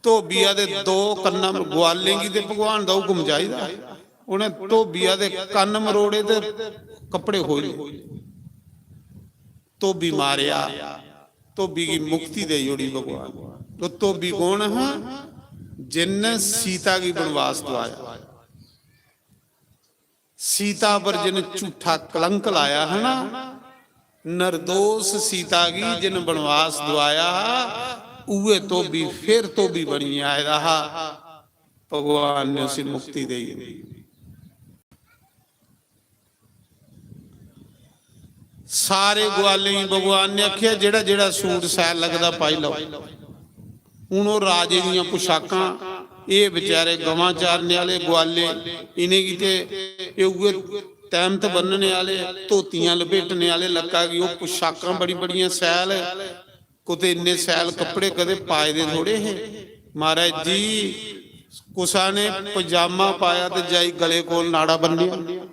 धोबिया दे दो कन्न, ग्वालें गी ते भगवान दा हुकम चाहिदा। उ'नें धोबिया दे कन्न मरोड़े ते कपड़े खोई ले। धोबी मारेआ, धोबी गी मुक्ति देई ओड़ी भगवान। तो धोबी कौन हा? जिन्न सीता गी बनवास दवाया। सीता पर जिन झूठा कलंक लाया है ना, निर्दोष सीता गी जिन बनवास दवाया हा, उए धोबी फिर धोबी बनियै आए दा हा। भगवान ने उसी मुक्ति देई। सारे ग्वालें गी भगवान ने आखेआ, "जेह्ड़ा जेह्ड़ा सूट शैल लगदा, पाई लैओ।" हून ओह् राजे दियां पोशाकां, एह् बेचारे गवां चारने आह्ले ग्वाले, इ'नेंगी ते एह् उ'ऐ तैमत बन्नने आह्ले, धोतियां लपेटने आह्ले, लक्का गी ओह् पोशाकां बड़ी बड़ियां शैल, कुतै इन्ने शैल कपड़े कदें पाए दे थोड़े हे। महाराज जी, कुसा ने पजामा पाया ते जाई गले कोल नाड़ा बन्नेआ,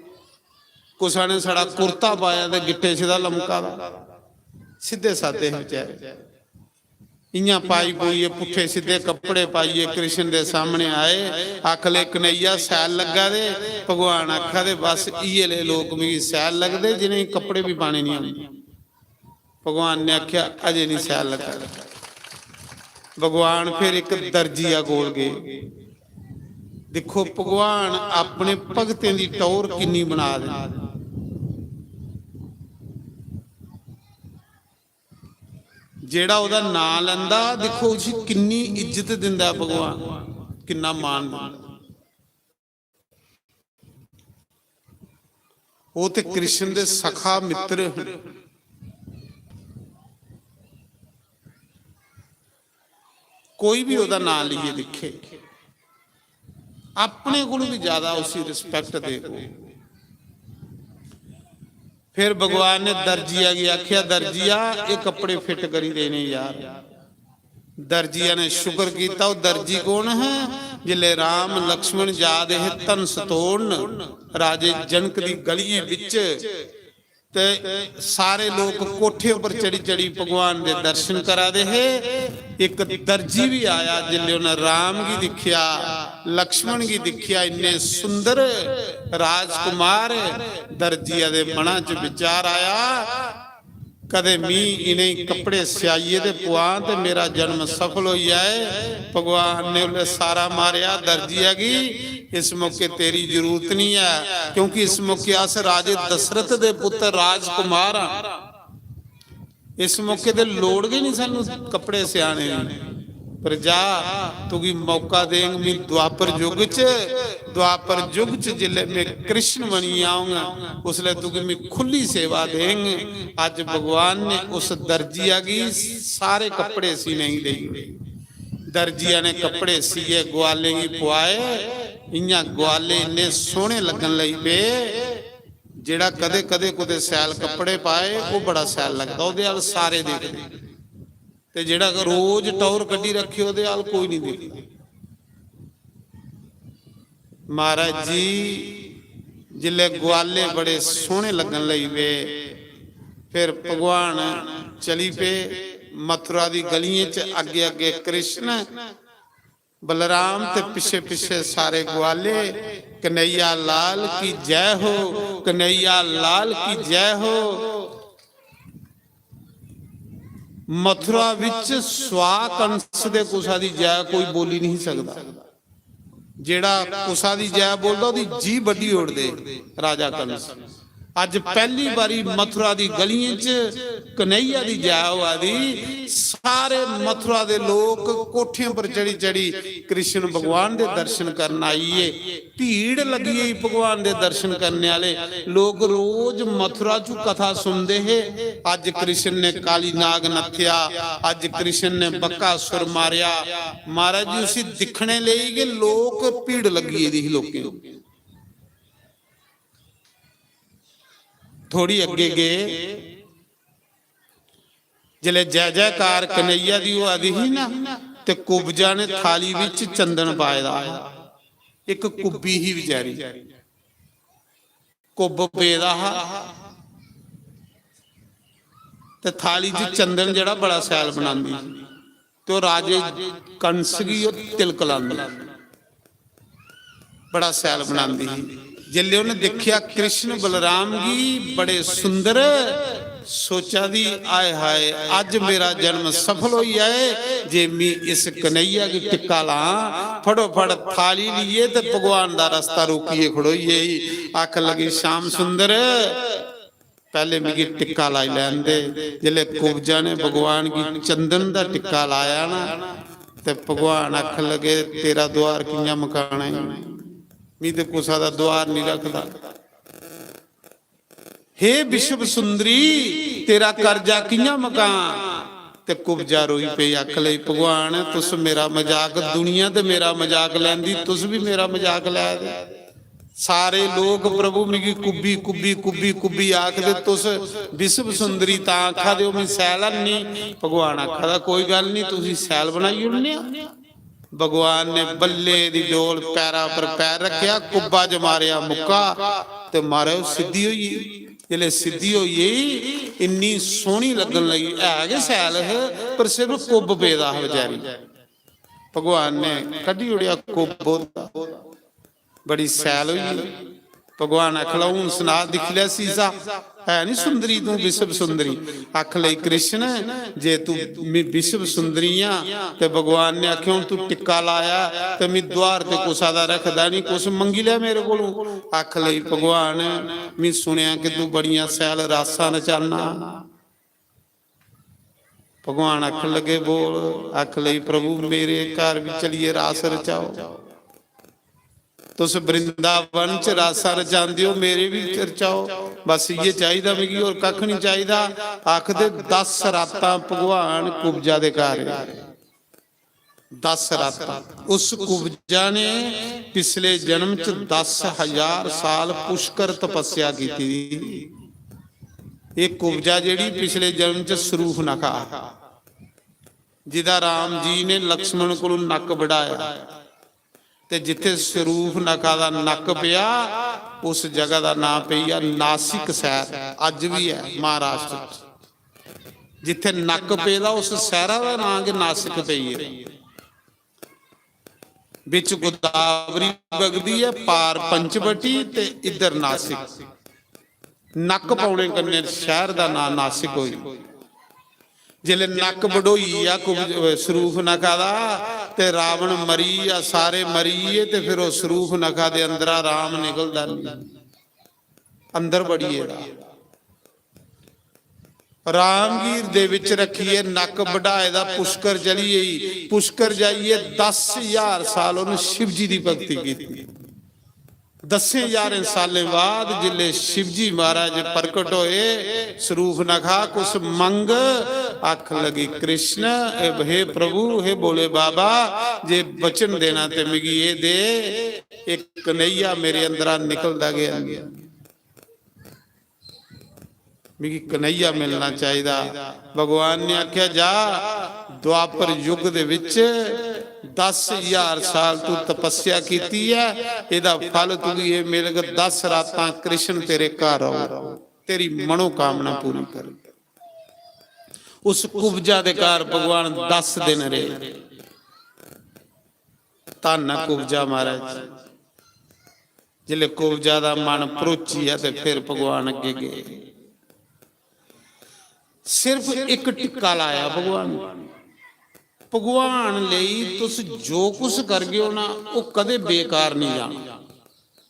कुसा ने छड़ा कुर्ता पाया ते गिट्टे सिद्धा लमका दा। सिद्धे सादे हे बेचारे। इ'यां पाई पुइयै, पुट्ठे सिद्धे कपड़े पाइयै कृष्ण दे सामने आए। आख ले, "कन्हैया, शैल लग्गा दे?" भगवान आखा दे, "बस इ'यै ले लोक मिगी शैल लगदे, जि'नेंगी कपड़े बी पाने निं औंदे।" भगवान ने आखेआ, "अजें निं शैल लग्गा।" भगवान फिर इक दर्जिया कोल गे। दिक्खो, भगवान अपने भगतें दी टौर किन्नी बना दे। जेह्ड़ा ओह्दा नांऽ लैंदा, दिक्खो, उसी किन्नी इज्जत दिंदा ऐ भगवान, किन्ना मान दिंदा। ओह् ते कृष्ण दे सखा मित्र हन। कोई भी ओह्दा नांऽ लेइयै दिक्खे, अपने कोलू भी ज्यादा उसी respect देग। फिर भगवान ने दर्जिया गी आखेआ, "दर्जिया, एह् कपड़े fit करी देने यार।" दर्जिया ने शुक्र कीता। ओह् दर्जी कौन है? जिसले राम लक्ष्मण जा दे हे धनस तोड़न राजे जनक दी गलियें बिच, ते सारे लोक कोठे उप्पर चढ़ी चढ़ी भगवान दे दर्शन करा दे हे। इक दर्जी भी आया, जिसले उन्हें राम गी दिखेआ, लक्ष्मण गी दिखेआ, इन्ने सुंदर राजकुमार, दर्जिया दे मना च विचार आया, "कदे मी इ'नें कपड़े सियाइयै ते पुआं ते मेरा जन्म सफल होई जाए।" भगवान ने उल्ले सारा मारेआ दर्जिया गी, "इस मौके तेरी जरूरत नहीं है, क्योंकि इस मौके अस राजे दशरथ दे पुत्र राजकुमार हां। इस मौके ते लोड़ गै नहीं सानू कपड़े सियाने दी।" पर जा, तुगी मौका देंग मी द्वापर युग च। द्वापर युग च जिसलै में कृष्ण बनियै औंग, उसलै तुगी मी खु'ल्ली सेवा देंग। अज्ज भगवान ने उस दर्जिया गी सारे कपड़े सीने गी देई ओड़े। दर्जिया ने कपड़े सीए ग्वालें गी पुआए। इ'यां ग्वाले इन्ने सोह्ने लग्गन लगी पे। जेह्ड़ा कदें कदें कुतै सैल कपड़े पाए, ओह् बड़ा सैल लगदा, ओह्दे अल सारे दिखदे। ते जेह्ड़ा रोज टौर कड्ढी रक्खे, ओह्दे अल कोई निं दिखदा। महाराज जी, जिसलै ग्वाले बड़े सोह्ने लग्गन लगी पे, फिर भगवान चली पे मथुरा दी गलियें च, अग्गे अग्गे कृष्ण, बलराम ते पिच्छे पिच्छे सारे ग्वाले। कन्हैया लाल की जय हो, कन्हैया लाल की जय हो। मथुरा विच स्वा कंस दे कुसा दी जय कोई बोली नहीं सकदा। जेड़ा कुसा दी जय बोलदा, ओदी जीभ बड्ढी ओड़दे राजा कंस। अज पहली बारी मथुरा दी गलियें च कन्हैया दी जय होआ दी। सारे मथुरा दे लोक कोठियें पर चढ़ी चढ़ी कृष्ण भगवान दे दर्शन करन आई गे। भीड़ लगी गई भगवान दे दर्शन करने आले। लोक रोज मथुरा चु कथा सुनदे हे, अज कृष्ण ने काली नाग नत्थेआ, अज कृष्ण ने बकासुर मारेआ। महाराज जी, उसी दिक्खने लेई गै लोक, भीड़ लगी गेदी ही लोकें। थोड़ी अग्गे गे, जिसलै जय जयकार कन्हैया दी होआ दी ही ना, ते कुब्जा ने थाली विच चंदन पाए दा हा। इक कुब्बी ही बेचारी, कुब्ब पेदा हा, ते थाली च चंदन जेह्ड़ा बड़ा शैल बनांदी ही, ते ओह् राजे कंस गी ओह् तिलक लांदी, बड़ा शैल बनांदी ही। जिसलै उन्हें दिक्खेआ कृष्ण बलराम गी बड़े सुंदर, सोचा दी, "हाय हाय, अज मेरा जन्म सफल होई जाए जे मी इस कन्हैया गी टिक्का लां।" फटोफट थाली लेइयै ते भगवान दा रस्ता रोकियै खड़ोई गेई। आखन लगी, "श्याम सुंदर, पैह्ले मिगी टिक्का लाई लैन दे।" जिसलै कुब्जा ने भगवान गी चंदन दा टिक्का लाया ना, ते भगवान आखन लगे, "तेरा द्वार कि'यां मकाना ई? मी ते कुसा दा द्वार निं रखदा। हे विश्व सुंदरी, तेरा कर्जा कि'यां मकां?" ते कुब्जा रोई पेई, आखन लगी, "भगवान, तुस मेरा मजाक, दुनिया ते मेरा मजाक लैंदी, तुस भी मेरा मजाक लै दे।" सारे लोक, "प्रभु, मिगी कुब्बी, कुब्बी, कुब्बी, कुब्बी आखदे, तुस विश्व सुंदरी तां आखा दे ओ, मी सैल हैनी।" भगवान आखा दा, "कोई गल्ल निं, तुसी सैल बनाई ओड़ने आं।" भगवान ने बल्ले दी डोल पैरा पर पैर रखेआ, कुब्बा च मारेआ मुक्का, ते मारे ओह् सिद्धी होई गेई। जिसलै सिद्धी होई गेई, इन्नी सोहनी लग्गन लगी, है गै सैल ही, पर सिर्फ कुब्ब पेदा हा बेचारी। भगवान ने कड्ढी ओड़ेआ कुब्ब ओह्दा। बड़ी सैल होई गेई। भगवान आखन लगा, "हून सना, दिक्खी लै सीसा, है नी सुंदरी तूं, विश्व सुंदरी?" आखन लगी, "कृष्ण, जे तू मी विश्व सुंदरी आं, ते भगवान ने आखेआ, हून तू टिक्का लाया, ते मी द्वार ते कुसा दा रखदा नी, कुछ मंगी लै मेरे कोलूं।" आखन लगी, "भगवान, मी सुनेआ कि तू बड़ियां सैल रासां रचाना।" भगवान आखन लगे, "बोल।" आखन लगी, "प्रभु, मेरे घर भी चलिए रास रचाओ। तुस वृंदावन च रासां रचांदे ओ, मेरे भी रचाओ। बस इ'यै चाहिदा मिगी, होर कक्ख निं चाहिदा।" आखदे, दस रातां भगवान कुब्जा दे घर रेह्। दस रातां। उस कुब्जा ने पिछले जन्म च दस हजार साल पुष्कर तपस्या कीती दी। एह् कुब्जा जेह्ड़ी पिछले जन्म च सरूफ नखा हा, जिदा राम जी ने लक्ष्मण कोलों नक्क वढाया, ते जित्थे सरूफ नखा दा नक्क पेआ, उस जगह दा नां पेई गेआ नासिक शैह्र, अज्ज बी ऐ महाराष्ट्र च। जित्थे नक्क पेदा, उस शैह्रा दा नां गै नासिक पेई गेआ। बिच गोदावरी बगदी ऐ, पार पंचवटी ते इद्धर नासिक। नक्क पौने कन्नै शैह्र दा नां नासिक होई। जिसलै नक्क बढोई गेआ कुब-, सरूफ नखा दा, ते रावण मरी गेआ, सारे मरी गे, ते फिर ओह् सरूफ नखा दे अंदरा राम निकलदा निं, अंदर बड़ी गेदा। रामगीर दे विच रखियै नक बढाए दा पुष्कर चली गेई। पुष्कर जाइयै दस हजार साल उन्न शिवजी दी भक्ति कीती। दसें हजारें सालें बाद जिसलै शिवजी महाराज प्रकट होए, सरूप नखा कुछ मंग, अख लगी कृष्ण, ए हे प्रभु, हे भोले बाबा, जे वचन देना ते मिगी एह् दे, इक कन्हैया मेरे अंदरा निकलदा गै निं। मिगी कन्हैया मिलना चाहिदा। भगवान ने आखेआ, जा, द्वापर युग दे विच दस हजार साल तू तपस्या कीती ऐ, एह्दा फल तुगी एह् मिलग, दस रातां कृष्ण तेरे घर रौह्ग, तेरी मनोकामना पूरी करग। उस कुब्जा दे घर भगवान दस दिन रेह्। धन्न ऐ कुब्जा महाराज। जिसलै कुब्जा दा मन भरोची गेआ ते फिर भगवान अग्गें गे। सिर्फ इक टिक्का लाया भगवान। भगवान लेई तुस जो कुछ करगे ओ ना, ओह् कदें बेकार निं जाना।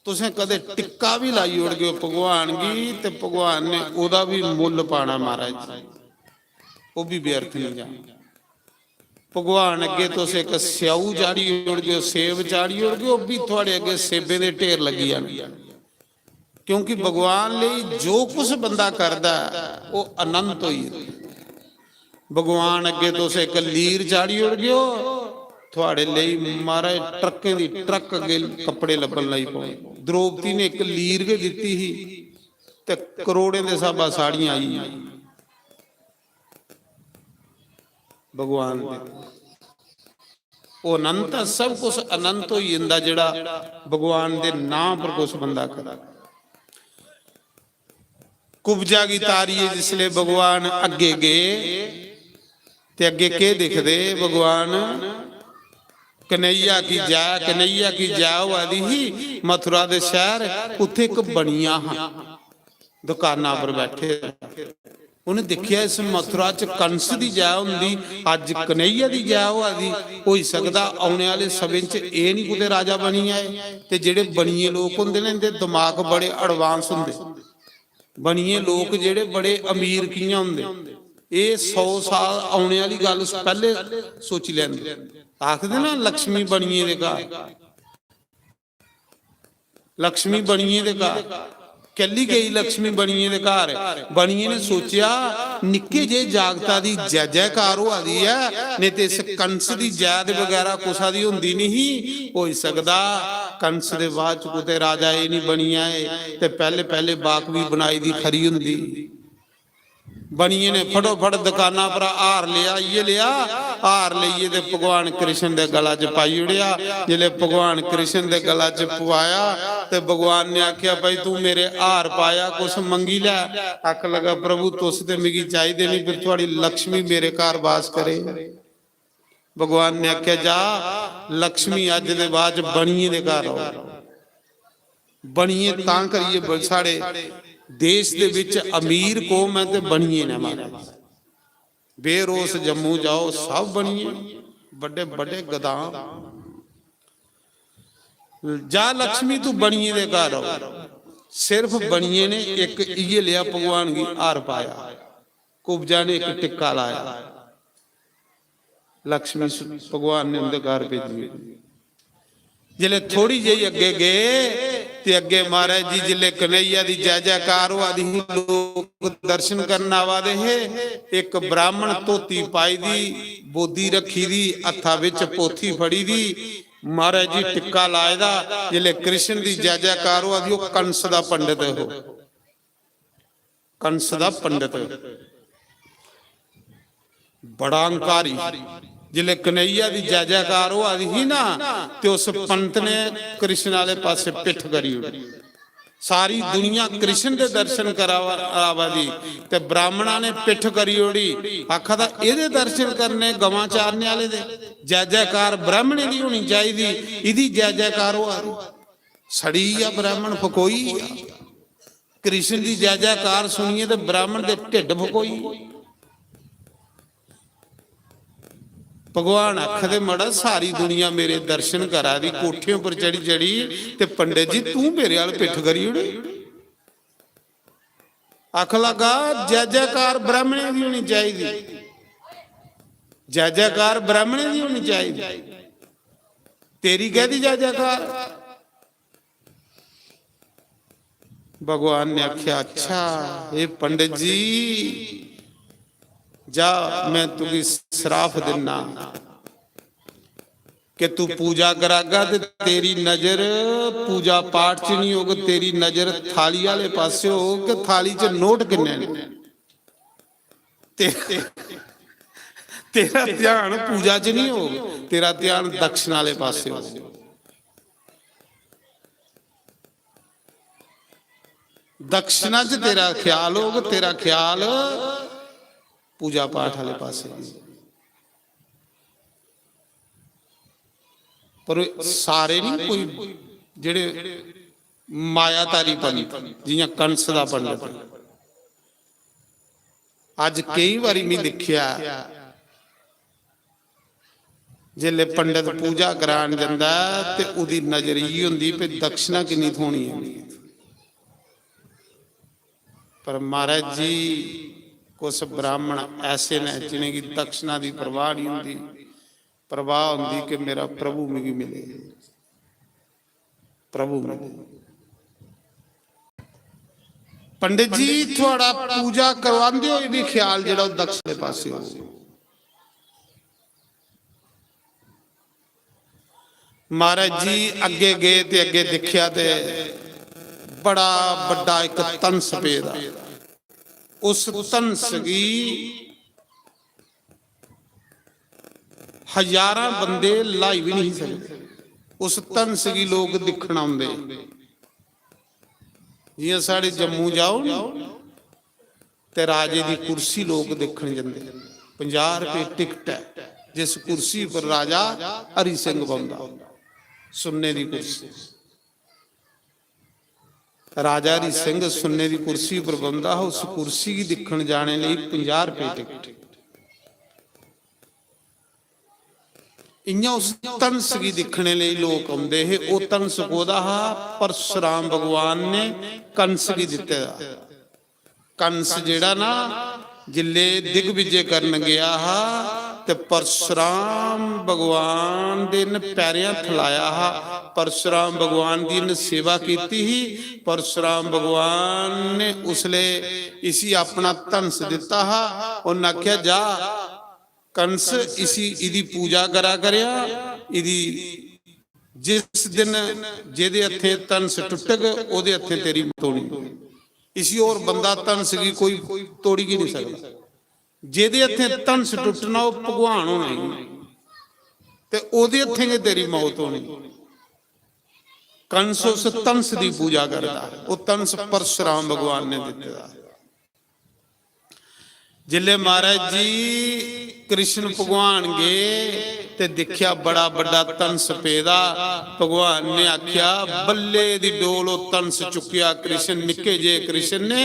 तुसें कदें टिक्का बी लाई ओड़गे ओ भगवान गी, ते भगवान ने ओह्दा बी मुल्ल पाना महाराज, ओह् बी व्यर्थ निं जाना। भगवान अग्गें तुस इक स्येऊ चाढ़ी ओड़गे ओ, सेब चाढ़ी ओड़गे ओ, ओह् बी थुआढ़े अग्गें सेबें दे ढेर लग्गी जाने। क्योंकि भगवान लेई जो कुछ बंदा करदा ऐ, ओह् अनंत होई जंदा। भगवान अग्गें तुस इक लीर चाढ़ी ओड़गे ओ, थुआढ़े लेई महाराज ट्रकें दी ट्रक अग्गें कपड़े लब्भन लगी पौने। द्रौपदी ने इक लीर गै दित्ती ही ते करोड़ें दे स्हाबा साड़ियां आई गेइयां। भगवान दे, ओह् अनंत ऐ, सब कुछ अनंत होई जंदा जेह्ड़ा भगवान दे नांऽ पर कुछ बंदा करै। कुब्जा गी तारियै जिसलै भगवान अग्गें गे ते अग्गें केह् दिखदे भगवान? कन्हैया की जय, कन्हैया की जय होआ दी ही। मथुरा दे शैह्र, उत्थै इक बनिया हा, दुकाना पर बैठे। उ'नें दिक्खेआ, इस मथुरा च कंस दी जय होंदी, अज्ज कन्हैया दी जय होआ दी। होई सकदा औने आह्ले समें च एह् निं कुतै राजा बनी जाए। ते जेह्ड़े बनिये लोक होंदे न, इं'दे दमाग बड़े advance होंदे। बनिये लोक जेह्ड़े बड़े अमीर कि'यां होंदे, एह् सौ साल औने आह्ली गल्ल पैह्ले सोची लैंदे। आखदे ना, लक्ष्मी बनिये दे घर। लक्ष्मी बनिये दे घर। कैल्ली गेई लक्ष्मी बनिये दे घर? बनिये ने सोचेआ, निक्के जे जागता दी जय जयकार होआ दी ऐ, नेईं ते इस कंस दी जय दे बगैरा कुसा दी होंदी निं ही। होई सकदा कंस दे बाद च कुतै राजा एह् निं बनी आए ते पैह्ले पैह्ले बाकवी बनाई दी खरी होंदी। बनिये ने फटोफट दुकाना पर हार लेआ, इ'यै लेआ। हार लेइयै ते भगवान कृष्ण दे गला च पाई ओड़ेआ। जिसलै भगवान कृष्ण दे गला च पवाया ते भगवान ने आखेआ, "भाई, तूं मेरे हार पाया, कुछ मंगी लै।" आखन लगा, "प्रभु, तुस ते मिगी चाहिदे निं, फिर थुआड़ी लक्ष्मी मेरे घर बास करे।" भगवान ने आखेआ, "जा, लक्ष्मी अज्ज दे बाद च बनिये दे घर रौह्ग।" बनिये तां करियै ब-, साढ़े देश दे बिच अमीर कौम ऐ ते बनिये न महाराज। बेरोस जम्मू जाओ, सब बनिये, बड्डे बड्डे गदाम। जा लक्ष्मी, तू बनिये दे घर रौह्ग। सिर्फ बनिये ने इक इ'यै लेआ भगवान गी हार पाया, कुब्जा ने इक टिक्का लाया। लक्ष्मी सु-, भगवान ने उं'दे घर भेजी। जिसलै थोड़ी जेही अग्गें गे ते अग्गें महाराज जी, जिसलै कन्हैया दी जय जयकार होआ दी ही, लोक दर्शन करन आवा दे हे। इक ब्राह्मण धोती पाई दी, बोदी रक्खी दी, हत्था बिच पोथी फड़ी दी, महाराज जी टिक्का लाए दा। जिसलै कृष्ण दी जय जयकार होआ दी, ओह् कंस दा पंडित हो। कंस दा पंडित, बड़ा अहंकारी। जिसलै कन्हैया दी जय जयकार होआ दी ही ना, ते उस पंत ने कृष्ण आह्ले पासे पिट्ठ करी ओड़ी। सारी दुनिया कृष्ण दे दर्शन करावा, आवा दी, ते ब्राह्मणा ने पिट्ठ करी ओड़ी। आखा दा, "एह्दे दर्शन करने गवां चारने आह्ले दे, जय जयकार ब्राह्मणे दी होनी चाहिदी, इदी जय जयकार होआ दी।" सड़ी गेआ ब्राह्मण, फकोई गेआ। कृष्ण दी जय जयकार सुनियै ते ब्राह्मण दे ढिड्ड फकोई। भगवान आखदे, "मड़ा, सारी दुनिया मेरे दर्शन करा दी कोठे उप्पर चढ़ी चढ़ी, ते पंडित जी तूं मेरे अल पिट्ठ करी ओड़ी।" आखन लगा, जय जयकार ब्राह्मणें दी होनी चाहिदी, जय जयकार ब्राह्मणें दी होनी चाहिदी, तेरी कैह्दी जय जयकार? भगवान ने आख्या, अच्छा, हे पंडित जी, जा, मैं तुगी श्राप दिन्ना कि तू पूजा करागा ते तेरी नजर पूजा पाठ च नहीं होग, तेरी नजर थाली आले पासे होग कि थाली च नोट किन्ने ने। ते-, तेरा ध्यान पूजा च नहीं होग, तेरा ध्यान दक्षिण आले पासे होग। दक्षिणा च तेरा ख्याल होग, तेरा ख्याल पूजा पाठ आले पासे नहीं। पर सारे नहीं, कोई जेड़े मायाधारी पंडित, जियां कंस दा पंडित, अज कई बारी मैं दिखया, जिसले पंडित पूजा करान जंदा ऐ ते ओदी नजर इयै होंदी भी दक्षिणा किन्नी थ्होनी ऐ। पर महाराज जी, कुछ ब्राह्मण ऐसे न जिनेंगी दक्षिणा दी परवाह नहीं होंदी, परवाह होंदी कि मेरा प्रभु मिगी मिले, प्रभु मिले। पंडित जी, थुआड़ा पूजा करवांदे होए भी ख्याल जेड़ा ओह् दक्षिण पासे हो। महाराज जी अग्गे गए ते अग्गे दिक्खेआ ते बड़ा बड्डा इक धनस पेदा। उस धनस गी हजारां बंदे ल्हाई बी नहीं सकदे। उस धनस गी लोक दिक्खन औंदे। जियां साढ़े जम्मू जाओ ना, ते राजे दी कुर्सी लोक दिक्खन जंदे। पंजाह रपेऽ टिकट ऐ, जिस कुर्सी पर राजा हरि सिंह बौंह्दा, सुन्ने दी कुर्सी। राजा हरि सिंह सुन्ने दी कुर्सी पर बौंह्दा हा, उस कुर्सी गी दिक्खन जाने लेई पंजाह रपेऽ टिकट। इयां उस धनस गी दिक्खने लेई लोक औंदे हे। ओह् धनस कोह्दा हा? परशुराम भगवान ने कंस गी दित्ते दा। कंस जेह्ड़ा ना, जिल्ले दिग्विजय करन गेआ हा, ते परशुराम भगवान दे न पैरें हत्थ लाया हा। परशुराम भगवान दी न सेवा कीती ही। परशुराम भगवान ने उसले इसी अपना धनस दित्ता हा। उन्न आखेआ, जा, कंस, इसी, इदी पूजा करा करेआ, इदी, जिस दिन जेदे हत्थें धनस टुटग, ओदे हत्थें तेरी मौत होनी। इसी होर बंदा धनस गी कोई तोड़ी गै नहीं सकदा। जेदे हत्थें धनस टुटना, ओह् भगवान होना ही, ते ओदे हत्थें गै तेरी मौत होनी। कंस उस धनस दी पूजा करदा, ओह् धनस परशुराम भगवान ने दित्ते दा। जिल्ले महाराज जी कृष्ण भगवान गे ते दिक्खेआ बड़ा बड्डा धनस पेदा। भगवान ने आख्या, "बल्ले दी डोल।" ओह् धनस चुक्केआ कृष्ण, निक्के जे कृष्ण ने,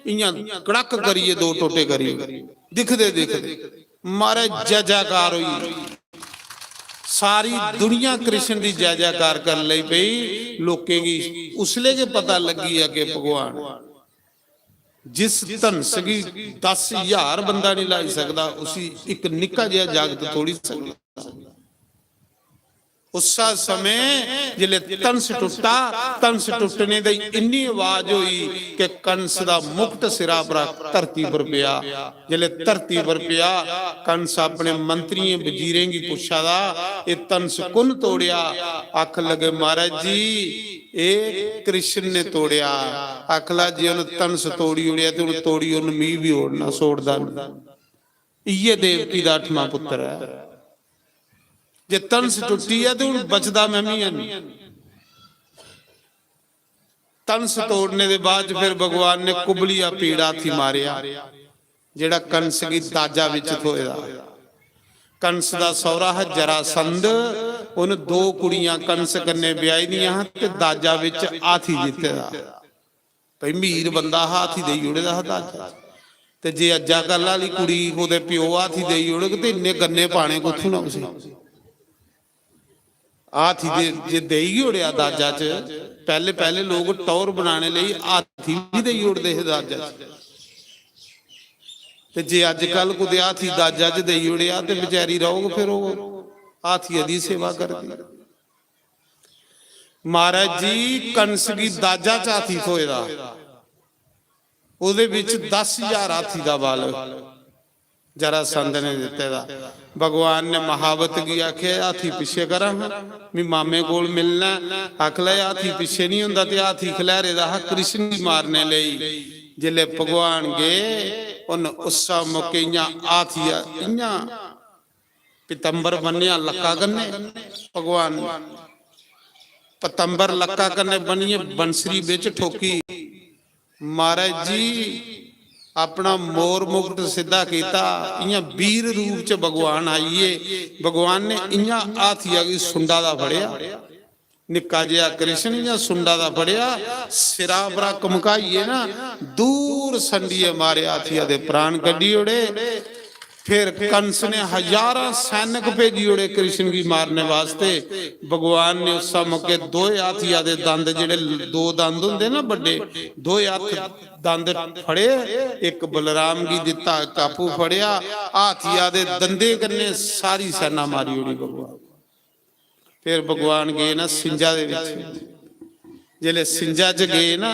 इयां कड़क करियै दो टोटे करी ओड़े। दिखदे दिखदे महाराज जय जयकार होई। सारी दुनिया कृष्ण दी जय जयकार करन लगी पेई। लोकें गी उसले गै पता लग्गी गेआ कि भगवान जिस धनस गी दस हजार बंदा नहीं लाई सकदा, उसी इक निक्का जेहा जागत तोड़ी सकदा। उस समय जिसले धनस टुट्टा, धनस टुट्टने दी इन्नी आवाज होई कि कंस दा मुकुट सिरा पर धरती पर पेआ। जिसले धरती पर पेआ, कंस अपने मंत्रियें वजीरें गी पुच्छा दा, "एह् धनस कु'न तोड़ेआ?" आखन लगे, "महाराज जी, एह् कृष्ण ने तोड़ेआ।" आखला, "जे उन्न धनस तोड़ी ओड़ेआ ते उन्न तोड़ी उन्न मी बी ओड़ना, छोड़दा निं।" इ'यै देवकी दा अठमां पुत्तर ऐ। जे धनस टुट्टी ऐ ते हुन बचदा में मी है निं। धनस तोड़ने दे बाद च फिर भगवान ने कुबलिया पीड़ा हाथी मारेआ, जेह्ड़ा कंस गी दाजा बिच थ्होए दा। कंस दा सौह्रा हा जरासंध, उन्न दो कुड़ियां कंस कन्नै ब्याही दियां हां ते दाजा बिच हाथी दित्ते दा। भई, मीर बंदा हा, हाथी देई ओड़े दा हा दाजा। ते जे अज्जा कल आह्ली कुड़ी कुतै प्यो हाथी देई ओड़ग ते इन्ने गन्ने पाने कुत्थूं ना उसी? हाथी दे जे देई गै ओड़ेआ दाजा च, पैह्ले पैह्ले लोक टौह्र बनाने लेई हाथी बी देई ओड़दे हे दाजा च। ते जे अज्जकल कुतै हाथी दाजा च देई ओड़ेआ ते बचैरी रौह्ग फिर ओह् हाथियै दी सेवा करदी। महाराज जी, कंस गी दाजा च हाथी थ्होए दा, ओह्दे बिच दस ज्हार हाथी दा बल जरासंध ने दित्ते दा। भगवान ने महावत गी आखेआ, "हाथी पिच्छे करा हां, मी मामे कोल मिलना ऐ।" आख लै, हाथी पिच्छे नहीं होंदा ते हाथी खलैरे दा हा कृष्ण गी मारने लेई। जिसलै भगवान गे, उन्न उस्सा मौके इ'यां हाथिया, इ'यां पीतम्बर बन्नेआ लक्का कन्नै, भगवान ने पीतम्बर लक्का कन्नै बन्नियै बंसरी बिच ठोकी। महाराज जी, अपना मोर मुकुट सिद्धा कीता, इ'यां वीर रूप च भगवान आइये। भगवान ने इ'यां हाथिया गी सुंडा दा फड़ेआ, निक्का जेहा कृष्ण इ'यां सुंडा दा फड़ेआ, सिरा परा घमकाइयै ना दूर संडियै मारे, हाथिया दे प्राण कड्ढी ओड़े। फिर कंस ने हजारां सैनिक भेजी ओड़े कृष्ण गी मारने वास्ते। भगवान ने उस मौके दोए हाथिया दे दंद, जेह्ड़े दो दंद होंदे ना बड्डे, दोए हत्थ दंद फड़े, इक बलराम गी दित्ता, इक आपूं फड़ेआ। हाथिया दे दंदे कन्नै सारी सेना मारी ओड़ी भगवान। फिर भगवान गे ना सिंजा दे बिच। जिसलै सिंजा च गे ना,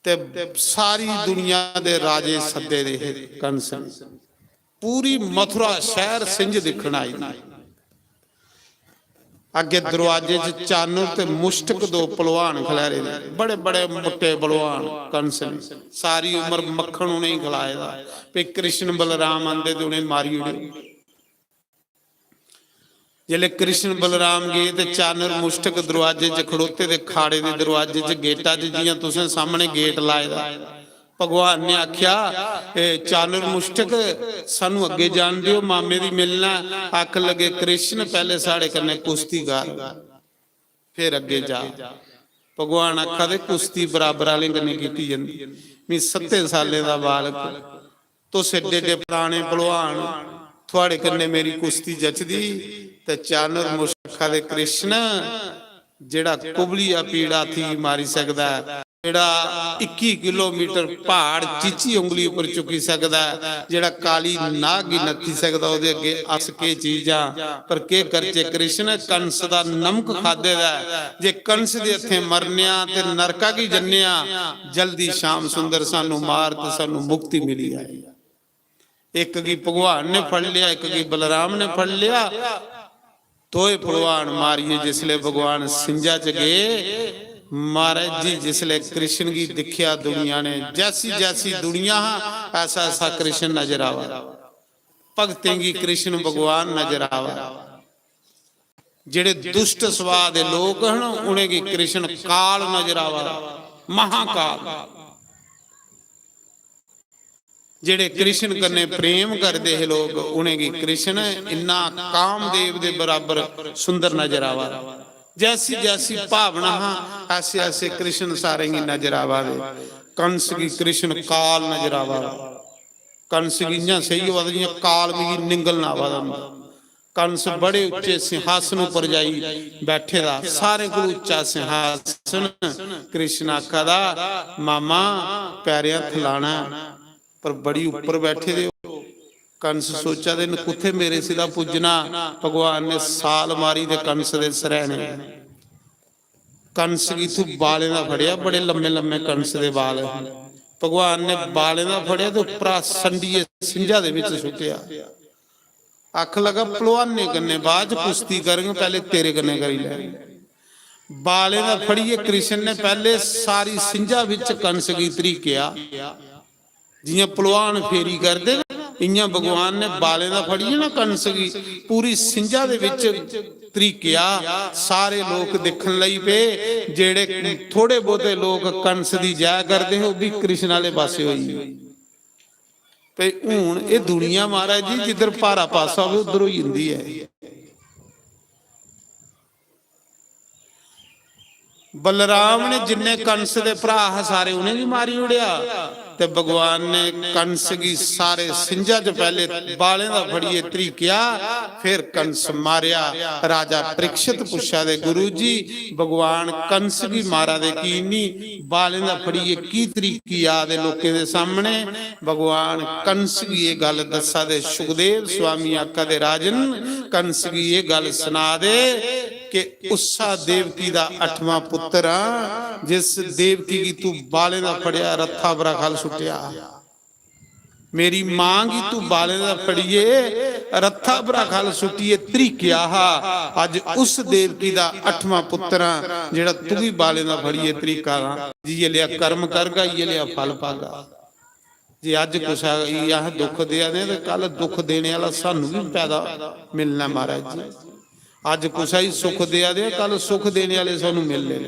ते सारी दुनिया दे राजे सद्दे दे हे कंस ने। पूरी मथुरा शैह्र सिंज दिक्खन आई दी। अग्गे दरवाजे च चानर ते मुश्टक दो पलवान खलैरे दे, बड़े बड़े मुट्टे पलवान कंस ने। सारी उम्र मक्खन उ'नेंगी खलाए दा, पे कृष्ण बलराम आंदे ते उ'नेंगी मारी ओड़े। जिसलै कृष्ण बलराम गे ते चानर मुश्टक दरवाजे च खड़ोते दे, खाड़े दे दरवाजे च, गेटा च, जियां तुसें सामने गेट लाए दा। भगवान ने आख्या, "ए चानर मुश्टक, सानू अग्गे जान दियो, मामे दी मिलना ऐ।" आख लगे, "कृष्ण, पैहले साढ़े कन्नै कुश्ती कर, फिर अग्गे जा।" भगवान आखा दे, "कुश्ती बराबर आह्लें कन्नै कीती जंदी। मी सत्तें सालें दा बालक, तुस एड्डे एड्डे पराने पहलवान, थुआड़े कन्नै मेरी कुश्ती जचदी?" ते चानर मुश्टक आखा दे, "कृष्ण, जेड़ा कुबलिया पीड़ा थी मारी सकदा ऐ, जेड़ा इक्की किलोमीटर पहाड़ चीची उंगली उपर चुकी सकदा ऐ, जेड़ा काली नाग गी नत्थी सकदा, ओदे अग्गे अस केह चीज आं?" पर केह करचे कृष्ण, कंस दा नमक खादे दा ऐ। जे कंस दे हत्थें मरने आं ते नरका गी जन्ने आं, जल्दी श्याम सुंदर सानू मार ते सानू मुक्ति मिली जाए। इक गी भगवान ने फड़ लिया, इक गी बलराम ने फड़ लिया। दोए भगवान मारिये जिसले भगवान सिंजा च गए, महाराज जी, जिसले कृष्ण गी दिखया दुनिया ने, जैसी जैसी दुनिया हा, ऐसा ऐसा कृष्ण नजर आवा। भगतें गी कृष्ण भगवान नजर आवा। जेड़े दुष्ट सुभाऽ दे लोक हन, उ'नेंगी कृष्ण काल नजर आवा, महाकाल। जेड़े कृष्ण कन्नै प्रेम करदे हे लोक, उ'नेंगी कृष्ण इन्ना कामदेव दे बराबर सुंदर नजर आवा। जैसी जैसी भावना हा, ऐसे ऐसे कृष्ण सारें गी नजर आवा दे। कंस गी कृष्ण काल नजर आवा दा। कंस गी इ'यां सेही होआ दा जि'यां काल मिगी निंगलना आवा दा होंदा। कंस बड़े उच्चे सिंहासन उप्पर जाई बैठे दा, सारें कोला उच्चा सिंहासन। कृष्ण आखा दा, "मामा, पैरें हत्थ लाना ऐ, पर बड़ी उप्पर बैठे दे ओ।" कंस सोचा दे न, "कुत्थै मेरे सिरा पुज्जना?" भगवान ने साल मारी ते कंस दे सरैने। कंस गी इत्थूं बालें दा फड़ेआ, बड़े लम्मे लम्मे कंस दे बाल हे। भगवान ने बालें दा फड़ेआ ते उप्परा संडियै सिंझा दे बिच सुट्टेआ। आख लगा, "पहलवानें कन्नै बाद च कुश्ती करङ, पैहले तेरे कन्नै करी लैङ।" बालें दा फड़ियै कृष्ण ने पैहले सारी सिंझा बिच कंस गी धरीकेआ। जियां पहलवान फेरी करदे ना, इयां भगवान ने बालें दा फड़ियै ना कंस गी पूरी सिंझा दे बिच धरीकेआ। सारे लोक दिक्खन लगी पे। जेड़े थोड़े बहुते लोक कंस दी जय करदे हे, ओह भी कृष्ण आले पासे होई गे। ते हून एह दुनिया, महाराज जी, जिधर भारा पासा होवे, उधर होई जंदी ऐ। बलराम ने जिन्ने कंस दे भ्रा हा, सारे उ'नेंगी मारी ओड़ेआ। ते भगवान ने कंस गी सारे सिंझा च पैह्ले बालें दा फड़ियै त्रिक्केआ, फिर कंस मारेआ। राजा परीक्षित पुच्छा दे, "गुरु जी, भगवान कंस गी मारा दे की निं? बालें दा फड़ियै की त्रिक्की आ दे लोकें दे सामने?" भगवान कंस गी एह् गल्ल दस्सा दे, सुखदेव स्वामी आखा दे, "राजन, कंस गी एह् गल्ल सना दे कि उस्सा देवकी दा अठवां पुत्तर आं, जिस देवकी गी तू बालें दा फड़ेआ, रत्था परा ख'ल्ल सुट्टेआ। मेरी मां गी तू बालें दा फड़ियै रत्था परा ख'ल्ल सुट्टियै त्रिक्केआ हा। अज्ज उस देवकी दा अठवां पुत्तर आं, जेह्ड़ा तुगी बालें दा फड़ियै त्रिक्का दा। जि'यै लेआ कर्म करगा, इ'यै लेआ फल पागा।" जे अज्ज कुसै गी अस दुख देआ दे, ते कल दुख देने आह्ला सानू बी पैदा मिलना, महाराज जी। अज्ज कुसै गी सुख देआ दे, कल सुख देने आह्ले सानू मिलने न।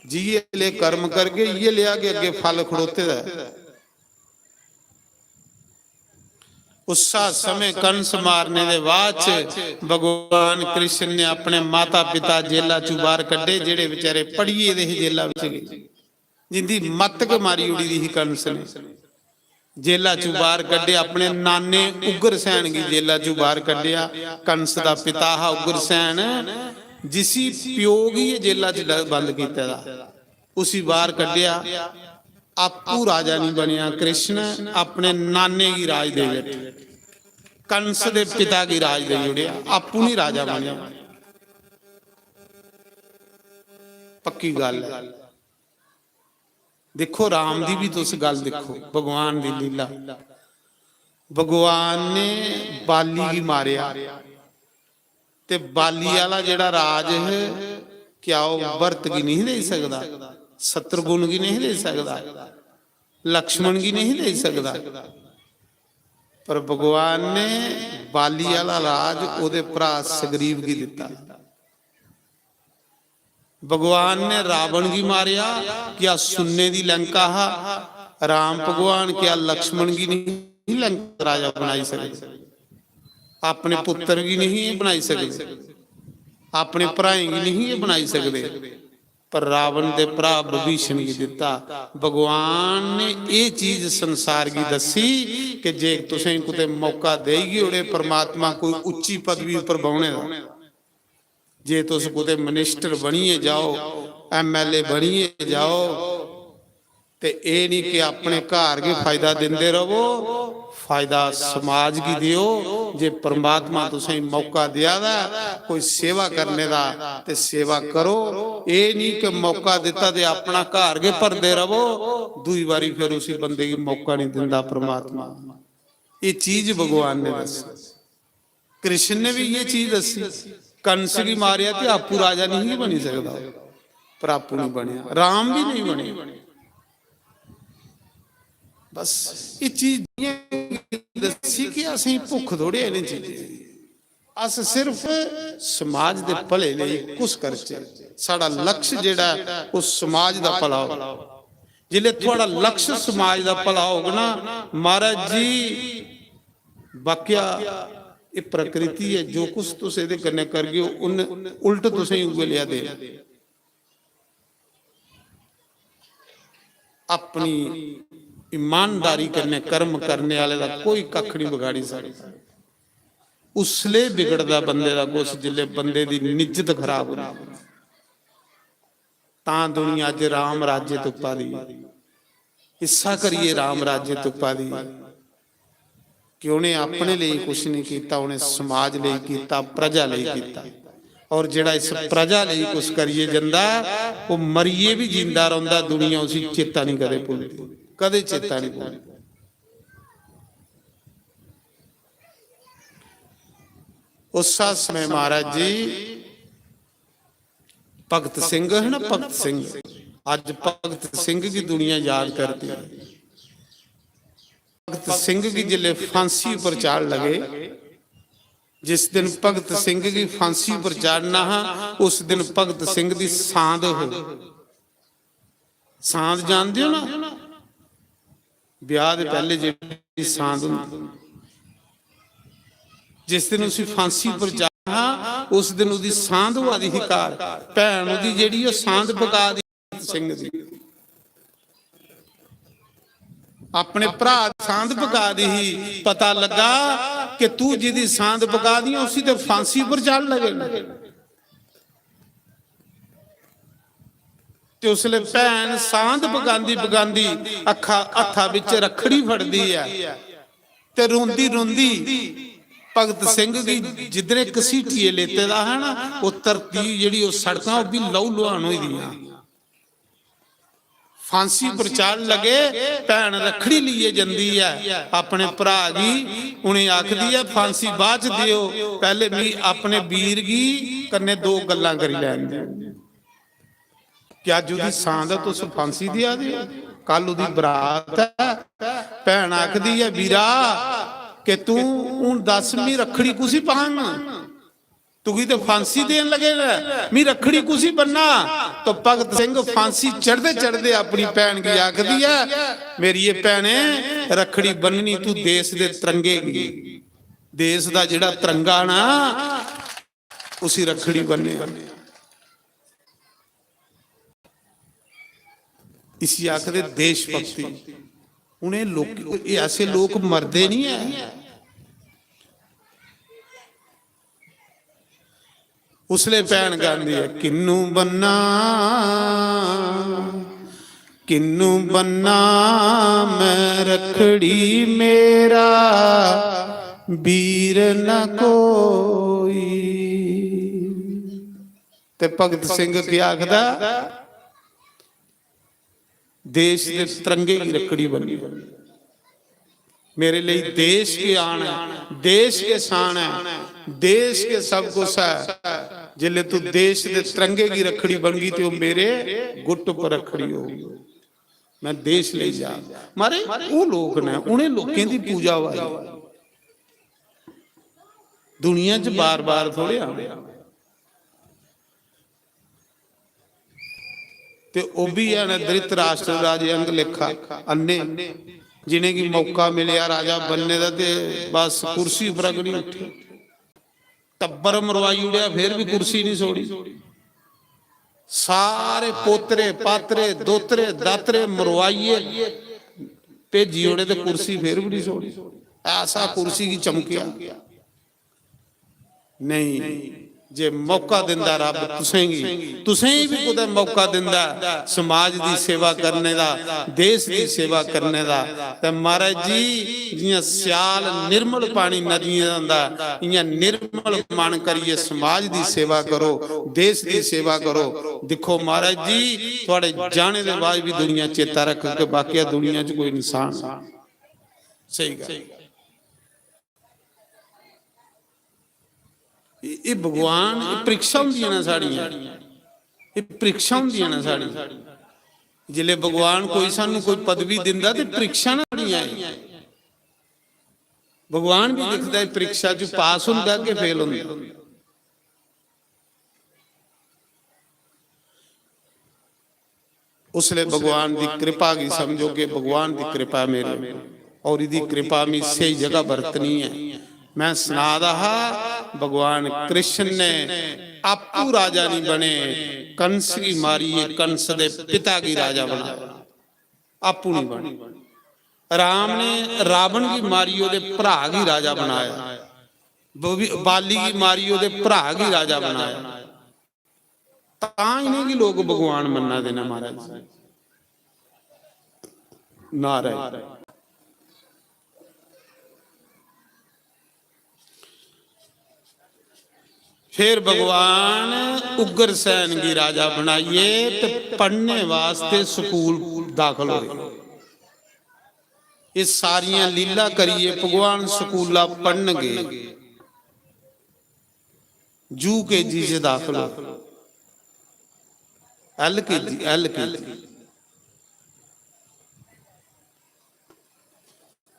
जि'यै ले कर्म करगे, इ'यै लेआ गै अग्गें फल खड़ोते दा ऐ। उस्सा समें कंस मारने दे बाद च भगवान कृष्ण ने अपने माता पिता जेला चू बाहर कड्ढे, जेह्ड़े बेचारे पड़ी गेदे हे जेला बिच गै, जिंदी मत्त गै मारी ओड़ी दी ही कंस ने। जेला चू बाहर कड्ढे, अपने नाने उग्रसेन गी जेला चू बाहर कड्ढेआ। कंस दा पिता हा उग्रसेन, जिसी प्यो गी गै जेला च ड-, बंद कीते दा, उसी बाहर कड्ढेआ। आपूं राजा नहीं बनेआ कृष्ण, अपने नाने गी राज दे बैठे, कंस दे पिता गी राज दे ओड़ेआ, आपूं नहीं राजा बनेआ। पक्की गल्ल है। दिक्खो, राम दी भी तुस गल्ल दिक्खो, भगवान दी लीला। भगवान ने बाली गी मारेआ, ते बाली आह्ला जेह्ड़ा राज है, क्या ओह् भरत गी नहीं देई सकदा? शत्रुघ्न गी नहीं देई सकदा? लक्ष्मण गी नहीं देई सकदा? पर भगवान ने बाली आह्ला राज ओह्दे भ्रा सुग्रीव गी दित्ता। भगवान ने रावण गी मारेआ, क्या सुन्ने दी लंका हा? राम भगवान क्या लक्ष्मण गी नहीं लंका राजा बनाई सकदे? अपने पुत्र गी नहीं बनाई सकदे, अपने भ्राएं गी नहीं बनाई सकदे। पर रावण दे भ्रा विभीषण गी दित्ता। भगवान ने एह् चीज संसार गी दस्सी कि जे तुसें कुतै मौका देई गै ओड़े, परमात्मा कोई उच्ची पदवी उप्पर बौह्ने दा, जे तुस कुतै मिनिस्टर बनियै जाओ, एमएलए बनियै जाओ, ते एह् निं कि अपने घर गै फायदा दिंदे रवो, फायदा समाज गी देओ। जे परमात्मा तुसें गी मौका देआ दा ऐ कोई सेवा करने दा, ते सेवा करो। एह् निं कि मौका दित्ता ते अपना घर गै भरदे रवो, दूई बारी फिर उसी बंदे गी मौका निं दिंदा परमात्मा। एह् चीज भगवान ने दस्सी। कृष्ण ने भी इ'यै चीज दस्सी। कंस गी मारेआ ते आपूं राजा नहीं बनी सकदा, पर आपूं नहीं बनेआ, राम भी नहीं बने। बस एह् चीज जि'यां दस्सी कि असेंगी भुक्ख थोड़े ऐ इ'नें चीजें दी। अस सिर्फ समाज दे भले लेई कुछ करचै, साढ़ा लक्ष्य जेह्ड़ा ऐ ओह् समाज दा भला होग। जिसलै थुआढ़ा लक्ष्य समाज दा भला होग ना, महाराज जी, वाकया एह् प्रकृति ऐ, जो कुछ तुस एह्दे कन्नै करगे, उन-, उल्ट तुसेंगी उ'ऐ लेआ देग। अपनी ईमानदारी कन्नै कर्म करने आह्ले दा कोई कक्ख निं बगाड़ी सकदा। उसलै बिगड़दा बंदे दा कुछ, जिसलै बंदे दी निज्जत खराब होंदी। तां दुनिया अज्ज राम राज्य तुप्पा दी ऐ। इस्सा करियै राम राज्य तुप्पा दी ऐ कि उ'नें अपने लेई कुछ नहीं कीता, उ'नें समाज लेई कीता, प्रजा लेई कीता। और जेह्ड़ा इस प्रजा लेई कुछ करियै जंदा, ओह् मरियै बी जींदा रौंह्दा, दुनिया उसी चेता नहीं कदें भुलदी, कदें चेता नहीं भुलदी। उस समय महाराज जी भगत सिंह है ना, भगत सिंह, अज भगत सिंह की दुनिया याद करती है। भगत सिंह की जिले फांसी पर चाढ़ लगे, जिस दिन भगत सिंह की फांसी पर चाढ़ना हा, उस दिन भगत सिंह की सांद हो। सांद जानते हो ना, ब्याह दे पहले जेह्ड़ी सांद होंदी, जिस दिन उसी फांसी पर चाढ़ना हा, उस दिन ओह्दी सांध होआ दी ही घर। भैन ओह्दी जेह्ड़ी, ओह् सांध पका दी ही सिंह दी। अपने भ्रा दी सांध पका दी ही। पता लगा कि तू जिदी सांध पका दी, उसी ते फांसी पर चढ़ लगे न। ते उसलै भैन सांध पकांदी पकांदी अक्खा, हत्था बिच रक्खड़ी फड़दी ऐ ते रोंदी रोंदी भगत सिंह गी जिद्धरे घसीटियै लेते दा हा ना, ओह् धरती जेह्ड़ी, ओह् सड़कां, ओह् बी लहू लुहान होई दियां। फांसी पर चढ़ लगे, भैन रक्खड़ी लेइयै जंदी ऐ अपने भ्रा गी, उ'नें आखदी ऐ, "फांसी बाद च देओ, पैह्ले मी अपने वीर गी कन्नै दो गल्लां करी लैन देओ।" क्या अज्ज ओह्दी सांद ऐ, तुस फांसी देआ दे ओ? कल ओह्दी बरात ऐ, भैन आखदी ऐ, "वीरा, के तूं हून दस, मी रक्खड़ी कुसी पाङ? तुगी ते फांसी देन लगे न, मी रक्खड़ी कुसी बन्ना?" तो भगत सिंह फांसी चढ़दे चढ़दे अपनी भैन गी आखदी ऐ, "मेरिये भैने, रक्खड़ी बन्ननी तू देश दे तिरंगे गी, देश दा जेह्ड़ा तिरंगा ना, उसी रक्खड़ी बन्ने।" इसी आखदे देशभक्ति। उ'नें लोक, एह् ऐसे लोक मरदे निं ऐ। उसले भैन गांदी ऐ, "किन्नू बन्ना, किन्नू बन्ना मैं रक्खड़ी, मेरा वीर न कोई।" ते भगत सिंह केह् आखदा? देश दे तिरंगे गी रक्खड़ी बन्नी। मेरे लेई देश के आन ऐ, देश के शान ऐ, देश के सब कुछ ऐ। जिसले तू देश दे तिरंगे गी रक्खड़ी बनगी ते ओह् मेरे गुट्ट पर रक्खड़ी होगी। मैं देश लेई जा। मारे, ओह् लोक न, उ'नें लोकें दी पूजा होआ दी। दुनिया च बार-बार थोड़े आना। ते ओह् बी हैन धृतराष्ट्र राजे अंग लेखा, अन्ने, जिनेंगी मौका मिलेआ राजा बनने दा ते बस कुर्सी उप्परा गै निं उट्ठे। टब्बर मरवाई ओड़ेआ, फिर बी कुर्सी निं छोड़ी। सारे पोतरे, पातरे, दोतरे, दातरे मरवाइयै भेजी ओड़े ते कुर्सी फिर बी निं छोड़ी। ऐसा कुर्सी गी चमकेआ। नेईं, जे मौका दिंदा रब तुसेंगी, तुसेंगी बी कुतै मौका दिंदा ऐ, समाज दी सेवा करने दा, देश दी सेवा करने दा। ते महाराज जी, जि'यां स्याल निर्मल पानी नदियें दा होंदा, इ'यां निर्मल मन करियै समाज दी सेवा करो, देश दी सेवा करो। दिक्खो महाराज जी, थुआढ़े जाने दे बाद बी दुनिया चेता रखग कि वाकया दुनिया च कोई इंसान है। स्हेई गल्ल। एह्, एह् भगवान, एह् परीक्षा होंदियां न साढ़ियां, एह् परीक्षा होंदियां न साढ़ियां। जिसलै भगवान कोई सानू कोई पदवी दिंदा ते परीक्षा ना होंदियां एह्। भगवान भी दिखदा है परीक्षा च पास होंदा के फेल होंदा। उसले भगवान दी कृपा गी समझो कि भगवान दी कृपा मेरे, और इदी कृपा मी स्हेई जगह बरतनी है। मैं सना दा हा, भगवान कृष्ण ने आपू राजा नहीं बने, कंस गी मारियै कंस दे पिता गी राजा बनाया, आपू नहीं बने। राम ने रावण गी मारी ओह्दे भ्रा गी राजा बनाया, बवि-, बाली गी मारी ओह्दे भ्रा गी राजा बनाया। तां इ'नेंगी लोक भगवान मन्ना दे न महाराज। नारायण। फिर भगवान उग्रसेन गी राजा बनाइयै ते पढ़ने वास्ते स्कूल दाखल होए। एह् सारियां लीला करियै भगवान स्कूला पढ़न गे। यू के जी च दाखल हो, एल के जी, एल के जी।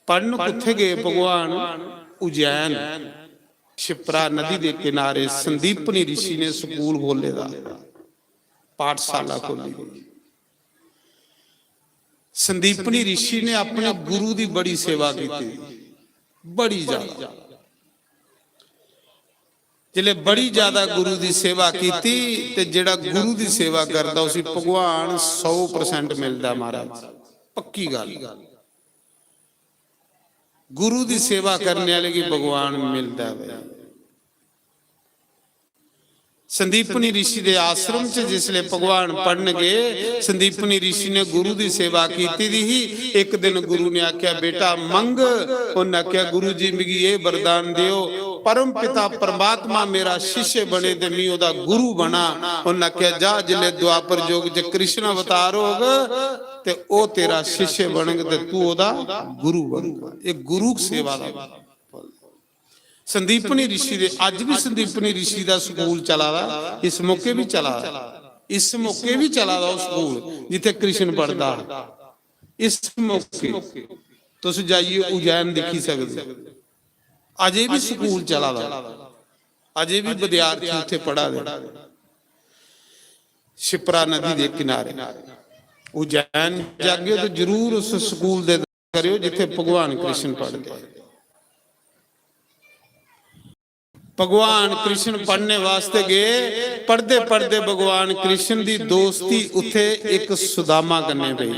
पढ़न कुत्थे गए भगवान? उज्जैन, शिप्रा नदी दे किनारे संदीपनी ऋषि ने स्कूल खोले दा, पाठशाला खोली दी। संदीपनी ऋषि ने अपने गुरु दी बड़ी सेवा की, बड़ी ज्यादा। जिसले बड़ी ज्यादा गुरु दी सेवा कीती, ते जेड़ा गुरु दी सेवा करदा, उसी भगवान सौ परसेंट मिलदा महाराज। पक्की गल्ल। गुरु दी सेवा करने वाले गी भगवान मिलदा है भाई। संदीपनी ऋषि दे आश्रम च जिसले भगवान पढ़न गए, संदीपनी ऋषि ने गुरु दी सेवा कीती दी ही। एक दिन गुरु ने आख्या, "बेटा मंग।" उन्हें आख्या, "गुरु जी, मिगी ये वरदान दियो, परम पिता परमात्मा मेरा शिष्य बने ते मी ओदा गुरु बना।" उन्हें आख्या, "जा, जिले द्वापर युग च कृष्ण अवतार होग ते ओ तेरा शिष्य बनग ते तू ओदा गुरु बनगा।" ये गुरु सेवा दा संदीपनी ऋषि दे, अज भी संदीपनी ऋषि दा स्कूल चला दा, इस मौके भी चला दा, इस मौके भी चला दा ओह् स्कूल जित्थे कृष्ण पढ़दा हा। इस मौके तुस जाइए उज्जैन दिक्खी सकदे, अजे भी स्कूल चला दा, अजे भी विद्यार्थी उत्थे पढ़ा दे। शिप्रा नदी दे किनारे उज्जैन जागे तो जरूर उस स्कूल दे करेओ जिथे भगवान कृष्ण पढ़दे। भगवान कृष्ण पढ़ने वास्ते गए, पढ़दे पढ़दे भगवान कृष्ण दी दोस्ती उथे एक सुदामा कन्ने पई।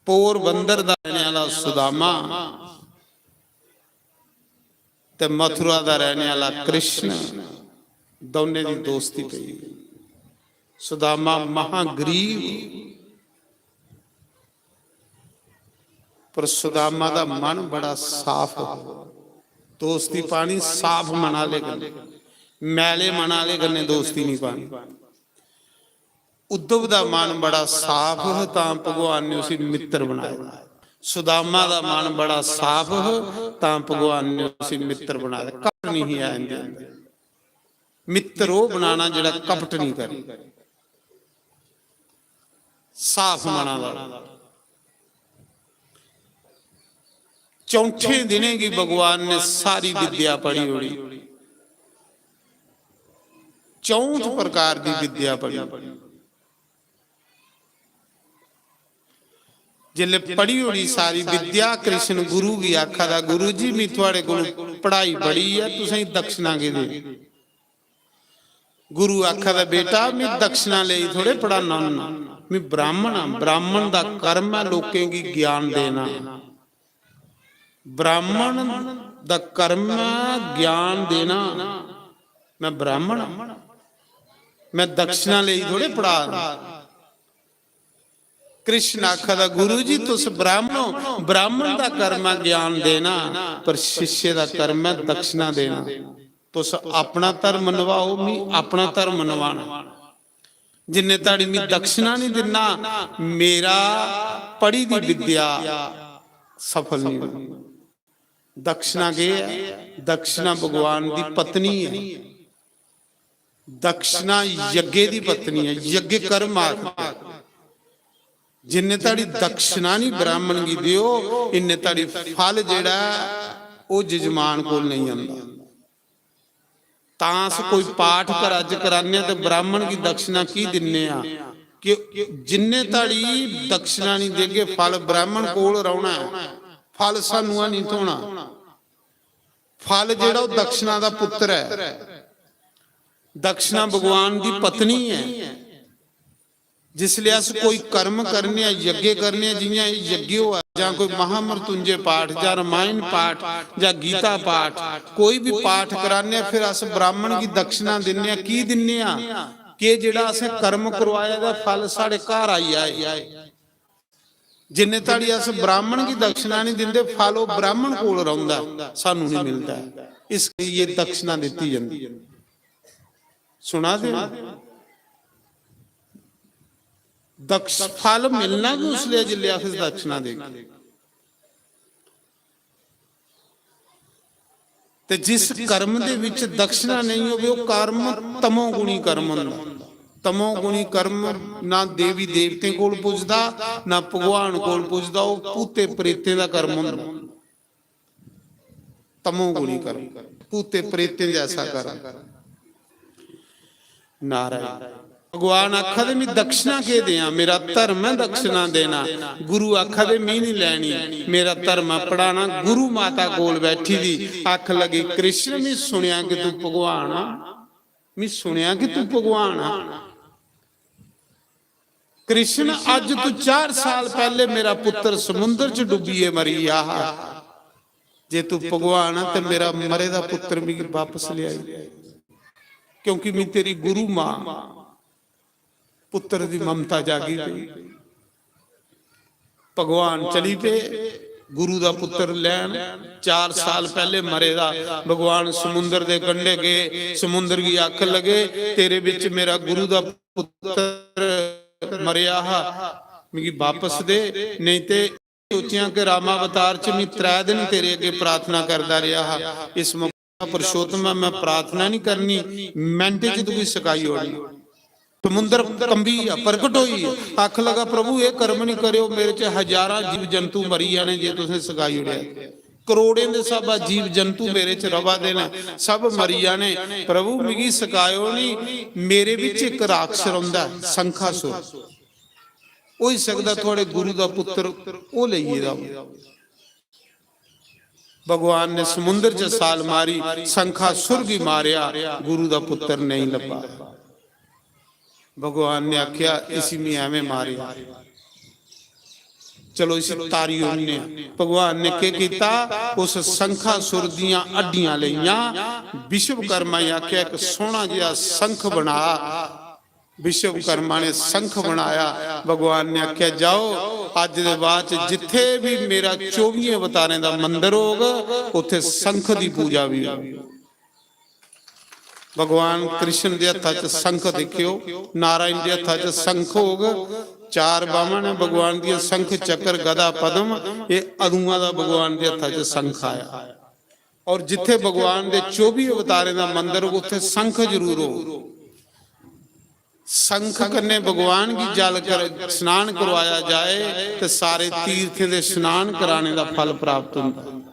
पोरबंदर दा रहने वाला सुदामा ते मथुरा दा रहने वाला कृष्ण, दोने दी दोस्ती पई। सुदामा महागरीब, पर सुदामा दा मन बड़ा साफ हो। दोस्ती पानी साफ मन आले कन्ने, मैले मन आले कन्ने दोस्ती नहीं पानी। उद्धव दा मन बड़ा साफ हो, तां भगवान ने उसी मित्र बनाया। सुदामा दा मन बड़ा साफ हो, तां भगवान ने उसी मित्र बनाया। कपट नहीं है इंदे अंदर। मित्र ओह बनाना जेड़ा कपट नहीं करे, साफ मना दा। चौंठे दिनें गी भगवान ने सारी विद्या पढ़ी ओड़ी, चौंठ प्रकार दी विद्या पढ़ी। जिसले पढ़ी ओड़ी सारी विद्या, कृष्ण गुरु गी आखा दा, "गुरु जी, मी थुआड़े कोल पढ़ाई बड़ी ऐ, तुसें दक्षिणा की दे?" गुरु आखा दा, "बेटा, मी दक्षिणा लेई थोड़े पढ़ाना होन्ना, मी ब्राह्मण आं, ब्राह्मण दा कर्म ऐ लोकें गी ज्ञान देना। ब्राह्मण दा कर्म ऐ ज्ञान देना। मैं ब्राह्मण आं, मैं दक्षिणा लेई थोड़े पढ़ा।" कृष्ण आखा दा, "गुरु जी, तुस ब्राह्मण हो, ब्राह्मण दा कर्म ऐ ज्ञान देना, पर शिष्य दा कर्म ऐ दक्षिणा देना। तुस अपना धर्म नभाओ, मी अपना धर्म नभाना। जिन्ने धड़ी मी दक्षिणा नहीं दिना, मेरा पढ़ी दी विद्या सफल नहीं होनी।" दक्षिणा केह् ऐ? दक्षिणा भगवान दी पत्नी ऐ। दक्षिणा यज्ञ दी पत्नी ऐ, यज्ञ कर्म आखदे। जिन्ने धड़ी दक्षिणा नहीं ब्राह्मण गी दियो, इन्ने धड़ी फल जेड़ा ऐ, ओह जजमान कोल नहीं आंदा। तां अस कोई पाठ घरा च कराने आं ते ब्राह्मण गी दक्षिणा की दिन्ने आं? कि जिन्ने धड़ी दक्षिणा नहीं देगे, फल ब्राह्मण कोल रौहना ऐ, फल सानू नहीं थ्होना। फल जेड़ा ओह दक्षिणा दा पुत्र ऐ, दक्षिणा भगवान दी पत्नी ऐ। जिसले अस कोई कर्म करने आं, यज्ञ करने आं, जियां एह यज्ञ होआ जां कोई महामृत्युंजय पाठ जां रामायण पाठ जां गीता पाठ, कोई भी पाठ कराने आं, फिर अस ब्राह्मण गी दक्षिणा दिन्ने आं। की दिन्ने आं? कि जेड़ा असें कर्म करवाए दा फल साढ़े घर आई जाए। जिन्ने धड़ी अस ब्राह्मण गी दक्षिणा नहीं दिंदे, फल ओह ब्राह्मण कोल रौंहदा, सानू नहीं मिलदा। इस करियै दक्षिणा दित्ती जंदी। सुना दे हो? दक्ष-, फल मिलना गै उसलै जिसलै अस दक्षिणा देगे। ते जिस कर्म दे विच दक्षिणा नहीं होवे, ओह कर्म तमोगुणी कर्म होंदा। तमोगुणी कर्म ना देवी देवतें कोल पुजदा, ना भगवान कोल पुजदा, ओह भूते प्रेतें दा कर्म होंदा। तमोगुणी कर्म, भूते प्रेतें जैसा कर्म। नारायण। भगवान आखा दे, "मी दक्षिणा केह् देआं? मेरा धर्म ऐ दक्षिणा देना।" गुरु आखा दे, "मी निं लैनी, मेरा धर्म ऐ पढ़ाना।" गुरु माता कोल बैठी दी अक्ख लगी, "कृष्ण, मी सुनेआ कि तू भगवान आ, मी सुनेआ कि तू भगवान आ। कृष्ण, अज्ज तू चार साल पैह्ले मेरा पुत्तर समुंदर च डुब्बियै मरी गेआ हा। जे तू भगवान आ ते मेरा मरे दा पुत्तर मिगी वापस लेआई, क्योंकि मी तेरी गुरु मां पुत्तर दी ममता जागी गई।" भगवान चली पे गुरु दा पुत्तर लैन। चार साल पैह्ले मरे दा भगवान समुंदर दे कंढे गए, समुंदर गी आखन लगे, "तेरे बिच मेरा गुरु दा पुत्तर मरेआ हा, मिगी वापस दे, नेईं ते सोचेआ कि रामावतार च मी त्रै दिन तेरे अग्गे प्रार्थना करदा रेहा हा, इस मौके पुरुषोत्तम, मैं प्रार्थना नहीं करनी, मिंट च तुगी सकाई ओड़ना।" समुंदर कंबी गेआ, प्रकट होई गेआ, आखन लगा, "प्रभु, एह् कर्म नहीं करेओ, मेरे च हजारां जीव जंतु मरी जाने जे तुसें सकाई ओड़ेआ। करोड़ें दे स्हाबा जीव जंतु मेरे च रवा दे न, सब मरी जाने। प्रभु, मिगी सकाएओ नहीं, मेरे बिच इक राक्षस रौंह्दा ऐ, शंखासुर। होई सकदा थुआड़े गुरु दा पुत्तर ओह् लेई गेदा होऐ।" भगवान ने समुंदर च छाल मारी, शंखासुर गी मारेआ, गुरु दा पुत्तर नेईं लब्भा। भगवान ने आखेआ, "इसी मी एवें मारेआ, चलो इसी तारी ओड़ने आं।" भगवान ने केह् कीता, उस शंखासुर दियां हड्डियां लेइयां, विश्वकर्मा गी आखेआ, "इक सोहना जेहा शंख बना।" विश्वकर्मा ने शंख बनाया। भगवान ने आखेआ, "जाओ, अज्ज दे बाद च जित्थे भी मेरा चौबियें अवतारें दा मंदर होग, उत्थे शंख दी पूजा भी होग।" भगवान कृष्ण दे हत्था च शंख दिक्खेओ, नारायण दे हत्था च शंख होग। चार बाहमां ने भगवान दियां, शंख, चक्र, गदा, पद्म, एह् अदुआं दा भगवान दे हत्था च शंख आया। और जिथे भगवान दे चौबी अवतारें दा मंदर होग, उत्थे शंख जरूर होग। शंख कन्नै भगवान गी जल कर स्नान करवाया जाए ते सारे तीर्थें दे स्नान कराने दा फल प्राप्त होंदा।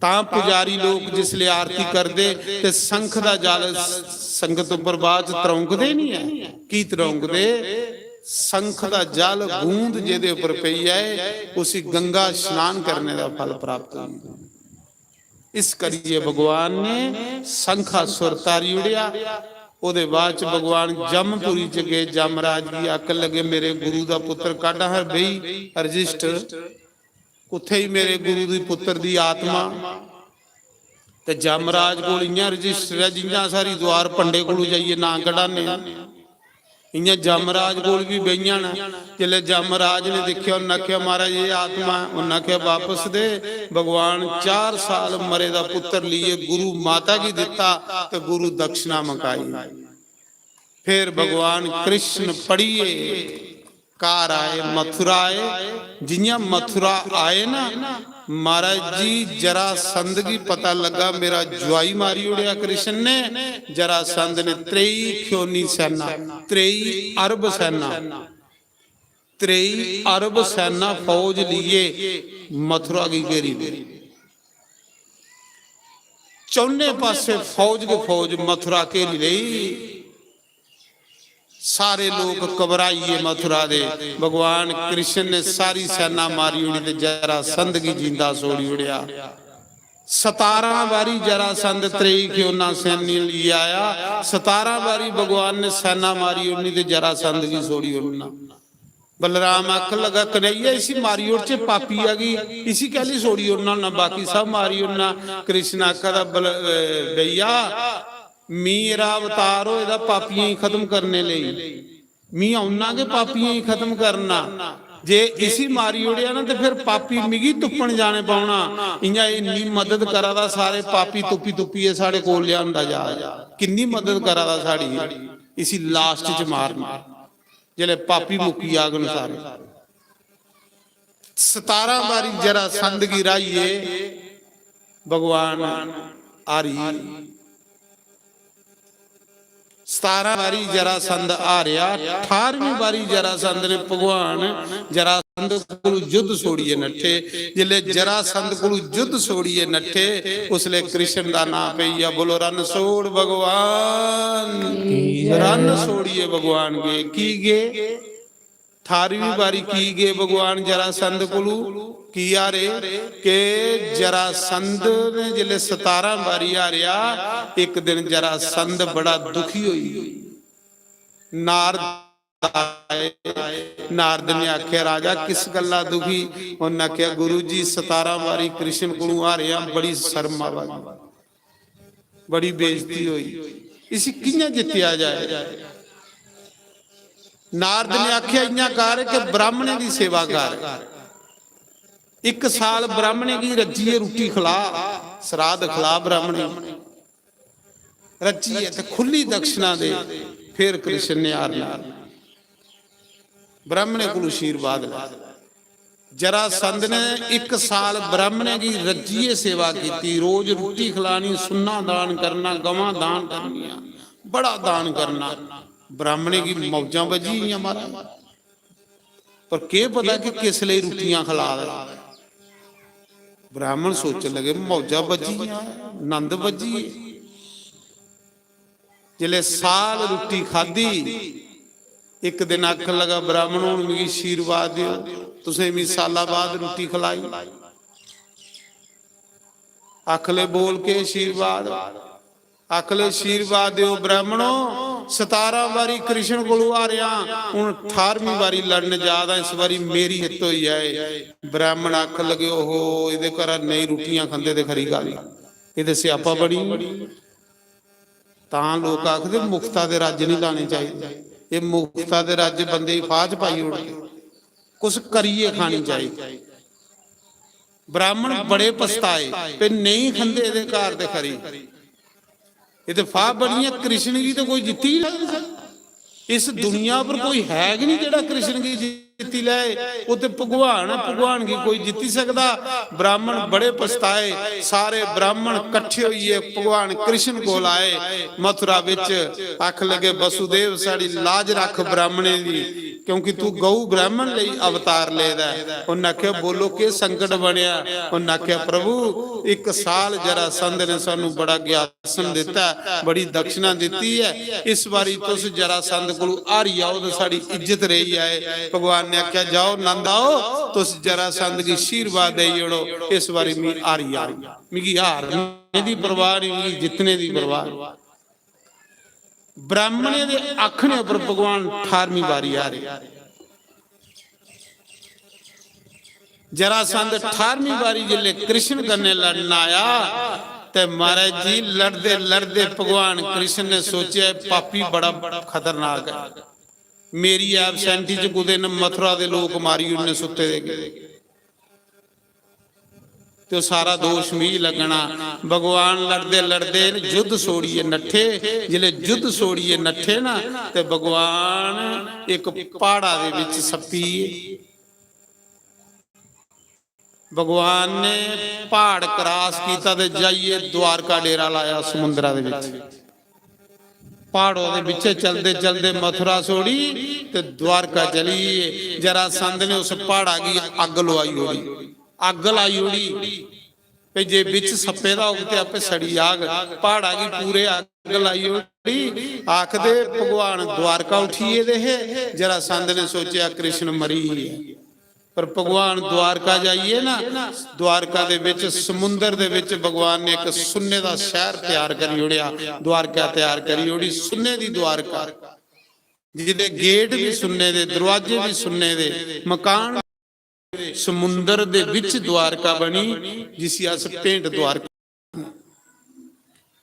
तां पुजारी लोक जिसले आरती करदे ते शंख दा जल संगत उप्पर बाद च त्रौंकदे नहीं ऐ। की त्रौंकदे? शंख दा जल बूंद जेह्दे उप्पर पेई जाए, उसी गंगा स्नान करने दा फल प्राप्त होंदा। इस करियै भगवान ने शंखासुर तारी ओड़ेआ। ओह्दे बाद च भगवान जमपुरी च गे, जमराज गी आखन लगे, "मेरे गुरु दा पुत्र कड्ढ हां बेही रजिस्टर, कुत्थै ही मेरे गुरु दी पुत्र दी आत्मा?" ते जमराज कोल इ'यां रजिस्टर ऐ जि'यां अस हरिद्वार पंडे कोलू जाइयै नांऽ कढाने आं। इ'यां जमराज कोल बी बेहियां न। जिसलै जमराज ने दिक्खेआ, उन्न आखेआ, "महाराज, एह् आत्मा ऐ।" उन्न आखेआ, "बापस दे।" भगवान चार साल मरे दा पुत्तर लेइयै गुरु माता गी दित्ता ते गुरु दक्षिणा मकाई। फिर भगवान कृष्ण पढ़ियै घर आए, मथुरा आए। जि'यां मथुरा आए ना, महाराज जी, जरासंध गी पता लग्गा, "मेरा जुआई मारी ओड़ेआ कृष्ण ने।" जरासंध ने त्रेई ख्योनी सैना, त्रेई अरब सैना, त्रेई अरब सैना फौज लेइयै मथुरा गी घेरी लेई। चौने पासे फौज गै फौज मथुरा घेरी लेई। सारे लोक घबराइयै मथुरा दे। भगवान कृष्ण ने सारी सैना मारी ओड़ी ते जरासंध गी जिंदा छोड़ी ओड़ेआ। सतारां बारी जरासंध त्रेई ख्योना सैनी लेई आया। सतारां बारी भगवान ने सैना मारी ओड़नी ते जरासंध गी छोड़ी ओड़ना। बलराम आखन लगा, "कन्हैया, इसी मारी ओड़चे, पापिया गी, इसी कैली छोड़ी ओड़ना होन्ना, बाकी सब मारी ओड़ना।" कृष्ण आखा दा, "बल-, अ, भैया, मी एरा अवतार होए दा पापियें गी खत्म करने लेई, मी औना गै पापियें गी खत्म करना। जे इसी मारी ओड़ेआ ना ते फिर पापी मिगी तुप्पन जाने पौना। इ'यां एह् इन्नी मदद करा दा, सारे पापी तुप्पी तुप्पियै साढ़े कोल लेआंदा जा, किन्नी मदद करा दा साढ़ी, इसी लास्ट च मारना।" जिसलै पापी मुक्की जाङन सारे। सतारां बारी जरासंध गी र्हाइयै भगवान हारी। सतारां बारी जरासंध हारेआ, ठारमीं बारी जरासंध ने भगवान जरा जरासंध कोलू युद्ध छोड़िए नट्ठे। जिसले जरासंध कोलू युद्ध छोड़िए नट्ठे, उसले कृष्ण दा नाम पेई गेआ। बोलो, रन छोड़ भगवान, रन छोड़िए भगवान गे। की गे? अठारहवीं बारी की गे भगवान जरासंध कोलू? की हारे? के जरासंध ने जिसले सतारां बारी हारेआ, एक दिन जरासंध बड़ा दुखी होई। नारद आए। नारद ने आख्या, "राजा, किस गल्ला दुखी?" उन्हें आख्या, "गुरु जी, सतारां बारी कृष्ण कोलू हारे हां, बड़ी शर्म आवा दी, बड़ी बेइज्जती होई, इसी कियां जित्तेआ जाए?" नारद ने आख्या, "इयां कर के ब्राह्मणें दी सेवा कर, इक साल ब्राह्मणें गी रज्जिए रुट्टी खला, श्राद्ध खला ब्राह्मणें गी।" रज्जियै ते खु'ल्ली दक्षिणा दे, फिर कृष्ण ने हारना। ब्राह्मणें कोलू आशीर्वाद लै। जरासंध ने इक साल ब्राह्मणें गी रज्जियै सेवा कीती, रोज रुट्टी खलानी, सुन्ना दान करना, गवां दान करनियां, बड़ा दान करना। ब्राह्मणें गी मौजां बज्जी गेइयां महाराज। पर केह् पता कि किस लेई रुट्टियां खला दे। ब्राह्मण सोचन लगे, "मौजा बज्जी गेआ, नंद बज्जी गे।" जिसलै साल रुट्टी खाद्धी, इक दिन आखन लगा, "ब्राह्मण, हुन मिगी आशीर्वाद देओ, तुसें मिगी साला बाद रुट्टी खलाई।" आखले, "बोल, के आशीर्वाद?" आखले, "आशीर्वाद देओ ब्राह्मणो, सतारां बारी कृष्ण कोलू हारेआ, हुन अठारहवीं बारी लड़न जा दा, इस बारी मेरी हित होई जाए।" ब्राह्मण आखन लगे, "ओहो, एह्दे घरा नेईं रुट्टियां खंदे ते खरी गल्ल, एह् ते स्यापा बनी।" तां लोक आखदे, "मुफ्ता दे रज्ज निं लाने चाहिदे, एह् मुफ्ता दे रज्ज बंदे गी फाह् च पाई ओड़दे, कुछ करियै खानी चाहिदी।" ब्राह्मण बड़े पछताए, "पे नेईं खंदे एह्दे घर ते खरी, एह् ते फाह् बनी ऐ, कृष्ण गी ते कोई जित्ती गै निं सकदा। इस दुनिया पर कोई है गै निं जेह्ड़ा कृष्ण गी जित्ती लै। ओह् ते भगवान ऐ, भगवान गी कोई जित्ती सकदा?" ब्राह्मण बड़े पछताए। सारे ब्राह्मण कट्ठे होइयै भगवान कृष्ण कोल आए। मथुरा बिच आखन लगे, "वसुदेव, साढ़ी लाज रख ब्राह्मणें दी, क्योंकि तू गौ ब्राह्मण लेई अवतार लेदा ऐ।" उन्नै आखेआ, "बोलो, केह् संकट बनेआ?" उन्नै आखेआ, "प्रभु, इक साल जरासंध ने सानू बड़ा ज्ञासन दित्ता ऐ, बड़ी दक्षिणा दित्ती ऐ, इस बारी तुस जरासंध कोलू हारी जाओ ते साढ़ी इज्जत रेही जाए।" भगवान ने आखेआ, "जाओ नंद आओ, तुस जरासंध गी आशीर्वाद देई ओड़ो, इस बारी मी हारी जाओ, मिगी हारने दी परवाह नहीं, मिगी जितने दी परवाह नहीं।" ब्राह्मणें दे आखने पर भगवान अठारहवीं बारी हारे। जरासंध अठारहवीं बारी जिसले कृष्ण कन्नै लड़न आया, ते महाराज जी, लड़दे लड़दे भगवान कृष्ण ने सोचेआ, "पापी बड़ा खतरनाक ऐ, मेरी absent च कुतै न मथुरा दे लोक मारी ओड़ने सुत्ते दे गी।" ते ओह् सारा दोष मिगी लग्गना। भगवान लड़दे लड़दे युद्ध छोड़ियै नट्ठे। जिसलै युद्ध छोड़ियै नट्ठे ना, ते भगवान इक प्हाड़ा दे बिच सप्पी गे। भगवान ने प्हाड़ cross कीता ते जाइयै द्वारका डेरा लाया समुंदरा दे बिच। प्हाड़ों दे बिच्चे चलदे चलदे मथुरा छोड़ी ते द्वारका चली गे। जरासंध ने उस प्हाड़ा गी अग्ग लुआई ओड़ी, अग्ग लाई ओड़ी। भई जे बिच सप्पे दा होग ते आपे सड़ी जाग। प्हाड़ा गी पूरे अग्ग लाई ओड़ी। आखदे भगवान द्वारका उठी गेदे हे, जरासंध ने सोचेआ कृष्ण मरी गे। पर भगवान द्वारका जाइयै ना, द्वारका दे विच, समुंदर दे विच भगवान ने इक सुन्ने दा शैहर तैयार करी ओड़ेआ, द्वारका तैयार करी ओड़ी, सुन्ने दी द्वारका, जिदे गेट भी सुन्ने दे, दरवाजे भी सुन्ने दे, मकान। समुंदर दे विच द्वारका बनी, जिसी अस भेंट द्वारका,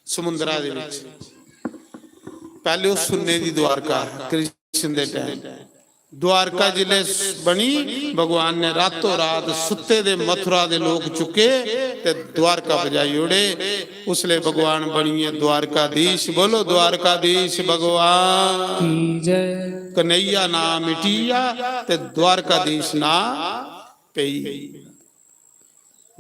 समुंदरा दे विच। पैहले ओह सुन्ने दी द्वारका, कृष्ण दे टाइम। द्वारका जिसलै बनी, भगवान ने रातों रात सुत्ते दे मथुरा दे लोक चुके ते द्वारका पजाई ओड़े। उसले भगवान बनिए द्वारकाधीश। बोलो, द्वारकाधीश भगवान की जय। कन्हैया नां मिटिया ते द्वारकाधीश नां पेई।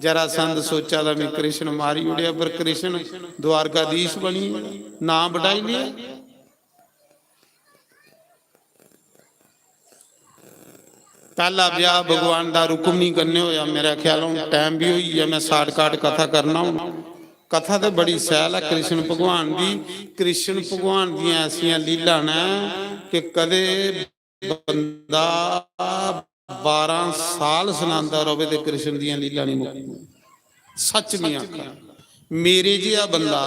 जरासंध सोचा दा, "मैं कृष्ण मारी ओड़ेआ, पर कृष्ण द्वारकाधीश बनी, नां बटाई लिया।" पैह्ला ब्याह भगवान दा रुक्मणी कन्नै होया। मेरा ख्याल हून टाइम भी होई गेआ, मैं शार्टकट कथा करना। हून कथा ते बड़ी सैल ऐ कृष्ण भगवान दी। कृष्ण भगवान दियां ऐसियां लीला न कि कदे बंदा बारां साल सनांदा रवे ते कृष्ण दियां लीला नहीं मुकदियां। सच नहीं आखा, मेरे जिहा बंदा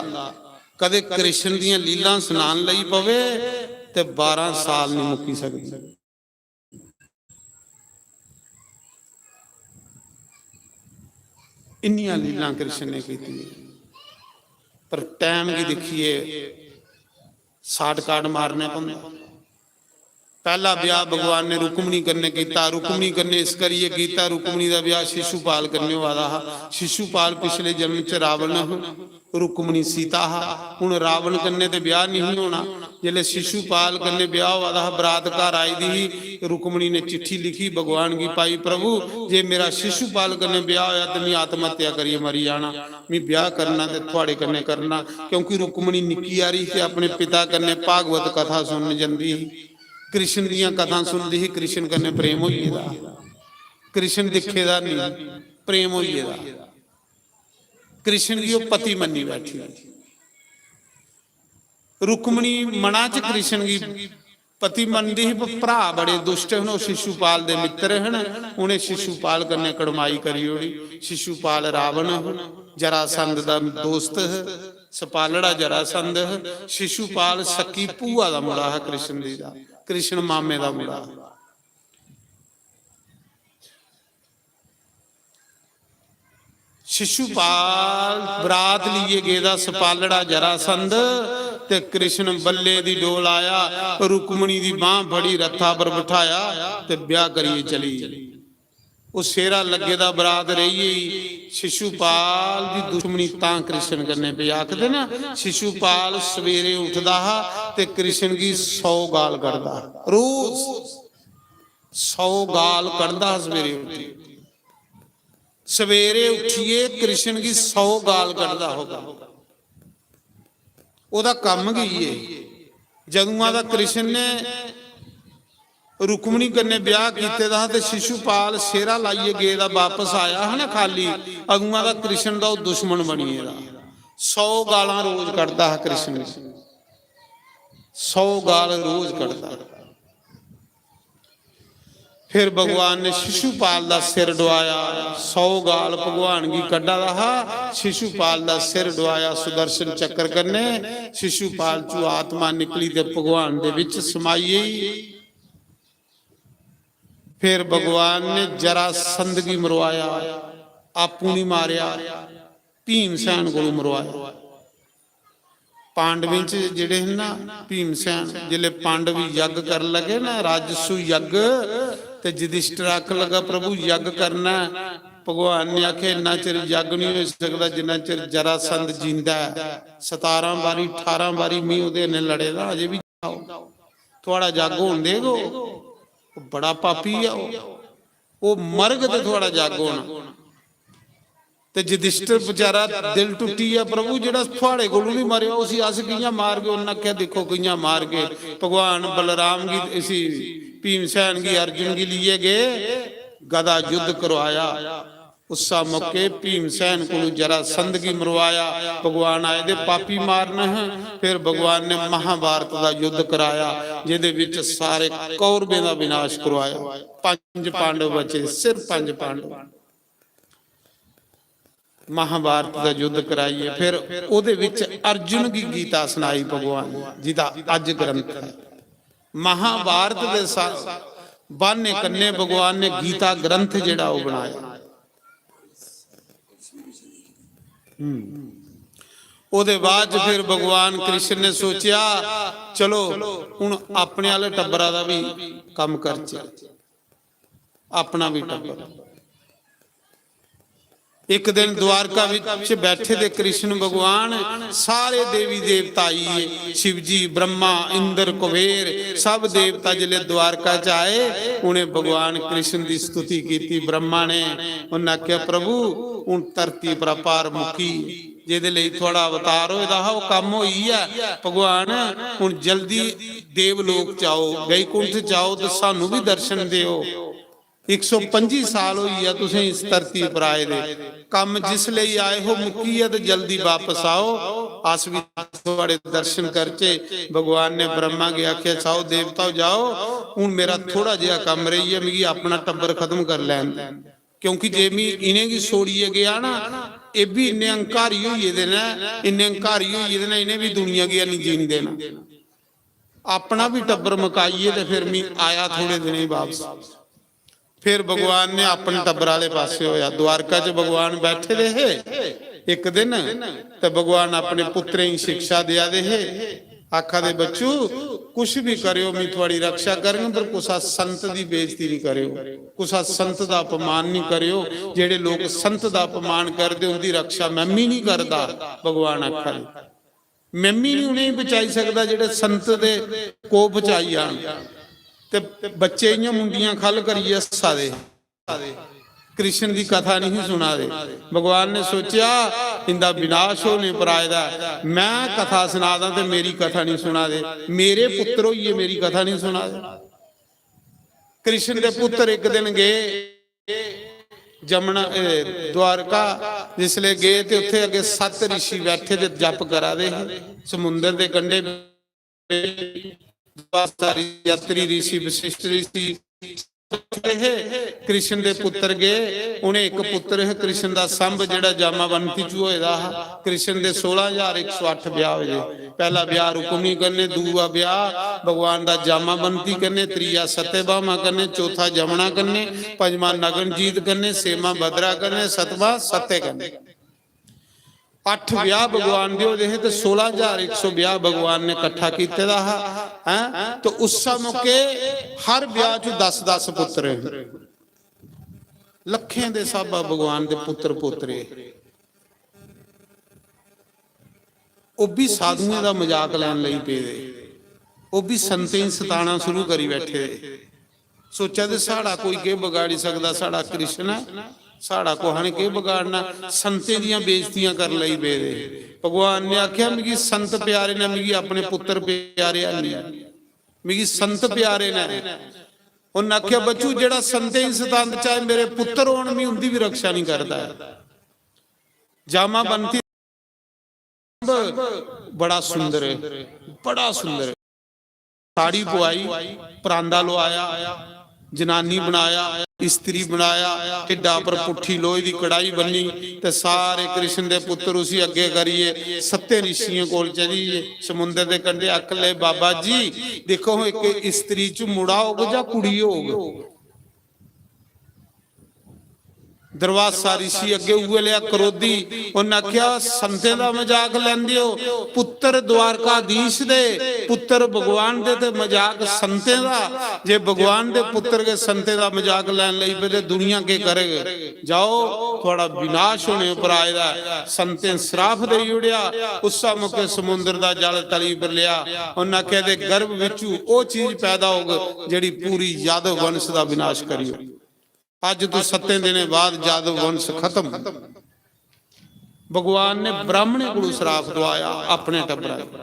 कदे कृष्ण दियां लीला सनान लगी पवे ते बारां साल नहीं मुक्की सकदी। इन्नियां लीलां कृष्ण ने कीतियां, पर टाइम गी दिक्खियै शार्टकट मारने पौंदा। पैह्ला ब्याह भगवान ने रुक्मणी कन्नै कीता, रुक्मणी कन्नै इस करियै कीता, रुक्मणी दा ब्याह शिशुपाल कन्नै होआ दा हा। शिशुपाल पिछले जन्म च रावण हा, रुक्मणी सीता हा। हुन रावण कन्नै ते ब्याह नहीं होना। जिसलै शिशुपाल कन्नै ब्याह होआ दा हा, बरात घर आई दी ही, रुक्मणी ने चिट्ठी लिखी भगवान गी पाई, "प्रभु, जे मेरा शिशुपाल कन्नै ब्याह होया ते मैं आत्महत्या करियै मरी जाना, मैं ब्याह करना ते थुआड़े कन्नै करना।" क्योंकि रुक्मणी निक्की हारी ते अपने पिता कन्नै भागवत कथा सुनन जंदी ही, कृष्ण दियां कथां सुनदी ही। कृष्ण कन्नै प्रेम होई गेदा, कृष्ण दिक्खे दा नहीं, प्रेम होई गेदा। कृष्ण गी ओह् पति मन्नी बैठी। रुक्मणी मना च कृष्ण गी पति मनदी ही, पर भ्राऽ बड़े दुष्ट हन, ओह् शिशुपाल दे मित्र हन। उ'नें शिशुपाल कन्नै कड़माई करी ओड़ी। शिशुपाल रावण हा, जरासंध दा दोस्त हा, सपालड़ा जरासंध हा। शिशुपाल सक्की भूआ दा मुड़ा हा कृष्ण जी दा, कृष्ण मामे दा मुड़ा हा। शिशुपाल बरात लेइयै गेदा, सपालड़ा जरासंध ते कृष्ण बल्ले दी डोल आया, रुक्मणी दी बांह फड़ी, रथा पर बठाया ते ब्याह करियै चली। ओह् सेरा लग्गे दा, बरात रेही गेई। शिशुपाल दी दुश्मनी तां कृष्ण कन्नै पेई। आखदे ना, शिशुपाल सवेरे उठदा हा ते कृष्ण गी सौ गाल कढदा हा, रोज सौ गाल कढदा हा सवेरे उठी। सवेरे उठियै कृष्ण गी सौ गाल कढदा होगा। ओह्दा कम्म गै इ'यै। जदुआं दा कृष्ण ने रुक्मणी कन्नै ब्याह कीते दा हा ते शिशुपाल सेरा लाइयै गेदा बापस आया हा ना खाली, अदुआं दा कृष्ण दा ओह् दुश्मन बनी गेदा। सौ गालां रोज कढदा हा कृष्ण गी, सौ गाल रोज कढदा। फिर भगवान ने शिशुपाल दा सिर डुआया। सौ गाल भगवान गी कड्ढा दा हा, शिशुपाल दा सिर डुआया सुदर्शन चक्र कन्नै। शिशुपाल चू आत्मा निकली ते भगवान दे विच समाई गेई। फिर भगवान ने जरासंध गी मरवाया, आपूं नहीं मारेआ, भीमसेन कोलू मरवाया। पांडवें च जेह्ड़े हे ना भीमसेन, जिसलै पांडव यज्ञ कर लगे ना, राजसु यज्ञ, ते युधिष्ठिर आखन लगा, "प्रभु, यज्ञ करना है।" भगवान ने आखेआ, "इन्ना चिर यज्ञ नहीं हो सकदा जिन्ना चिर जरासंध जींदा है। सतारां बारी, अठारां बारी मी ओह्दे कन्नै लड़े दा, अजे बी जाओ, थुआड़ा यज्ञ होन देग ओह्? ओह् बड़ा पापी ऐ, ओह्, ओह् मरग ते थुआड़ा यज्ञ होना।" ते युधिष्ठिर बेचारा दिल टुट्टी गेआ, "प्रभु, जेह्ड़ा थुआड़े कोलू नहीं मरेआ, उसी अस कि'यां मारगे?" उन्नै आखेआ, "दिक्खो कि'यां मारगे।" भगवान बलराम गी, इसी भीमसेन गी, अर्जुन गी लेइयै गे, गदा युद्ध करवाया। उस्सा मौके भीमसेन कोलू जरासंध गी मरवाया। भगवान आए दे पापी मारन ह। फिर भगवान ने महाभारत दा युद्ध कराया, जेह्दे विच सारे कौरवें दा विनाश करवाया। पंज पांडव बचे, सिर्फ पंज पांडव। महाभारत दा युद्ध कराइयै फिर ओह्दे विच अर्जुन गी गीता सनाई भगवान ने, जिदा अज ग्रंथ है। महाभारत दे सा-, बहाने कन्नै भगवान ने गीता ग्रंथ जेह्ड़ा ओह् बनाया। हम्म। ओह्दे बाद च फिर भगवान कृष्ण ने सोचेआ, "चलो, हुन अपने आह्ले टब्बरा दा बी कम्म करचै, अपना बी टब्बर।" इक दिन द्वारका विच बैठे दे कृष्ण भगवान, सारे देवी देवता आई गे, शिव जी, ब्रह्मा, इंद्र, कुबेर, सब देवता जिसलै द्वारका च आए, उ'नें भगवान कृष्ण दी स्तुति कीती। ब्रह्मा ने, उन्नै आखेआ, "प्रभु, हुन धरती परा भार मुक्की, जेह्दे लेई थुआड़ा अवतार होए दा हा, ओह् कम्म होई गेआ। भगवान, हुन जल्दी देवलोक च आओ, वैकुंठ च आओ ते सानू बी दर्शन देओ।" इक सौ पंजी साल होई गेआ तुसें इस धरती पर आए दे। कम्म जिस लेई आए हो मुक्की गेआ ते जल्दी बापस आओ, अस बी थुआड़े दर्शन करचे। भगवान ने ब्रह्मा गी आखेआ, "साओ देवताओ, जाओ, हून मेरा थोड़ा जेहा कम्म रेही गेआ, मिगी अपना टब्बर खत्म कर लैन देओ।" क्योंकि जे मी इ'नेंगी छोड़ियै गेआ ना, एह् बी इन्ने अहंकारी होई गेदे न, इन्ने अहंकारी होई गेदे न, इ'नें बी दुनिया गी हैनी जीन देना। अपना बी टब्बर मकाइयै ते फिर मी आया थोड़े दिनें च बापस। फिर भगवान ने अपने टब्बर आह्ले पासे होया। द्वारका च भगवान बैठे दे हे इक दिन, ते भगवान अपने पुत्रें गी शिक्षा देआ दे हे। आखा दे, "बच्चू, कुछ भी करेओ, मैं थुआड़ी रक्षा करङ, पर कुसा संत दी बेइज्जती नहीं करेओ, कुसा संत दा अपमान नहीं करेओ। जेड़े लोक संत दा अपमान करदे, उंदी रक्षा मैं भी नहीं करदा।" भगवान आखा दे, "मैं भी नहीं उ'नेंगी बचाई सकदा जेड़े संत दे कोप च आई जान।" ते बच्चे इ'यां मुंडियां खल करियै हस्सा दे। कृष्ण दी कथा नहीं सुना दे। भगवान ने सोचेआ, "इंदा विनाश होने पर आए दा ऐ, मैं कथा सुना दा ते मेरी कथा नहीं सुना दे, मेरे पुत्र होइयै मेरी कथा नहीं सुना दे।" कृष्ण दे पुत्र इक दिन गए जमुना, ए, द्वारका, जिसले गए ते उत्थे अगे सत्त ऋषि बैठे ते जप करा दे हे समुंदर दे कंढे। सारी यात्री ऋषि, वशिष्ठ ऋषि हे, कृष्ण दे पुत्र गए। उ'नें इक पुत्र हे कृष्ण दा, संभ, जेड़ा जामावंती च होए दा हा। कृष्ण दे सोलां हजार इक सौ अट्ठ ब्याह होए दे। पैहला ब्याह रुक्मणी कन्नै, दूआ ब्याह भगवान दा जामावंती कन्नै, त्रीया सत्यभामा कन्नै, चौथा जमुना कन्नै, पंजमा नगनजीत कन्नै, छेमा भद्रा कन्नै, सतमा सत्य कन्नै। अट्ठ ब्याह भगवान दे होए दे हे ते सोलां हजार इक सौ ब्याह भगवान ने कट्ठा कीते दा हा, हैं? ते उस मौके हर ब्याह च दस दस पुत्र हे, लक्खें दे स्हाबा भगवान दे पुत्र पोतरे। ओह भी साधुएं दा मजाक लैन लगी पेदे, ओह भी संतें गी सताना शुरू करी बैठे दे। सोचा दे, "साढ़ा कोई केह् बगाड़ी सकदा, साढ़ा कृष्ण ऐ, साढ़ा कुसै ने केह् बगाड़ना?" संतें दियां बेइज्जतियां कर लगी पेदे। भगवान ने आखेआ, "मिगी संत प्यारे न, मिगी अपने पुत्र प्यारे हैनी, मिगी संत प्यारे न।" उन्नै आखेआ, "बच्चू, जेह्ड़ा संतें गी सतांदा, चाहे मेरे पुत्र होन, मी उंदी बी रक्षा नहीं करदा ऐ।" जामावंती बड़ा सुंदर है, बड़ा सुंदर है। साड़ी पुआई, परांदा लुआया, जनानी बनाया, इस्त्री बनाया, ढिड्डा पर पुट्ठी लोहे दी कढ़ाई बन्नी ते सारे कृष्ण दे पुत्र उसी अग्गे करियै सत्तें ऋषियें कोल चली गे। समुंदर दे कंढे आखन लगे, "बाबा जी, दिक्खो, इक इस्त्री च मुड़ा होग जां कुड़ी होग?" दुर्वासा ऋषि अग्गे उऐ लेआ क्रोधी। उन्नै आखेआ, "संतें दा मजाक लैंदे ओ, पुत्तर द्वारकाधीश दे, पुत्तर भगवान दे, ते मजाक संतें दा। जे भगवान दे पुत्तर गै संतें दा मजाक लैन लगी पे ते दुनिया केह् करग? जाओ, थुआड़ा विनाश होने उप्पर आए दा ऐ।" संतें श्राप देई ओड़ेआ। उस्सै मौके समुंदर दा जल तली पर लेआ। उन्नै आखेआ, "दे गर्भ विचू ओह् चीज पैदा होग जेह्ड़ी पूरी यादव वंश दा विनाश करी ओड़ग।" अज्ज तो सत्तें दिनें बाद यादव वंश खत्म। भगवान ने ब्राह्मणें कोलों श्राप दवाया अपने टब्बरा गी।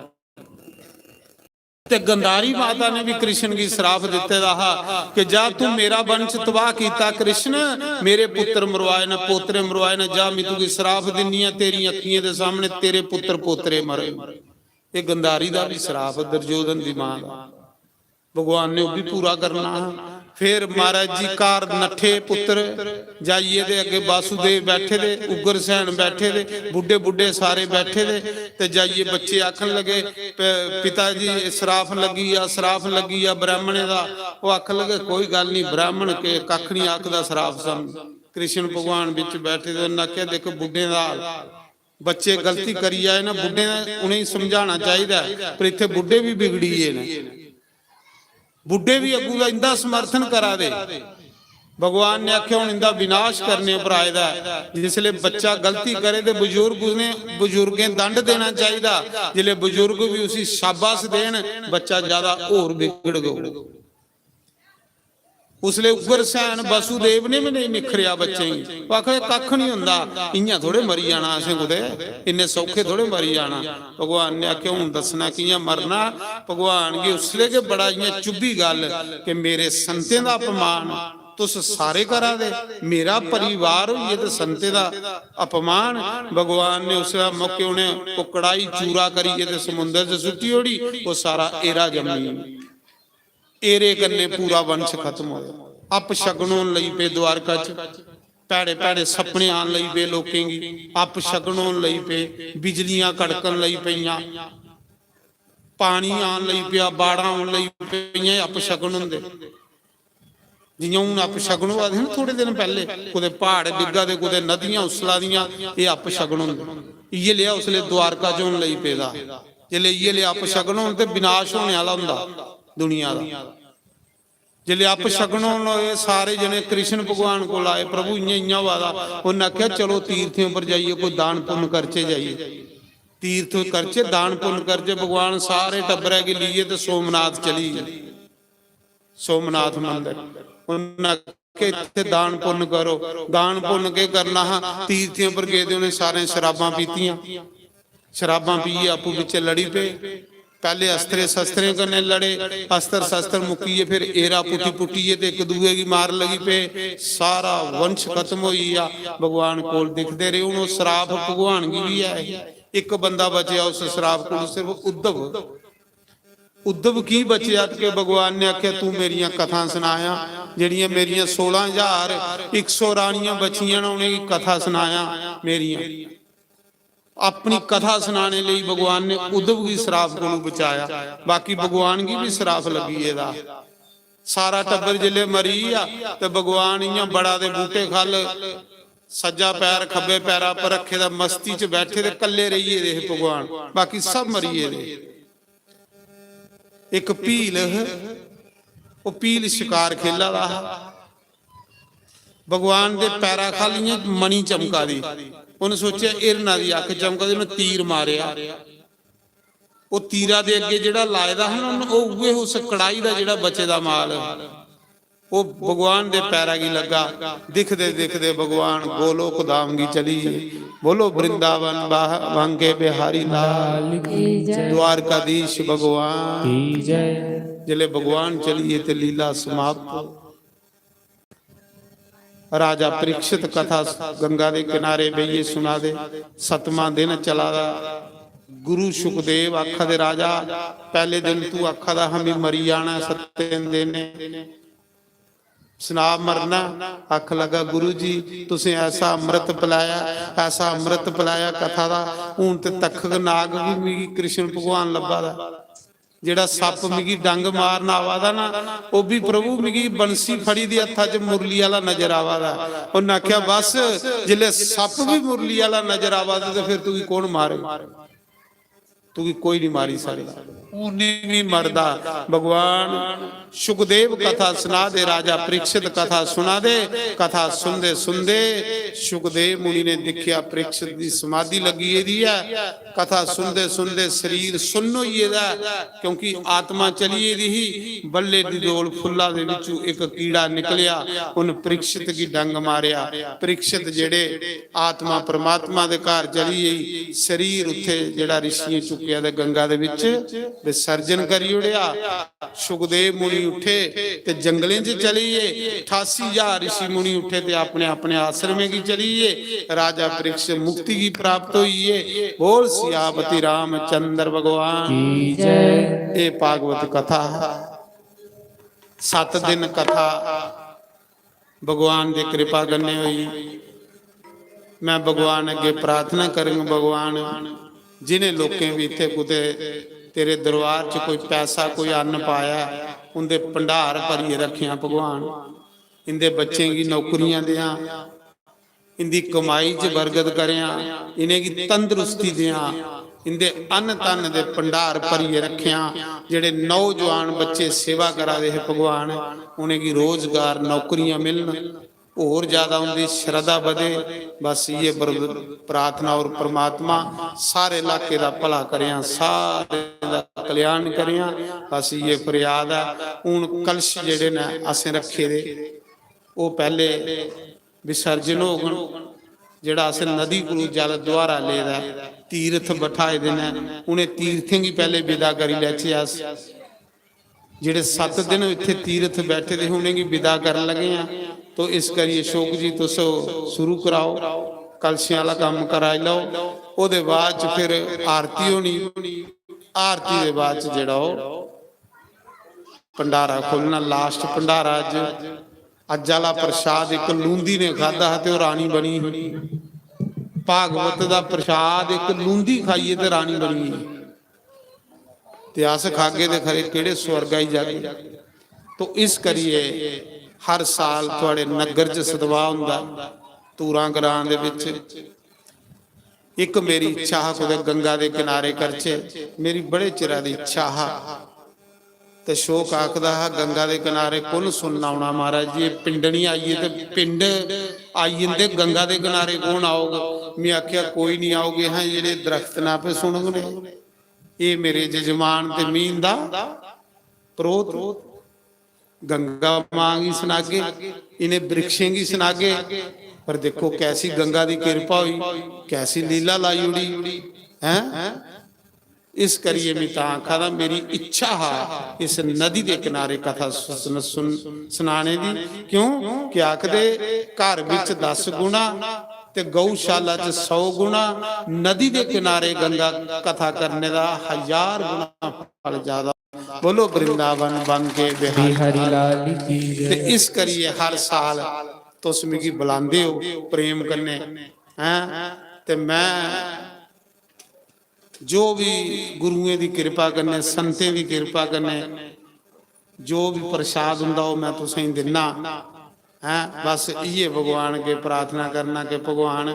ते गंधारी माता ने भी कृष्ण गी श्राप दित्ते दा हा कि जा तू मेरा वंश तबाह कीता कृष्ण, मेरे पुत्र मरवाए न, पोतरे मरवाए न, जा मैं तुगी श्राप दिन्नी आं, तेरी अक्खियें दे सामने तेरे पुत्र पोतरे मरे। ये गंधारी दा भी श्राप, दुर्योधन दी मां दा। भगवान ने ओह् भी पूरा करना हा। फिर महाराज जी घर नट्ठे पुत्र, जाइयै ते अग्गे वासुदेव बैठे दे, उग्रसेन बैठे दे, बुड्ढे बुड्ढे सारे बैठे दे। ते जाइयै बच्चे आखन लगे, "प-, पिता जी, श्राप लग्गी गेआ, श्राप लग्गी गेआ ब्राह्मणें दा।" ओह् आखन लगे, "कोई गल्ल नहीं, ब्राह्मण के कक्ख नहीं आखदा श्राप सानूं।" कृष्ण भगवान बिच बैठे दे, उन्नै आखेआ, "दिक्ख बुड्ढें दा हाल।" बच्चे गलती करी जाए ना, बुड्ढे, उ'नेंगी समझाना चाहिदा ऐ, पर इत्थै बुड्ढे भी बिगड़ी गे न। बुड्ढे भी अग्गू दा इंदा समर्थन करा दे। भगवान ने आखेआ, "हुन इंदा विनाश करने पर आए दा ऐ।" जिसले बच्चा गलती करे ते बुजुर्ग, उ'नें बुजुर्गें दंड देना चाहिदा। जिसले बुजुर्ग भी उसी शाबाश देन, बच्चा ज्यादा होर बिगड़ग। उसले उग्रसेन वसुदेव ने भी नहीं निखरेआ बच्चें गी। ओह् आखदे, "कक्ख नहीं हुंदा, इ'यां थोड़े मरी जाना असें कुतै, इन्ने सौखे थोड़े मरी जाना।" भगवान ने आखेआ, "हुन दस्सना कि'यां मरना।" भगवान गी उसले गै बड़ा इ'यां चुब्भी गल्ल कि मेरे संतें दा अपमान, तुस सारे करा दे, मेरा परिवार होइयै ते संतें दा अपमान। भगवान ने उस मौके उ'नें ओह् कड़ाही चूरा करियै ते समुंदर च सुट्टी ओड़ी। ओह् सारा एरा जम्मी, एरे कन्नै पूरा वंश खत्म होया। अपशगन होन लगी पे द्वारका च, भैड़े भैड़े सपने आन लगी पे लोकें गी। अपशगन होन लगी पे, बिजलियां कड़कन लगी पेइयां, पानी आन लगी पेआ, बाढ़ां आन लगी पेइयां। एह् अपशगन होंदे। जियां हून अपशगन होआ दे न थोड़े दिन पैह्ले, कुतै प्हाड़ डिग्गा दे, कुतै नदियां उस्सला दियां, एह् अपशगन होंदे। इ'यै लेआ उसलै द्वारका च होन लगी पेदा। जिसलै इ'यै लेआ अपशगन होन ते विनाश होने आह्ला होंदा दुनिया दा। जिसलै अपशगन होन, एह् सारे जने कृष्ण भगवान कोल आए, "प्रभु, इ'यां इ'यां होआ दा।" उ'न्नै आखेआ, "चलो, तीर्थें उप्पर जाइयै कोई दान पुन्न करचै, जाइयै तीर्थ करचै, दान पुन्न करचै।" भगवान सारे टब्बरै गी लेइयै ते सोमनाथ चली गे। सोमनाथ मंदर। उ'न्नै आखेआ, "इत्थै दान पुन्न करो।" दान पुन्न केह् करना हा? तीर्थें पर गेदे उ'नें सारें शराबां पीतियां। शराबां पीयै आपूं बिच्चें लड़ी पे। पैह्ले अस्त्रें शस्त्रें कन्नै लड़े, अस्त्र शस्त्र मुक्कियै फिर एरा पुट्टी पुट्टियै ते इक दूए गी मार लगी पे। सारा वंश खत्म होई गेआ। भगवान कोल दिखदे रेह्। हून ओह् श्राप भगवान गी बी ऐ। इक बंदा बचेआ उस श्राप कोल, सिर्फ उद्धव। उद्धव की बचेआ? कि भगवान ने आखेआ, "तू मेरियां कथां सनाया, जेह्ड़ियां मेरियां सोलां ज्हार इक सौ रानियां बचियां न, उ'नेंगी कथा सनाया मेरियां।" अपनी कथा सनाने लेई भगवान ने उद्धव गी श्राप कोलू बचाया। बाकी भगवान गी बी श्राप लग्गी गेदा। सारा टब्बर जिसलै मरी गेआ ते भगवान इ'यां बड़ा दे बूटे ख'ल्ल सज्जा पैर खब्बे पैरा पर रक्खे दा मस्ती च बैठे ते कल्ले रेही गेदे हे भगवान, बाकी सब मरी गेदे। इक भील ह, ओह् भील शकार खेला दा हा। भगवान दे पैरा ख'ल्ल इ'यां मणि चमका दी। उ'न्न सोचेआ, हिरना दी अक्ख चमका दी, उ'न्न तीर मारेआ। ओह् तीरा दे अग्गें जेह्ड़ा लाए दा हा ना, उ'न्न, ओह् उ'ऐ उस कड़ाही दा जेह्ड़ा बचे दा माल हा। ओह् भगवान दे पैरा गी लग्गा। दिखदे दिखदे भगवान गोलोक धाम गी चली गे। बोलो वृंदावन बाह-, बांके बिहारी लाल की जय। द्वारकाधीश भगवान की जय। जिसलै भगवान चली गे ते लीला समाप्त। राजा परीक्षित कथा गंगा दे किनारे बेहियै सुना दे। सतमां दिन चला दा। गुरु शुकदेव आखा दे, "राजा, पैह्ले दिन तू आखा दा हा, मी मरी जाना सत्तें दिनें।" सना मरना। आख लगा, "गुरु जी, तुसें ऐसा अमृत पिलाया, ऐसा अमृत पिलाया कथा दा, हून ते तक्षक नाग बी मिगी कृष्ण भगवान लब्भा दा। जेह्ड़ा सप्प मिगी डंग मारन आवा दा ना, ओह् बी प्रभु मिगी बंसी फड़ी दी हत्था च मुरली आह्ला नजर आवा दा।" उ'न्न आखेआ, "बस, जिसलै सप्प बी मुरली आह्ला नजर आवा दा ते फिर तुगी कौन मारे?" तुगी कोई नहीं मारी सकदा। हून नहीं, नहीं मरदा। भगवान शुकदेव कथा सुना दे, राजा परीक्षित कथा सुना दे। कथा सुनदे सुनदे शुकदेव मुनि ने दिक्खेआ परीक्षित दी समाधि लगी गेदी ऐ। कथा सुनदे सुनदे शरीर सुन्न होई गेदा ऐ, क्योंकि आत्मा चली गेदी ही। बल्ले दी डोल फुल्ला दे विचों इक कीड़ा निकलेआ, उन परीक्षित गी डंग मारेआ। परीक्षित जेह्ड़े आत्मा परमात्मा दे घर चली गेई, शरीर उत्थे जेह्ड़ा ऋषियें चुक्केआ ते गंगा दे विच विसर्जन करी ओड़ेआ। शुकदेव मुनि उठे ते जंगलें च चली गे। अठासी ज्हार ऋषि मुनि उठे ते अपने अपने आश्रमें गी चली गे। राजा परीक्षित मुक्ति गी प्राप्त होई गे। बोल सियापति रामचंद्र भगवान की जय। एह् भागवत कथा, सत्त दिन कथा भगवान दी कृपा कन्नै होई। मैं भगवान अग्गे प्रार्थना करङ, भगवान, जिनें लोकें बी इत्थे कुतै तेरे दरबार च कोई पैसा, कोई अन्न पाया, उंदे भंडार भरियै रखेआं भगवान। इंदे बच्चें गी नौकरियां देआं, इंदी कमाई च बरकत करेआं, इनेंगी तंदरुस्ती देआं, इंदे अन्न धन दे भंडार भरियै रखेआं। जेह्ड़े नौजवान बच्चे सेवा करा दे हे भगवान, उनेंगी रोजगार, नौकरियां मिलन, होर ज्यादा उंदी श्रद्धा बधे। बस इ'यै बर-, प्रार्थना। और परमात्मा सारे इलाके दा भला करेआं, सारे दा कल्याण करेआं। बस इ'यै फरियाद ऐ। हून कलश जेह्ड़े न असें रखे दे, ओह् पैह्ले विसर्जन होङन। जेह्ड़ा असें नदी कोलू जल दुआरा लेदा ऐ, तीर्थ बठाए दे न, उ'नें तीर्थें गी पैह्ले विदा करी लैचे अस। जेह्ड़े सत्त दिन इत्थै तीर्थ बैठे दे हे, उ'नेंगी विदा करन लगे आं। तो इस करियै शोक जी, तुस शुरू कराओ, कलशें आह्ला कम्म कराई लैओ। ओह्दे बाद च फिर आरती होनी, आरती दे बाद च जेह्ड़ा ओह् भंडारा खोलना, लास्ट भंडारा। अज्ज, अज्ज आह्ला प्रसाद इक लूंदी ने खादा हा ते ओह् रानी बनी ही। भागवत दा प्रसाद इक लूंदी खाइयै ते रानी बनी ही। ते अस खागे ते खरे केह्ड़े स्वर्ग आई जागे। तो इस करियै हर साल थुआढ़े नग्गर च सतवाह् होंदा, तूरां ग्रां दे बिच। इक मेरी इच्छा हा, कुतै गंगा दे किनारे करचै, मेरी बड़े चिरा दी इच्छा हा। ते शोक आखदा हा, "गंगा दे किनारे कु'न सुनना औना महाराज जी, पिंड निं आइयै ते पिंड आई जंदे, गंगा दे किनारे कौन औग?" में आखेआ, "कोई निं औग, हां जेह्ड़े दरख्त न आपे सुनग ने।" एह् मेरे जजमान ते मी इंदा परोह्त। गंगा मां गी सनागे, इ'नें वृक्षें गी सनागे, पर दिक्खो कैसी गंगा दी किरपा होई, कैसी लीला लाई ओड़ी, हैं? इस करियै में तां आखा दा, मेरी इच्छा हा इस नदी दे किनारे कथा सुन, सुन, सनाने दी। क्यों? कि आखदे घर बिच दस गुणा ते गौशाला च सौ गुणा, नदी दे किनारे गंगा कथा करने दा हजार गुणा फल ज्यादा। बोलो वृंदावन बांके बिहारी। बिहारी लाल की जय। ते इस करियै हर साल तुस मिगी बुलांदे ओ प्रेम कन्नै, हैं? ते मैं जो भी गुरुएं दी किरपा कन्नै, संतें दी किरपा कन्नै जो भी प्रसाद हुंदा, ओह् मैं तुसेंगी दिन्ना, हैं? बस इ'यै भगवान अग्गें प्रार्थना करना कि भगवान,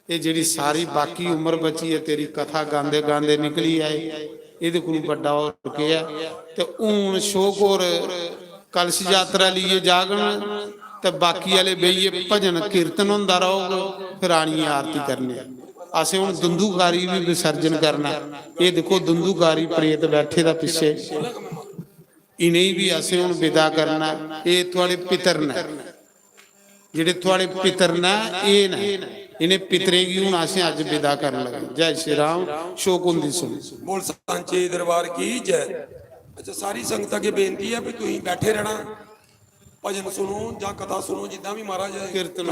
एह् जेह्ड़ी सारी बाकी उम्र बची ऐ, तेरी कथा गांदे गांदे निकली आए, एह्दे कोलू बड्डा होर केह् ऐ? ते हून शोक होर कलश यात्रा लेइयै जागन ते बाकी आह्ले बेहियै भजन कीर्तन होंदा रौह्ग, फिर आनियै आरती करने। असें हून दुंदूकारी बी विसर्जन करना। एह् दिक्खो, दुंदूकारी प्रेत बैठे दा पिच्छे, इ'नेंगी बी असें हून विदा करना। एह् थुआढ़े पितर न, जेह्ड़े थुआढ़े पितर न, एह् न। इ'नें पितरें गी हून असें अज्ज विदा करन लगे। जय श्री राम। शोक हुंदी सुन। बोल सांचे दरबार की जय। अच्छा, सारी संगत अग्गें बेनती ऐ भी तुसीं बैठे रहना, भजन सुनो जां कथा सुनो, जिद्दां भी महाराज कीर्तन